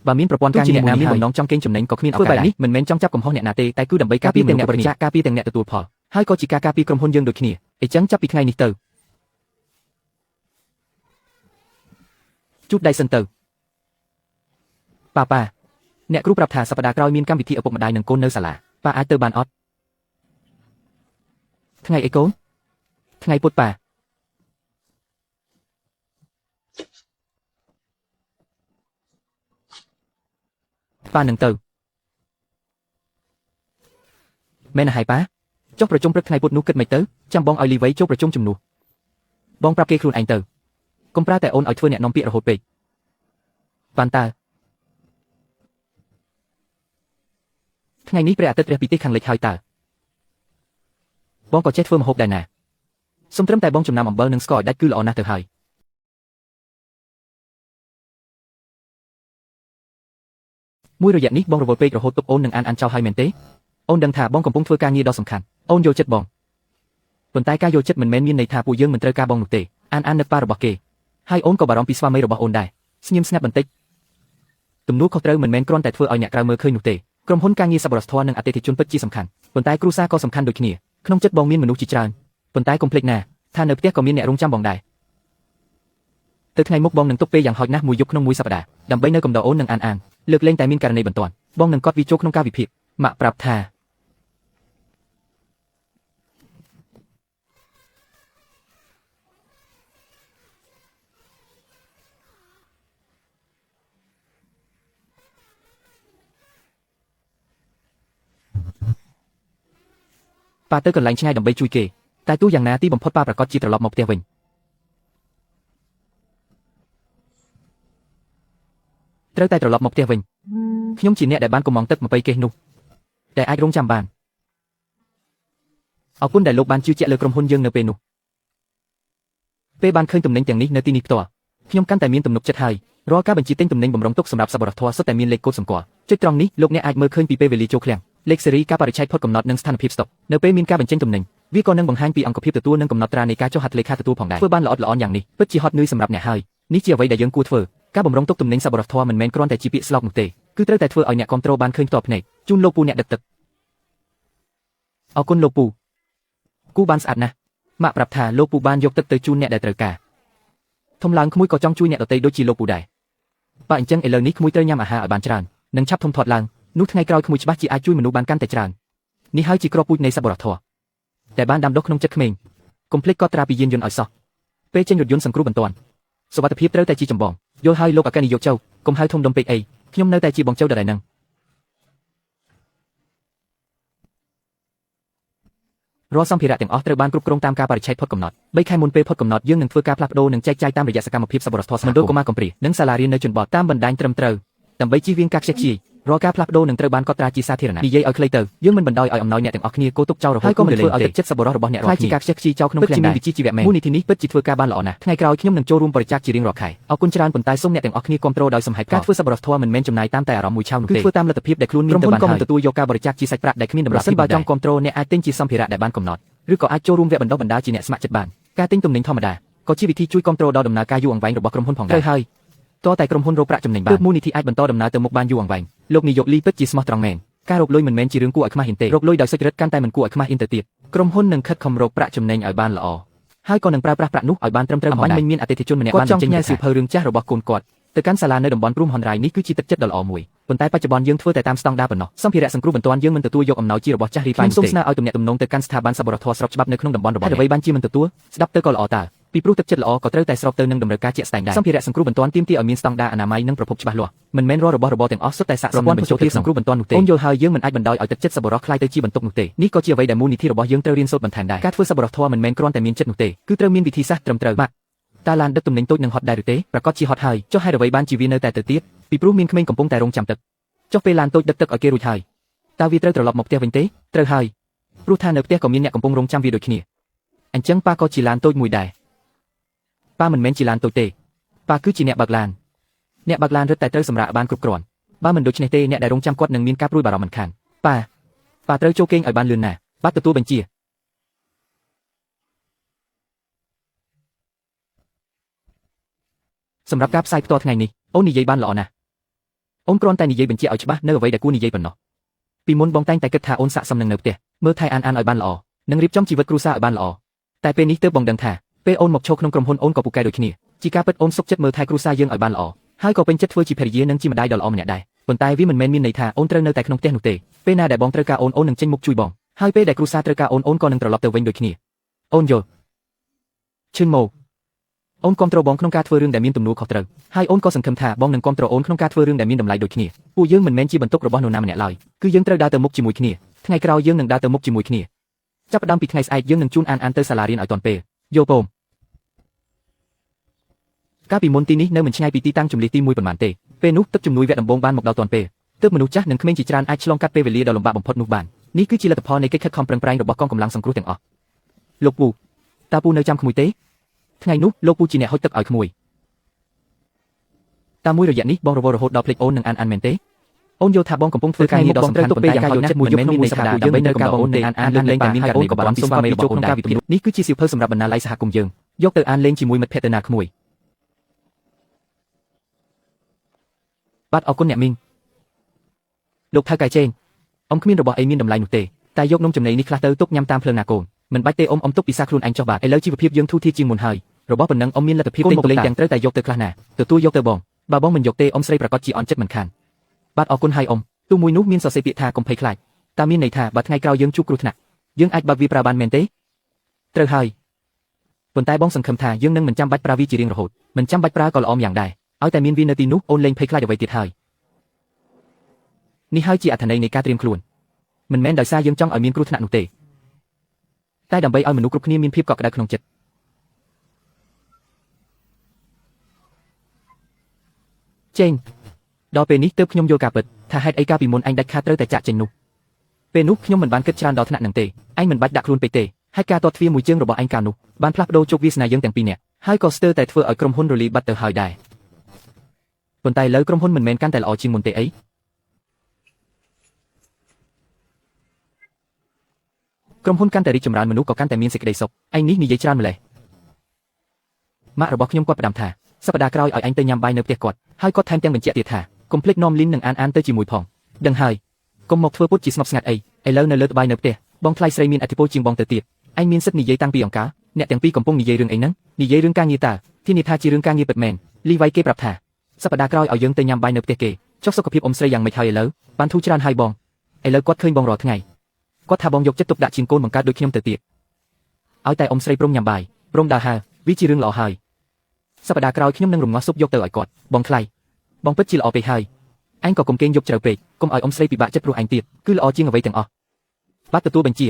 បើមានប្រព័ន្ធការងារអ្នកណាមានបំណងចង់កេងចំណេញក៏គ្មានឱកាសដែរនេះមិនមែនចង់ចាប់កំហុសអ្នកណាទេតែគឺដើម្បីការពារទាំងអ្នកបរិច្ចាគការពារទាំងអ្នកទទួលផលហើយក៏ជាការការពារក្រុមហ៊ុនយើងដូចគ្នាអញ្ចឹងចាប់ពីថ្ងៃនេះទៅជួបដៃសិនទៅប៉ាប៉ាអ្នកគ្រូប្រាប់ថាសប្តាហ៍ក្រោយមានកម្មវិធីឪពុកម្ដាយនិងកូននៅសាលាប៉ាអាចទៅបានអត់ថ្ងៃអីកូនថ្ងៃពុធប៉ាប៉ានឹងទៅមែនណាហើយប៉ាចុះប្រជុំព្រឹកថ្ងៃពុធនោះគិតមិនទៅចាំបងឲ្យលីវៃចូលប្រជុំជំនួសបងប្រាប់គេខ្លួនឯងទៅកុំប្រើតែអូនឲ្យធ្វើអ្នកនាំពាក្យរហូតពេកបានតើថ្ងៃនេះព្រះអាទិត្យរះពីទិសខាងលិចហើយតើបងក៏ចេះធ្វើម្ហូបដែរណាសុំត្រឹមតែបងចំណាំអំបិលនិងស្ករឲ្យដាច់គឺល្អណាស់ទៅហើយមួយរយៈនេះបងរវល់ពេករហូតទុកអូននឹងអានអានចោលហើយមែនទេអូនដឹងថាបងកំពុងធ្វើការងារដ៏សំខាន់អូនយល់ចិត្តបងប៉ុន្តែការយល់ចិត្តមិនមែនមានន័យថាពួកយើងមិនត្រូវការបងនោះទេអានអាននឹកប៉ារបស់គេហើយអូនក៏បារម្ភពីស្វាមីរបស់អូនដែរស្ងៀមស្ងាត់បន្តិចទំនួលខុសត្រូវមិនមែនគ្រាន់តែធ្វើឲ្យអ្នកក្រៅមើលឃើញនោះទេក្រុមហ៊ុនការងារសប្បុរសធម៌និងអតិថិជនពិតជាសំខាន់ប៉ុន្តែគ្រួសារក៏សំខាន់ដូចគ្នាក្នុងចិត្តបងមានមនុស្សជាច្រើនប៉ុន្តែកុំភ្លេចណាថានៅផ្ទះក៏មានអ្នករងចាំបងដែរទៅថ្ងៃមុខបងនឹងទុកពេលយ៉ាងហោចណាស់មួយយប់ក្នុងមួយសប្តាហ៍ដើម្បីនៅកំដរអូននិងអានអានលើកលែងតែមានករណីបន្ទាន់បងនឹងកត់វាចូលក្នុងការវិភាគម៉ាក់ប្រាប់ថាប៉ាទៅកន្លែងឆ្ងាយដើម្បីជួយគេតែទោះយ៉ាងណាទីបំផុតប៉ាប្រកាសជាត្រឡប់មកផ្ទះវិញត្រូវតែត្រឡប់មកផ្ទះវិញខ្ញុំជាអ្នកដែលបានកំងទឹកមកពីគេនោះដែលអាចរងចាំបានអរគុណដែលលោកបានជឿជាក់លើក្រុមហ៊ុនយើងនៅពេលនោះពេលបានឃើញទំនិញទាំងនេះនៅទីនេះផ្ទាល់ខ្ញុំកាន់តែមានទំនុកចិត្តហើយរាល់ការបញ្ជាទិញទំនិញបំរុងទុកសម្រាប់សប្បុរសធម៌សុទ្ធតែមានលេខកូដសម្គាល់ចុចត្រង់នេះលោកអ្នកអាចមើលឃើញពីពេលវេលាចូលឃ្លាំងលេខស៊េរីការបរិច្ឆេទផុតកំណត់និងស្ថានភាពស្តុកនៅពេលមានការបញ្ចេញទំនិញវាក៏នឹងបង្ហាញពីអង្គភាពទទួលនិងកំណត់ត្រានៃការចុះហត្ថលេខាទទួលផងដែរធ្វើបានល្អិតល្អន់យ៉ាងនេះពិតជាហត់នឿយសម្រាប់អ្នកហើយនេះជាអ្វីដែលយើងគួរធ្វើការបំរុងទុកទំនិញសប្បុរសធម៌មិនមែនគ្រាន់តែជាពាក្យស្លោកនោះទេគឺត្រូវតែធ្វើឲ្យអ្នកគាំទ្របានឃើញផ្ទាល់ភ្នែកជូនលោកពូអ្នកដឹកទឹកអរគុណលោកពូគូបានស្អាតណាស់ម៉ាក់ប្រាប់ថាលោកពូបានយកទឹកទៅជូនអ្នកដែលត្រូវការធំឡើងក្មួយក៏ចង់ជួយអ្នកដទៃដូចជាលោកពូដែរបើអញ្ចឹងឥឡូវនេះក្មួយត្រូវញ៉ាំអាហារឲ្យបានច្រើននិងឆាប់ធំធាត់ឡើងនោះថ្ងៃក្រោយក្មួយច្បាស់ជាអាចជួយមនុស្សបានកាន់តែច្រើននេះហើយជាគ្រាប់ពូជនៃសប្បុរសធម៌តែបានដាំដុះក្នុងចិត្តក្មេងកុំភ្លេចកត់ត្រាពីយានយន្តឲ្យសោះពេលចេញរថយន្តសង្គ្រោះបន្ទាន់សុវត្ថិភាពត្រូវតែជាចម្បងយល់ហើយលោកអគ្គនាយកចៅកុំហៅធំដុំពេកអីខ្ញុំនៅតែជាបងចៅដដែលនឹងរាល់សម្ភារៈទាំងអស់ត្រូវបានគ្រប់គ្រងតាមការបរិច្ឆេទផុតកំណត់3ខែមុនពេលផុតកំណត់យើងនឹងធ្វើការផ្លាស់ប្ដូរនិងចែកចាយតាមរយៈសកម្មភាពសប្បុរសធម៌មណ្ឌលកុមារកំព្រានិងសាលារៀននៅជនបទតាមបណ្ដាញត្រឹមត្រូវដើម្បីជៀសវាងការខ្ជះខ្ជាយរាល់ការផ្លាស់ប្ដូរនឹងត្រូវបានកត់ត្រាជាសាធារណៈនិយាយឲ្យខ្លីទៅយើងមិនបណ្ដោយឲ្យអំណោយអ្នកទាំងអស់គ្នាគោទុកចោលរហូតហើយក៏មិនធ្វើឲ្យទឹកចិត្តសប្បុរសរបស់អ្នករាល់គ្នាជាការខ្ជះខ្ជាយចោលក្នុងឃ្លាំងដែរវិជ្ជាជីវៈមែនមូលនិធិនេះពិតជាធ្វើការបានល្អណាស់ថ្ងៃក្រោយខ្ញុំនឹងចូលរួមបរិច្ចាគជារៀងរាល់ខែអរគុណច្រើនប៉ុន្តែសូមអ្នកទាំងអស់គ្នាគាំទ្រដោយសមហេតុផលការធ្វើសប្បុរសធម៌មិនមែនចំណាយតាមតែអារម្មណ៍មួយឆាវនោះទេគឺធ្វើតាមលទ្ធភាពដែលខ្លួនមានទៅបានហើយក្រុមហ៊ុនក៏មិនទទួលយកការបរិច្ចាគជាសាច់ប្រាក់ដែលគ្មានតម្លាភាពបើចង់គាំទ្រអ្នកអាចទិញជាសម្ភារៈដែលបានកំណត់ឬក៏អាចចូលរួមវគ្គបណ្ដុះបណ្ដាលជាអ្នកស្ម័គ្រចិត្តបានការទិញទំនិញធម្មតាក៏ជាវិធីជួយគាំទ្រដល់ដំណើរការយូរអង្វែងរបស់ក្រុមហ៊ុនផងដែរត្រូវហើយតើតែក្រុមហ៊ុនរកប្រាក់ចំណេញបានទើបមូលនិធិអាចបន្តដំណើរទៅមុខបានយូរអង្វែងលោកនាយកលីពិតជាស្មោះត្រង់មែនការរកលុយមិនមែនជារឿងគួរឲ្យខ្មាស់អៀនទេរកលុយដោយសុចរិតកាន់តែមិនគួរឲ្យខ្មាស់អៀនទៅទៀតក្រុមហ៊ុននឹងខិតខំរកប្រាក់ចំណេញឲ្យបានល្អហើយក៏នឹងប្រើប្រាស់ប្រាក់នោះឲ្យបានត្រឹមត្រូវផងដែរមិនមានអតិថិជនម្នាក់បានបញ្ចេញសៀវភៅរឿងចាស់របស់កូនគាត់ ទៅកាន់សាលានៅតំបន់ព្រំហនរាយនេះគឺជាទឹកចិត្តដ៏ល្អមួយប៉ុន្តែបច្ចុប្បន្នយើងធ្វើតែតាមស្តង់ដារប៉ុណ្ណោះសម្ភារៈសង្គ្រោះបន្ទាន់យើងមិនទទួលយកអំណោយជារបស់ចាស់រីប៉ាយសូមស្នើឲ្យទំនាក់ទំនងទៅកាន់ស្ថាប័នសប្បុរសធម៌ស្របច្បាប់នៅក្នុងតំបន់របស់អ្វីបានជាមិនទទួលស្ដាប់ទៅក៏ល្អតើពីព្រោះទឹកចិត្តល្អក៏ត្រូវតែស្របទៅនឹងតម្រូវការជាក់ស្ដែងដែរសម្ភារៈសង្គ្រោះបន្ទាន់ទាមទារឲ្យមានស្តង់ដារអនាម័យនិងប្រភពច្បាស់លាស់មិនមែនរាល់របស់របរទាំងអស់សុទ្ធតែស័ក្តិសមនឹងបញ្ចូលសង្គ្រោះបន្ទាន់នោះទេអូនយល់ហើយយើងមិនអាចបណ្ដោយឲ្យទឹកចិត្តសប្បុរសក្លាយទៅជាបន្ទុកនោះទេនេះក៏ជាអ្វីដែលមូលនិធិរបស់យើងត្រូវរៀនសូត្របន្ថែមដែរការធ្វើសប្បុរសធម៌មិនមែនគ្រាន់តែមានចិត្តនោះទេគឺត្រូវមានវិធីសាស្ត្រត្រឹមត្រូវបាទតើឡានដឹកទំនិញតូចនឹងហត់ដែរឬទេប្រកាសជាហត់ហើយចុះហេតុអ្វីបានជាវានៅតែទៅទៀតពីព្រោះមានក្មេងកំពុងតែរងចាំទឹកចុះពេលឡានតូចដឹកទឹកឲ្យគេរួចហើយតើវាត្រូវត្រឡប់មកផ្ទះវិញទេត្រូវហើយព្រោះថានៅផ្ទះក៏មានអ្នកកំពុងរងចាំវាដូចគ្នាអញ្ចឹងប៉ាក៏ជាឡានតូចមួយដែរប៉ាមិនមែនជាឡានតូចទេប៉ាគឺជាអ្នកបើកឡានអ្នកបើកឡានរឹតតែត្រូវសម្រាកបានគ្រប់គ្រាន់បើមិនដូច្នេះទេអ្នកដែលរងចាំគាត់នឹងមានការព្រួយបារម្ភមិនខានប៉ាប៉ាត្រូវចូលគេងឲ្យបានលឿនណាស់បាទទទួលបញ្ជាសម្រាប់ការផ្សាយផ្ទាល់ថ្ងៃនេះអូននិយាយបានល្អណាស់អូនគ្រាន់តែនិយាយបញ្ជាក់ឲ្យច្បាស់នៅអ្វីដែលគួរនិយាយប៉ុណ្ណោះពីមុនបងតែងតែគិតថាអូនស័ក្តិសមនឹងនៅផ្ទះមើលថែអានអានឲ្យបានល្អនិងរៀបចំជីវិតគ្រួសារឲ្យបានល្អតែពេលនេះទើបបងដឹងថាពេលអូនមកឈរក្នុងក្រុមហ៊ុនអូនក៏ពូកែដូចគ្នាជាការពិតអូនសុខចិត្តមើលថែគ្រួសារយើងឲ្យបានល្អហើយក៏ពេញចិត្តធ្វើជាភរិយានិងជាម្ដាយដ៏ល្អម្នាក់ដែរប៉ុន្តែវាមិនមែនមានន័យថាអូនត្រូវនៅតែក្នុងផ្ទះនោះទេពេលណាដែលបងត្រូវការអូនអូននឹងចេញមុខជួយបងហើយពេលដែលគ្រួសារត្រូវការអូនអូនក៏នឹងត្រឡប់ទៅវិញដូចគ្នាអូនយល់ឈឿនម៉ូអូនគាំទ្របងក្នុងការធ្វើរឿងដែលមានទំនួលខុសត្រូវហើយអូនក៏សង្ឃឹមថាបងនឹងគាំទ្រអូនក្នុងការធ្វើរឿងដែលមានតម្លៃដូចគ្នាពួកយើងមិនមែនជាបន្ទុករបស់នរណាម្នាក់ឡើយគឺយើងត្រូវដើរទៅមុខជាមួយគ្នាថ្ងៃក្រោយយើងនឹងដើរទៅមុខជាមួយគ្នាចាប់ផ្ដើមពីថ្ងៃស្អែកយើងនឹងជូនអានអានទៅសាលារៀនឲ្យទាន់ពេលយល់ពមកាលពីមុនទីនេះនៅមិនឆ្ងាយពីទីតាំងជំលះទី1ប៉ុន្មានទេពេលនោះទឹកជំនួយវគ្គដំបូងបានមកដល់ទាន់ពេលទើបមនុស្សចាស់និងក្មេងជាច្រើនអាចឆ្លងកាត់ពេលវេលាដ៏លំបាកបំផុតនោះបាននេះគឺជាលទ្ធផលនៃកិច្ចខិតខំប្រឹងប្រែងរបស់កងកម្លាំងសង្គ្រោះទាំងអស់លោកពូតើពូនៅចាំក្មួយទេថ្ងៃនោះលោកពូជាអ្នកហុចទឹកឲ្យក្មួយតាមមួយរយៈនេះបងរវល់រហូតដល់ភ្លេចអូននិងអានអានមែនទេអូនយល់ថាបងកំពុងធ្វើការងារដ៏សំខាន់ប៉ុន្តែយ៉ាងហោចណាស់មួយយប់ក្នុងមួយសប្តាហ៍ដើម្បីនៅការបងអូននិងអានអានលើកលែងតែមានករណីក៏បារម្ភពីស្វាមីរបស់អូនដែរនេះគឺជាសៀវភៅសម្រាប់បណ្ណាល័យសហគមន៍យើងយកទៅអានលេងជាមួយមិត្តភក្តិទៅណាក្មួយបាទអរគុណអ្នកមីងលោកថៅកែចេងអ៊ំគ្មានរបស់អីមានតម្លៃនោះទេតែយកនំចំណីនេះខ្លះទៅទុកញ៉ាំតាមភ្លើងណាកូនមិនបាច់ទេអ៊ំអ៊ំទុកពិសាខ្លួនឯងចុះបាទឥឡូវជីវភាពយើងធូរធារជាងមុនហើយរបស់ប៉ុណ្ណឹងអ៊ំមានលទ្ធភាពទិញលេងទាំងត្រូវតែយកទៅខ្លះណាទទួលយកទៅបងបើបងមិនយកទេអ៊ំស្រីប្រកាសជាអន់ចិត្តមិនខានបាទអរគុណហើយអ៊ំទូមួយនោះមានសរសេរពាក្យថាកុំភ័យខ្លាចតើមានន័យថាបើថ្ងៃក្រោយយើងជួបគ្រោះថ្នាក់យើងអាចបើកវាប្រើបានមែនទេត្រូវហើយប៉ុន្តែបងសង្ឃឹមថាយើងនឹងមិនចាំបាច់ប្រើវាជារៀងរហូតមិនចាំបាច់ប្រើក៏ល្អយ៉ាងដែរឲ្យតែមានវានៅទីនោះអូនលែងភ័យខ្លាចអ្វីទៀតហើយនេះហើយជាអត្ថន័យនៃការត្រៀមខ្លួនមិនមែនដោយសារយើងចង់ឲ្យមានគ្រោះថ្នាក់នោះទេតែដើម្បីឲ្យមនុស្សគ្រប់គ្នាមានភាពកក់ក្ដៅក្នុងចិត្តចេងដល់ពេលនេះទើបខ្ញុំយល់ការពិតថាហេតុអីកាលពីមុនអញដាច់ខាតត្រូវតែចាក់ចេញនោះពេលនោះខ្ញុំមិនបានគិតច្រើនដល់ថ្នាក់នឹងទេអញមិនបាច់ដាក់ខ្លួនពេកទេហើយការទាត់ទ្វារមួយជើងរបស់អញកាលនោះបានផ្លាស់ប្ដូរជោគវាសនាយើងទាំងពីរនាក់ហើយក៏ស្ទើរតែធ្វើឲ្យក្រុមហ៊ុនរលីបាត់ទៅហើយដែរប៉ុន្តែឥឡូវក្រុមហ៊ុនមិនមែនកាន់តែល្អជាងមុនទេអីក្រុមហ៊ុនកាន់តែរីកចម្រើនមនុស្សក៏កាន់តែមានសេចក្តីសុខឯងនេះនិយាយច្រើនម្ល៉េះម៉ាក់របស់ខ្ញុំគាត់ផ្ដាំថាសប្តាហ៍ក្រោយឲ្យអញទៅញ៉ាំបាយនៅផ្ទះគាត់ហើយគាត់ថែមទាំងបញ្ជាក់ទៀតថាកុំភ្លេចនាំលីននិងអានអានទៅជាមួយផងដឹងហើយកុំមកធ្វើពុតជាស្ងប់ស្ងាត់អីឥឡូវនៅលើត្បាយនៅផ្ទះបងថ្លៃស្រីមានឥទ្ធិពលជាងបងទៅទៀតឯងមានសិទ្ធិនិយាយតាំងពីអង្ការអ្នកទាំងពីរកំពុងនិយាយរឿងអីហ្នឹងនិយាយរឿងការងារតើធានាថាជារឿងការងារពិតមែនលីវ៉ៃគេប្រាប់ថាសប្តាហ៍ក្រោយឲ្យយើងទៅញ៉ាំបាយនៅផ្ទះគេចុះសុខភាពអ៊ំស្រីយ៉ាងម៉េចហើយឥឡូវបានធូរច្រើនហើយបងឥឡូវគាត់ឃើញបងរាល់ថ្ងៃគាត់ថាបងយកចិត្តទុកដាក់ជាងកូនបង្កើតដូចខ្ញុំទៅទៀតឲ្យតែអ៊ំស្រីព្រមញ៉ាំបាយព្រមដើរហើរវាជារឿងល្អហើយសប្តាហ៍ក្រោយខ្ញុំនឹងរំងាស់ស៊ុបយកទៅឲ្យគាត់បងថ្លៃបងពិតជាល្អពេកហើយអញក៏កុំគេងយកជ្រៅពេកកុំឲ្យអ៊ំស្រីពិបាកចិត្តព្រោះអញទៀតគឺល្អជាងអ្វីទាំងអស់បាទទទួលបញ្ជា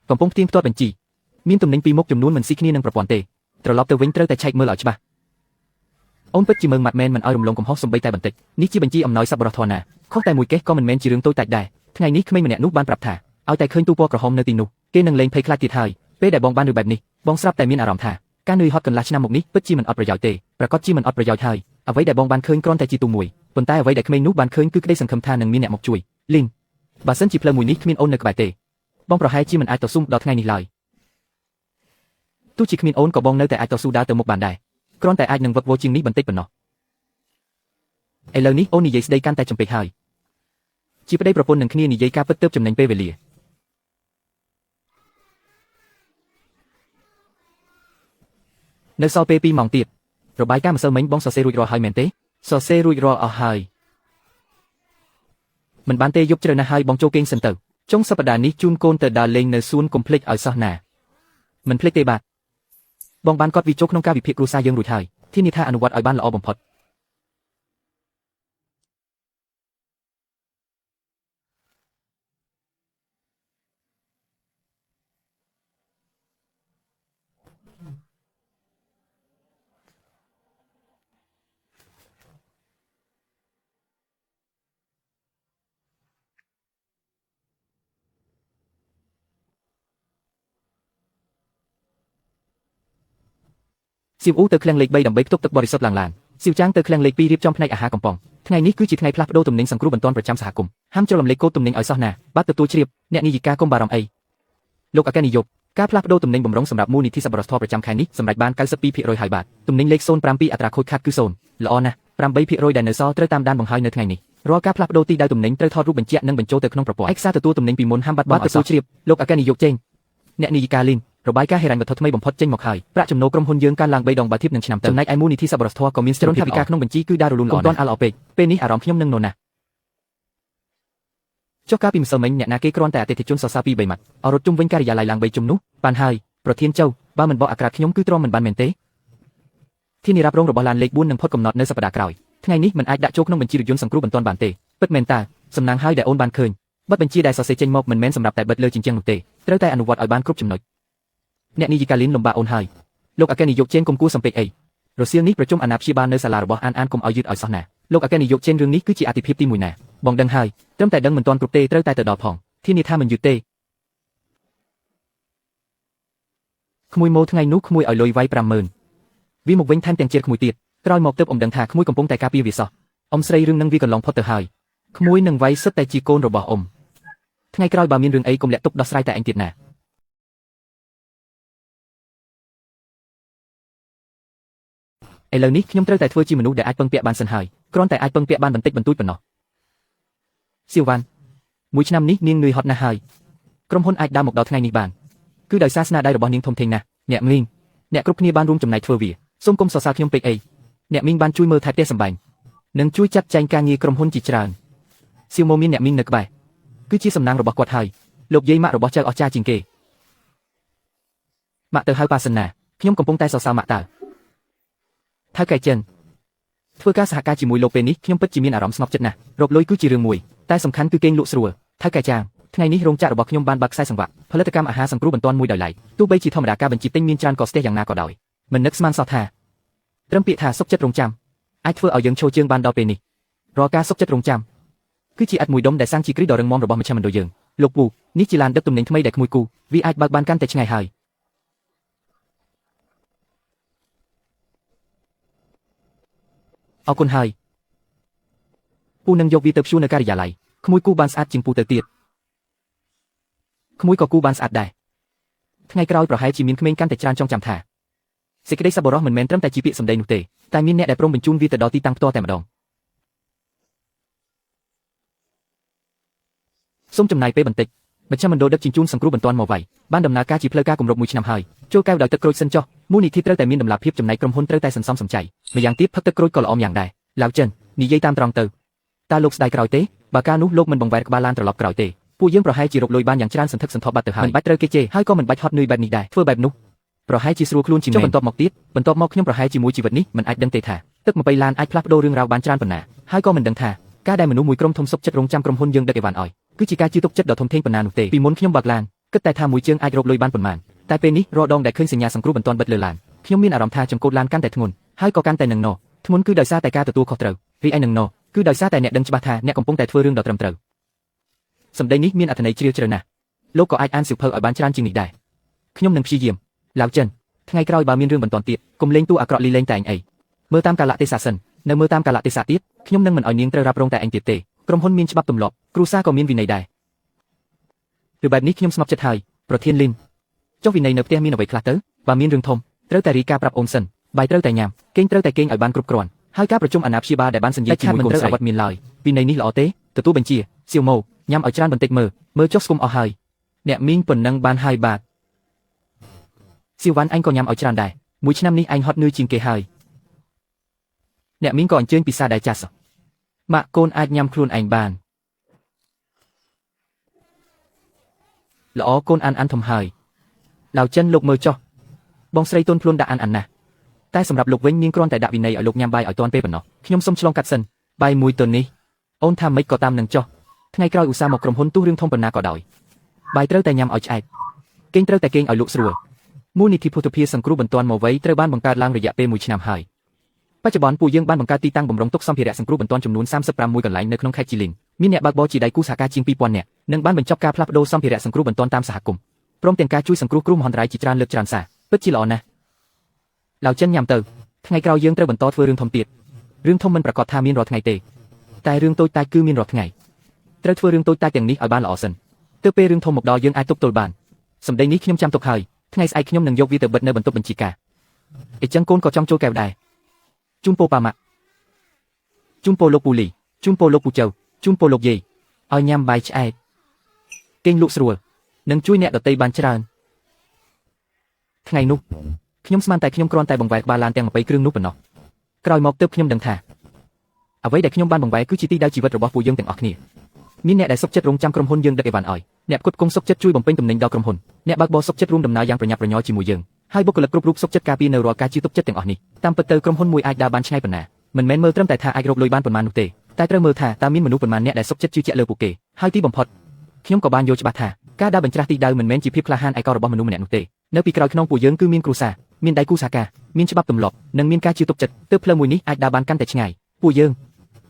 កំពុងផ្ទៀងផ្ទាត់បញ្ជីមានទំនិញពីរមុខចំនួនមិនស៊ីគ្នានឹងប្រព័ន្ធទេត្រឡប់ទៅវិញត្រូវតែឆែកមើលឲ្យច្បាស់អូនពិតជាមើងម៉ាត់មែនមិនឲ្យរំលងកំហុសសំបីតែបន្តិចនេះជាបញ្ជីអំណោយសប្បុរសធម៌ណាខុសតែមួយកេះក៏មិនមែនជារឿងតូចតាចដែរថ្ងៃនេះក្មេងម្នាក់នោះបានប្រាប់ថាឲ្យតែឃើញទូពណ៌ក្រហមនៅទីនោះគេនឹងលែងភ័យខ្លាចទៀតហើយពេលដែលបងបានរឿងបែបនេះបងស្រាប់តែមានអារម្មណ៍ថាការនឿយហត់កន្លះឆ្នាំមកនេះពិតជាមិនអត់ប្រយោជន៍ទេប្រកាសជាមិនអត់ប្រយោជន៍ហើយអ្វីដែលបងបានឃើញគ្រាន់តែជាទូមួយប៉ុន្តែអ្វីដែលក្មេងនោះបានឃើញគឺក្តីសង្ឃឹមថានឹងមានអ្នកមកជួយលីងបើសិនជាផ្លូវមួយនេះគ្មានអូននៅក្បែរទេបងប្រហែលជាមិនអាចតស៊ូដល់ថ្ងៃនេះឡើយទោះជាគ្មានអូនក៏បងនៅតែអាចតស៊ូដើរទៅមុខបានដែរគ្រាន់តែអាចនឹងវឹកវរជាងនេះបន្តិចប៉ុណ្ណោះឥឡូវនេះអូននិយាយស្ដីកាន់តែចំពេកហើយជាប្តីប្រពន្ធនឹងគ្នានិយាយការពិតទើបចំណេញពេលវេលា នៅសល់ពេល2ម៉ោងទៀតរបាយការណ៍ម្សិលមិញបងសរសេររួចរាល់ហើយមែនទេសរសេររួចរាល់អស់ហើយមិនបានទេយប់ជ្រៅណាស់ហើយបងចូលគេងសិនទៅចុងសប្តាហ៍នេះជូនកូនទៅដើរលេងនៅសួនកុំភ្លេចឲ្យសោះណាមិនភ្លេចទេបាទបងបានកត់វិចូលក្នុងការវិភាគគ្រួសារយើងរួចហើយធានាថាអនុវត្តឲ្យបានល្អបំផុតសៀវអ៊ូទៅឃ្លាំងលេខ3ដើម្បីផ្ទុកទឹកបរិសុទ្ធឡើងឡានសៀវចាងទៅឃ្លាំងលេខ2រៀបចំផ្នែកអាហារកំប៉ុងថ្ងៃនេះគឺជាថ្ងៃផ្លាស់ប្ដូរទំនិញសង្គ្រោះបន្ទាន់ប្រចាំសហគមន៍ហាមច្រឡំលេខកូដទំនិញឲ្យសោះណាបាទទទួលជ្រាបអ្នកនាយិកាកុំបារម្ភអីលោកអគ្គនាយកការផ្លាស់ប្ដូរទំនិញបំរុងសម្រាប់មូលនិធិសប្បុរសធម៌ប្រចាំខែនេះសម្រេចបាន 92% ហើយបាទទំនិញលេខ052អត្រាខូចខាតគឺ0ល្អណាស់8%ដែលនៅសល់ត្រូវតាមដានបង្ហើយនៅថ្ងៃនេះរាល់ការផ្លាស់ប្ដូរទីដៅទំនិញត្រូវថតរូបបញ្ជាក់និងបញ្ចូលទៅក្នុងប្រព័ន្ធឯកសារទទួលទំនិញពីមុនហាមបាត់បង់ឲ្យទទួលជ្រាបលោកអគ្គនាយកចេញអ្នកនាយិកាលីនរបាយការណ៍ហិរញ្ញវត្ថុថ្មីបំផុតចេញមកហើយប្រាក់ចំណូលក្រុមហ៊ុនយើងកើនឡើង3ដងបើធៀបនឹងឆ្នាំទៅចំណែកឯមូលនិធិសប្បុរសធម៌ក៏មានស្ថិរភាពថវិកាក្នុងបញ្ជីគឺដើររលូនល្អណាស់កុំទាន់អាលអពេកពេលនេះអារម្មណ៍ខ្ញុំនឹងនរណាស់ចុះកាលពីម្សិលមិញអ្នកណាគេគ្រាន់តែអតិថិជនសរសើរពី3ម៉ាត់អរត់ជុំវិញការិយាល័យឡើង3ជុំនោះបានហើយប្រធានចៅបើមិនបកអាក្រាតខ្ញុំគឺទ្រាំមិនបានមែនទេធានារ៉ាប់រងរបស់ឡានលេខ4នឹងផុតកំណត់នៅសប្តាហ៍ក្រោយថ្ងៃនេះមិនអាចដាក់ចូលក្នុងបញ្ជីរថយន្តសង្គ្រោះបន្ទាន់បានទេពិតមែនតើសំណាងហើយដែលអូនបានឃើញបទបញ្ជាដែលសរសេរចេញមកមិនមែនសម្រាប់តែបិទលើជញ្ជាំងនោះទេត្រូវតែអនុវត្តឲ្យបានគ្រប់ចំណុចអ្នកនាយិកាលីនលំបាកអូនហើយលោកអគ្គនាយកចេនកុំគួរសំពេចអីរសៀលនេះប្រជុំអាណាព្យាបាលនៅសាលារបស់អានអានកុំឲ្យយឺតឲ្យសោះណាលោកអគ្គនាយកចេនរឿងនេះគឺជាអតិភិបទី1ណាបងដឹងហើយត្រឹមតែដឹងមិនទាន់គ្រប់ទេត្រូវតែទៅដល់ផងធានាថាមិនយឺតទេក្មួយម៉ូថ្ងៃនោះក្មួយឲ្យលុយវាយ50000វាមកវិញថែមទាំងជាតិក្មួយទៀតក្រោយមកទើបអ៊ំដឹងថាក្មួយកំពុងតែការពារវាសោះអ៊ំស្រីរឿងនឹងវាកន្លងផុតទៅហើយក្មួយនឹងវាយសុទ្ធតែជាកូនរបស់អ៊ំថ្ងៃក្រោយបើមានរឿងអីកុំលាក់ទុកដោះស្រាយតែឯងទៀតណាឥឡូវនេះខ្ញុំត្រូវតែធ្វើជាមនុស្សដែលអាចពឹងពាក់បានសិនហើយគ្រាន់តែអាចពឹងពាក់បានបន្តិចបន្តួចប៉ុណ្ណោះសៀវវ៉ាន់មួយឆ្នាំនេះនាងនឿយហត់ណាស់ហើយក្រុមហ៊ុនអាចដើរមកដល់ថ្ងៃនេះបានគឺដោយសារស្នាដៃរបស់នាងធំធេងណាស់អ្នកមីងអ្នកគ្រប់គ្នាបានរួមចំណែកធ្វើវាសូមកុំសរសើរខ្ញុំពេកអីអ្នកមីងបានជួយមើលថែផ្ទះសម្បែងនិងជួយចាត់ចែងការងារក្រុមហ៊ុនជាច្រើនសៀវម៉ូមានអ្នកមីងនៅក្បែរគឺជាសំណាងរបស់គាត់ហើយលោកយាយម៉ាក់របស់ចៅអស្ចារ្យជាងគេម៉ាក់ទៅហៅប៉ាសិនណាខ្ញុំកំពុងតែសរសើរម៉ាក់តើថៅកែចិនធ្វើការសហការជាមួយលោកពេលនេះខ្ញុំពិតជាមានអារម្មណ៍ស្ងប់ចិត្តណាស់រកលុយគឺជារឿងមួយតែសំខាន់គឺគេងលក់ស្រួលថៅកែចាងថ្ងៃនេះរោងចក្ររបស់ខ្ញុំបានបើកខ្សែសង្វាក់ផលិតកម្មអាហារសង្គ្រោះបន្ទាន់មួយដោយឡែកទោះបីជាធម្មតាការបញ្ជាទិញមានច្រើនកស្ទះយ៉ាងណាក៏ដោយមិននឹកស្មានសោះថាត្រឹមពាក្យថាសុខចិត្តរងចាំអាចធ្វើឲ្យយើងឈរជើងបានដល់ពេលនេះរាល់ការសុខចិត្តរងចាំគឺជាឥដ្ឋមួយដុំដែលសាងជាគ្រឹះដ៏រឹងមាំរបស់មជ្ឈមណ្ឌលយើងលោកពូនេះជាឡានដឹកទំនិញថ្មីដែលក្មួយគូវាអាចបើកបានកាន់តែឆ្ងាយហើយអរគុណហើយពូនឹងយកវាទៅព្យួរនៅការិយាល័យក្មួយគូបានស្អាតជាងពូទៅទៀតក្មួយក៏គូបានស្អាតដែរថ្ងៃក្រោយប្រហែលជាមានក្មេងកាន់តែច្រើនចងចាំថាសេចក្តីសប្បុរសមិនមែនត្រឹមតែជាពាក្យសម្ដីនោះទេតែមានអ្នកដែលព្រមបញ្ជូនវាទៅដល់ទីតាំងផ្ទាល់តែម្ដងសូមចំណាយពេលបន្តិចមជ្ឈមណ្ឌលដឹកជញ្ជូនសង្គ្រោះបន្ទាន់មកវៃបានដំណើរការជាផ្លូវការគម្រប់1ឆ្នាំហើយចូលកែវដោយទឹកក្រូចសិនចុះមូលនិធិត្រូវតែមានតម្លាភាពចំណែកក្រុមហ៊ុនត្រូវតែសន្សំសំចៃម្យ៉ាងទៀតផឹកទឹកក្រូចក៏ល្អយ៉ាងដែរឡាវចិននិយាយតាមត្រង់ទៅតើលោកស្ដាយក្រោយទេបើកាលនោះលោកមិនបង្វែរក្បាលឡានត្រឡប់ក្រោយទេពួកយើងប្រហែលជារកលុយបានយ៉ាងច្រើនសន្ធឹកសន្ធាប់បាត់ទៅហើយមិនបាច់ត្រូវគេជេរហើយក៏មិនបាច់ហត់នឿយបែបនេះដែរធ្វើបែបនោះប្រហែលជាស្រួលខ្លួនជាងបន្ទាប់មកទៀតបន្ទាប់មកខ្ញុំប្រហែលជាមួយជីវិតនេះមិនអាចដឹងទេថាទឹកម្ពៃឡានអាចផ្លាស់ប្ដូររឿងរ៉ាវបានច្រើនប៉ុណ្ណាហើយក៏មិនដឹងថាការដែលមនុស្សមួយក្រុមធំសុខចិត្តរងចាំក្រុមហ៊ុនយើងដឹកអីវ៉ាន់ឲ្យគឺជាការជឿទុកចិត្តដ៏ធំធេងប៉ុណ្ណានោះទេពីមុនខ្ញុំបើកឡានគិតតែថាមួយជើងអាចរកលុយបានប៉ុន្មានតែពេលនេះរាល់ដងដែលឃើញសញ្ញាសង្គ្រោះបន្ទាន់បិទលើឡានខ្ញុំមានអារម្មណ៍ថាចង្កូតឡានកាន់តែធ្ងន់ហើយក៏កាន់តែនឹងណធ្ងន់គឺដោយសារតែការទទួលខុសត្រូវរីឯនឹងណគឺដោយសារតែអ្នកដឹងច្បាស់ថាអ្នកកំពុងតែធ្វើរឿងដ៏ត្រឹមត្រូវសម្ដីនេះមានអត្ថន័យជ្រាលជ្រៅណាស់លោកក៏អាចអានសៀវភៅឲ្យបានច្រើនជាងនេះដែរខ្ញុំនឹងព្យាយាមឡាវចិនថ្ងៃក្រោយបើមានរឿងបន្ទាន់ទៀតកុំលេងតួអាក្រក់លីលេងតែឯងអីមើលតាមកាលៈទេសៈសិននៅមើលតាមកាលៈទេសៈទៀតខ្ញុំនឹងមិនឲ្យនាងត្រូវរ៉ាប់រងតែឯងទៀតទេក្រុមហ៊ុនមានច្បាប់ទម្លាប់គ្រួសារក៏មានវិន័យដែរឬបែបនេះខ្ញុំស្ងប់ចិត្តហើយប្រធានលីនចុះវិន័យនៅផ្ទះមានអ្វីខ្លះទៅបើមានរឿងធំត្រូវតែរីកាប្រាប់អូនសិនបាយត្រូវតែញ៉ាំគេងត្រូវតែគេងឲ្យបានគ្រប់គ្រាន់ហើយការប្រជុំអាណាព្យាបាលដែលបានសញ្ញេជាមួយកូនស្រីអវត្តមានឡើយវិន័យនេះល្អទេទទួលបញ្ជាសៀវម៉ូញ៉ាំឲ្យច្រើនបន្តិចមើលមើលចុះស្គុំអស់ហើយអ្នកមីងប៉ុណ្ណឹងបានហើយបាទសៀវវ៉ាន់អញក៏ញ៉ាំឲ្យច្រើនដែរ មួយឆ្នាំនេះឯងហត់នឿយជាងគេហើយអ្នកមីងក៏អញ្ជើញពិសាដែរចាសម៉ាក់កូនអាចញ៉ាំខ្លួនឯងបានល្អកូនអានអានធំហើយឡៅចិនលោកមើលចុះបងស្រីទន់ភ្លន់ដាក់អានអានណាស់តែសម្រាប់លោកវិញនាងគ្រាន់តែដាក់វិន័យឲ្យលោកញ៉ាំបាយឲ្យទាន់ពេលប៉ុណ្ណោះខ្ញុំសុំឆ្លងកាត់សិនបាយមួយតុននេះអូនថាម៉េចក៏តាមនឹងចុះថ្ងៃក្រោយឧស្សាហ៍មកក្រុមហ៊ុនទោះរឿងធំប៉ុណ្ណាក៏ដោយបាយត្រូវតែញ៉ាំឲ្យឆ្អែតគេងត្រូវតែគេងឲ្យលោកស្រួលមូលនិធិភូតភាសង្គ្រោះបន្ទាន់មកវ័យត្រូវបានបង្កើតឡើងរយៈពេល1ឆ្នាំហើយបច្ចុប្បន្នពួកយើងបានបង្កើតទីតាំងបំរុងទុកសម្ភារៈសង្គ្រោះបន្ទាន់ចំនួន35មួយកន្លែងនៅក្នុងខេត្តជីលីនមានអ្នកបើកបរជាដៃគូសហការជាង2000នាក់និងបានបញ្ចប់ការផ្លាស់ប្ដូរសម្ភារៈសង្គ្រោះបន្ទាន់តាមសហគមន៍ព្រមទាំងការជួយសង្គ្រោះគ្រោះមហន្តរាយជាច្រើនលើកច្រើនសារពិតជាល្អណាស់ឡៅចិនញ៉ាំទៅថ្ងៃក្រោយយើងត្រូវបន្តធ្វើរឿងធំទៀតរឿងធំមិនប្រកាសថាមានរាល់ថ្ងៃទេតែរឿងតូចតាចគឺមានរាល់ថ្ងៃត្រូវធ្វើរឿងតូចតាចទាំងនេះឲ្យបានល្អសិនទើបពេលរឿងធំមកដល់យើងអាចទប់ទល់បានសម្ដីនេះខ្ញុំចាំទុកហើយថ្ងៃស្អែកខ្ញុំនឹងយកវាទៅបិទនៅបន្ទប់បញ្ជាការអ៊ីចឹងកូនក៏ចង់ចូលកែវដែរជូនពរប៉ាម៉ាក់ជូនពរលោកពូលីជូនពរលោកពូចៅជូនពរលោកយាយឲ្យញ៉ាំបាយឆ្អែតគេងលក់ស្រួលនិងជួយអ្នកដទៃបានច្រើនថ្ងៃនោះខ្ញុំស្មានតែខ្ញុំគ្រាន់តែបង្វែរក្បាលឡានទាំង20គ្រឿងនោះប៉ុណ្ណោះក្រោយមកទើបខ្ញុំដឹងថាអ្វីដែលខ្ញុំបានបង្វែរគឺជាទីដៅជីវិតរបស់ពួកយើងទាំងអស់គ្នាមានអ្នកដែលសុខចិត្តរងចាំក្រុមហ៊ុនយើងដឹកអីវ៉ាន់ឲ្យអ្នកផ្គត់ផ្គង់សុខចិត្តជួយបំពេញទំនិញដល់ក្រុមហ៊ុនអ្នកបើកបរសុខចិត្តរួមដំណើរយ៉ាងប្រញាប់ប្រញាល់ជាមួយយើងហើយបុគ្គលិកគ្រប់រូបសុខចិត្តការពារនៅរាល់ការជឿទុកចិត្តទាំងអស់នេះតាមពិតទៅក្រុមហ៊ុនមួយអាចដើរបានឆ្ងាយប៉ុណ្ណាមិនមែនមើលត្រឹមតែថាអាចរកលុយបានប៉ុន្មាននោះទេតែត្រូវមើលថាតើមានមនុស្សប៉ុន្មានអ្នកដែលសុខចិត្តជឿជាក់លើពួកគេហើយទីបំផុតខ្ញុំក៏បានយល់ច្បាស់ថាការដើរបញ្ច្រាស់ទីដៅមិនមែនជាភាពក្លាហានឯកោរបស់មនុស្សម្នាក់នោះទេនៅពីក្រោយខ្នងពួកយើងគឺមានគ្រួសារមានដៃគូសហការមានច្បាប់ទម្លាប់និងមានការជឿទុកចិត្តទើបផ្លូវមួយនេះអាចដើរបានកាន់តែឆ្ងាយពួកយើង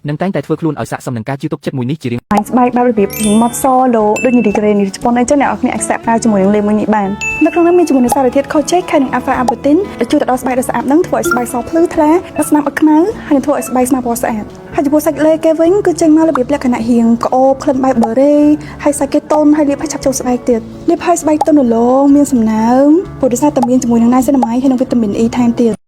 នឹងតែងតែធ្វើខ្លួនឲ្យស័ក្តិសមនឹងការជឿទុកចិត្តមួយនេះជារៀង បាញ់ស្បែកបែបរបៀបម៉ត់សលោដូចនីរីក្រេនីជប៉ុនអីចឹងអ្នកនរគ្នាអាចសាកប្រើជាមួយនឹងលេមួយនេះបាននៅក្នុងនោះមានជាមួយនឹងសារធាតុខូចេកហើយនិង alpha arbutin ដែលជួយទៅដល់ស្បែកដ៏ស្អាតនឹងធ្វើឲ្យស្បែកសភ្លឺថ្លានិងស្នាមអត់ខ្មៅហើយនឹងធ្វើឲ្យស្បែកស្មើពណ៌ស្អាតហើយចំពោះសាច់លេគេវិញគឺចេញមករបៀបលក្ខណៈរៀងក្អូបក្លិនបែបបឺរ៉េហើយសាច់គេទន់ហើយលាបឲ្យឆាប់ចូលស្បែកទៀតលាបឲ្យស្បែកទន់រលោងមានសំណើមព្រោះដោយសារតែមានជាមួយនឹង niacinamide ហើយនិងវីតាមីន E ថែមទៀត។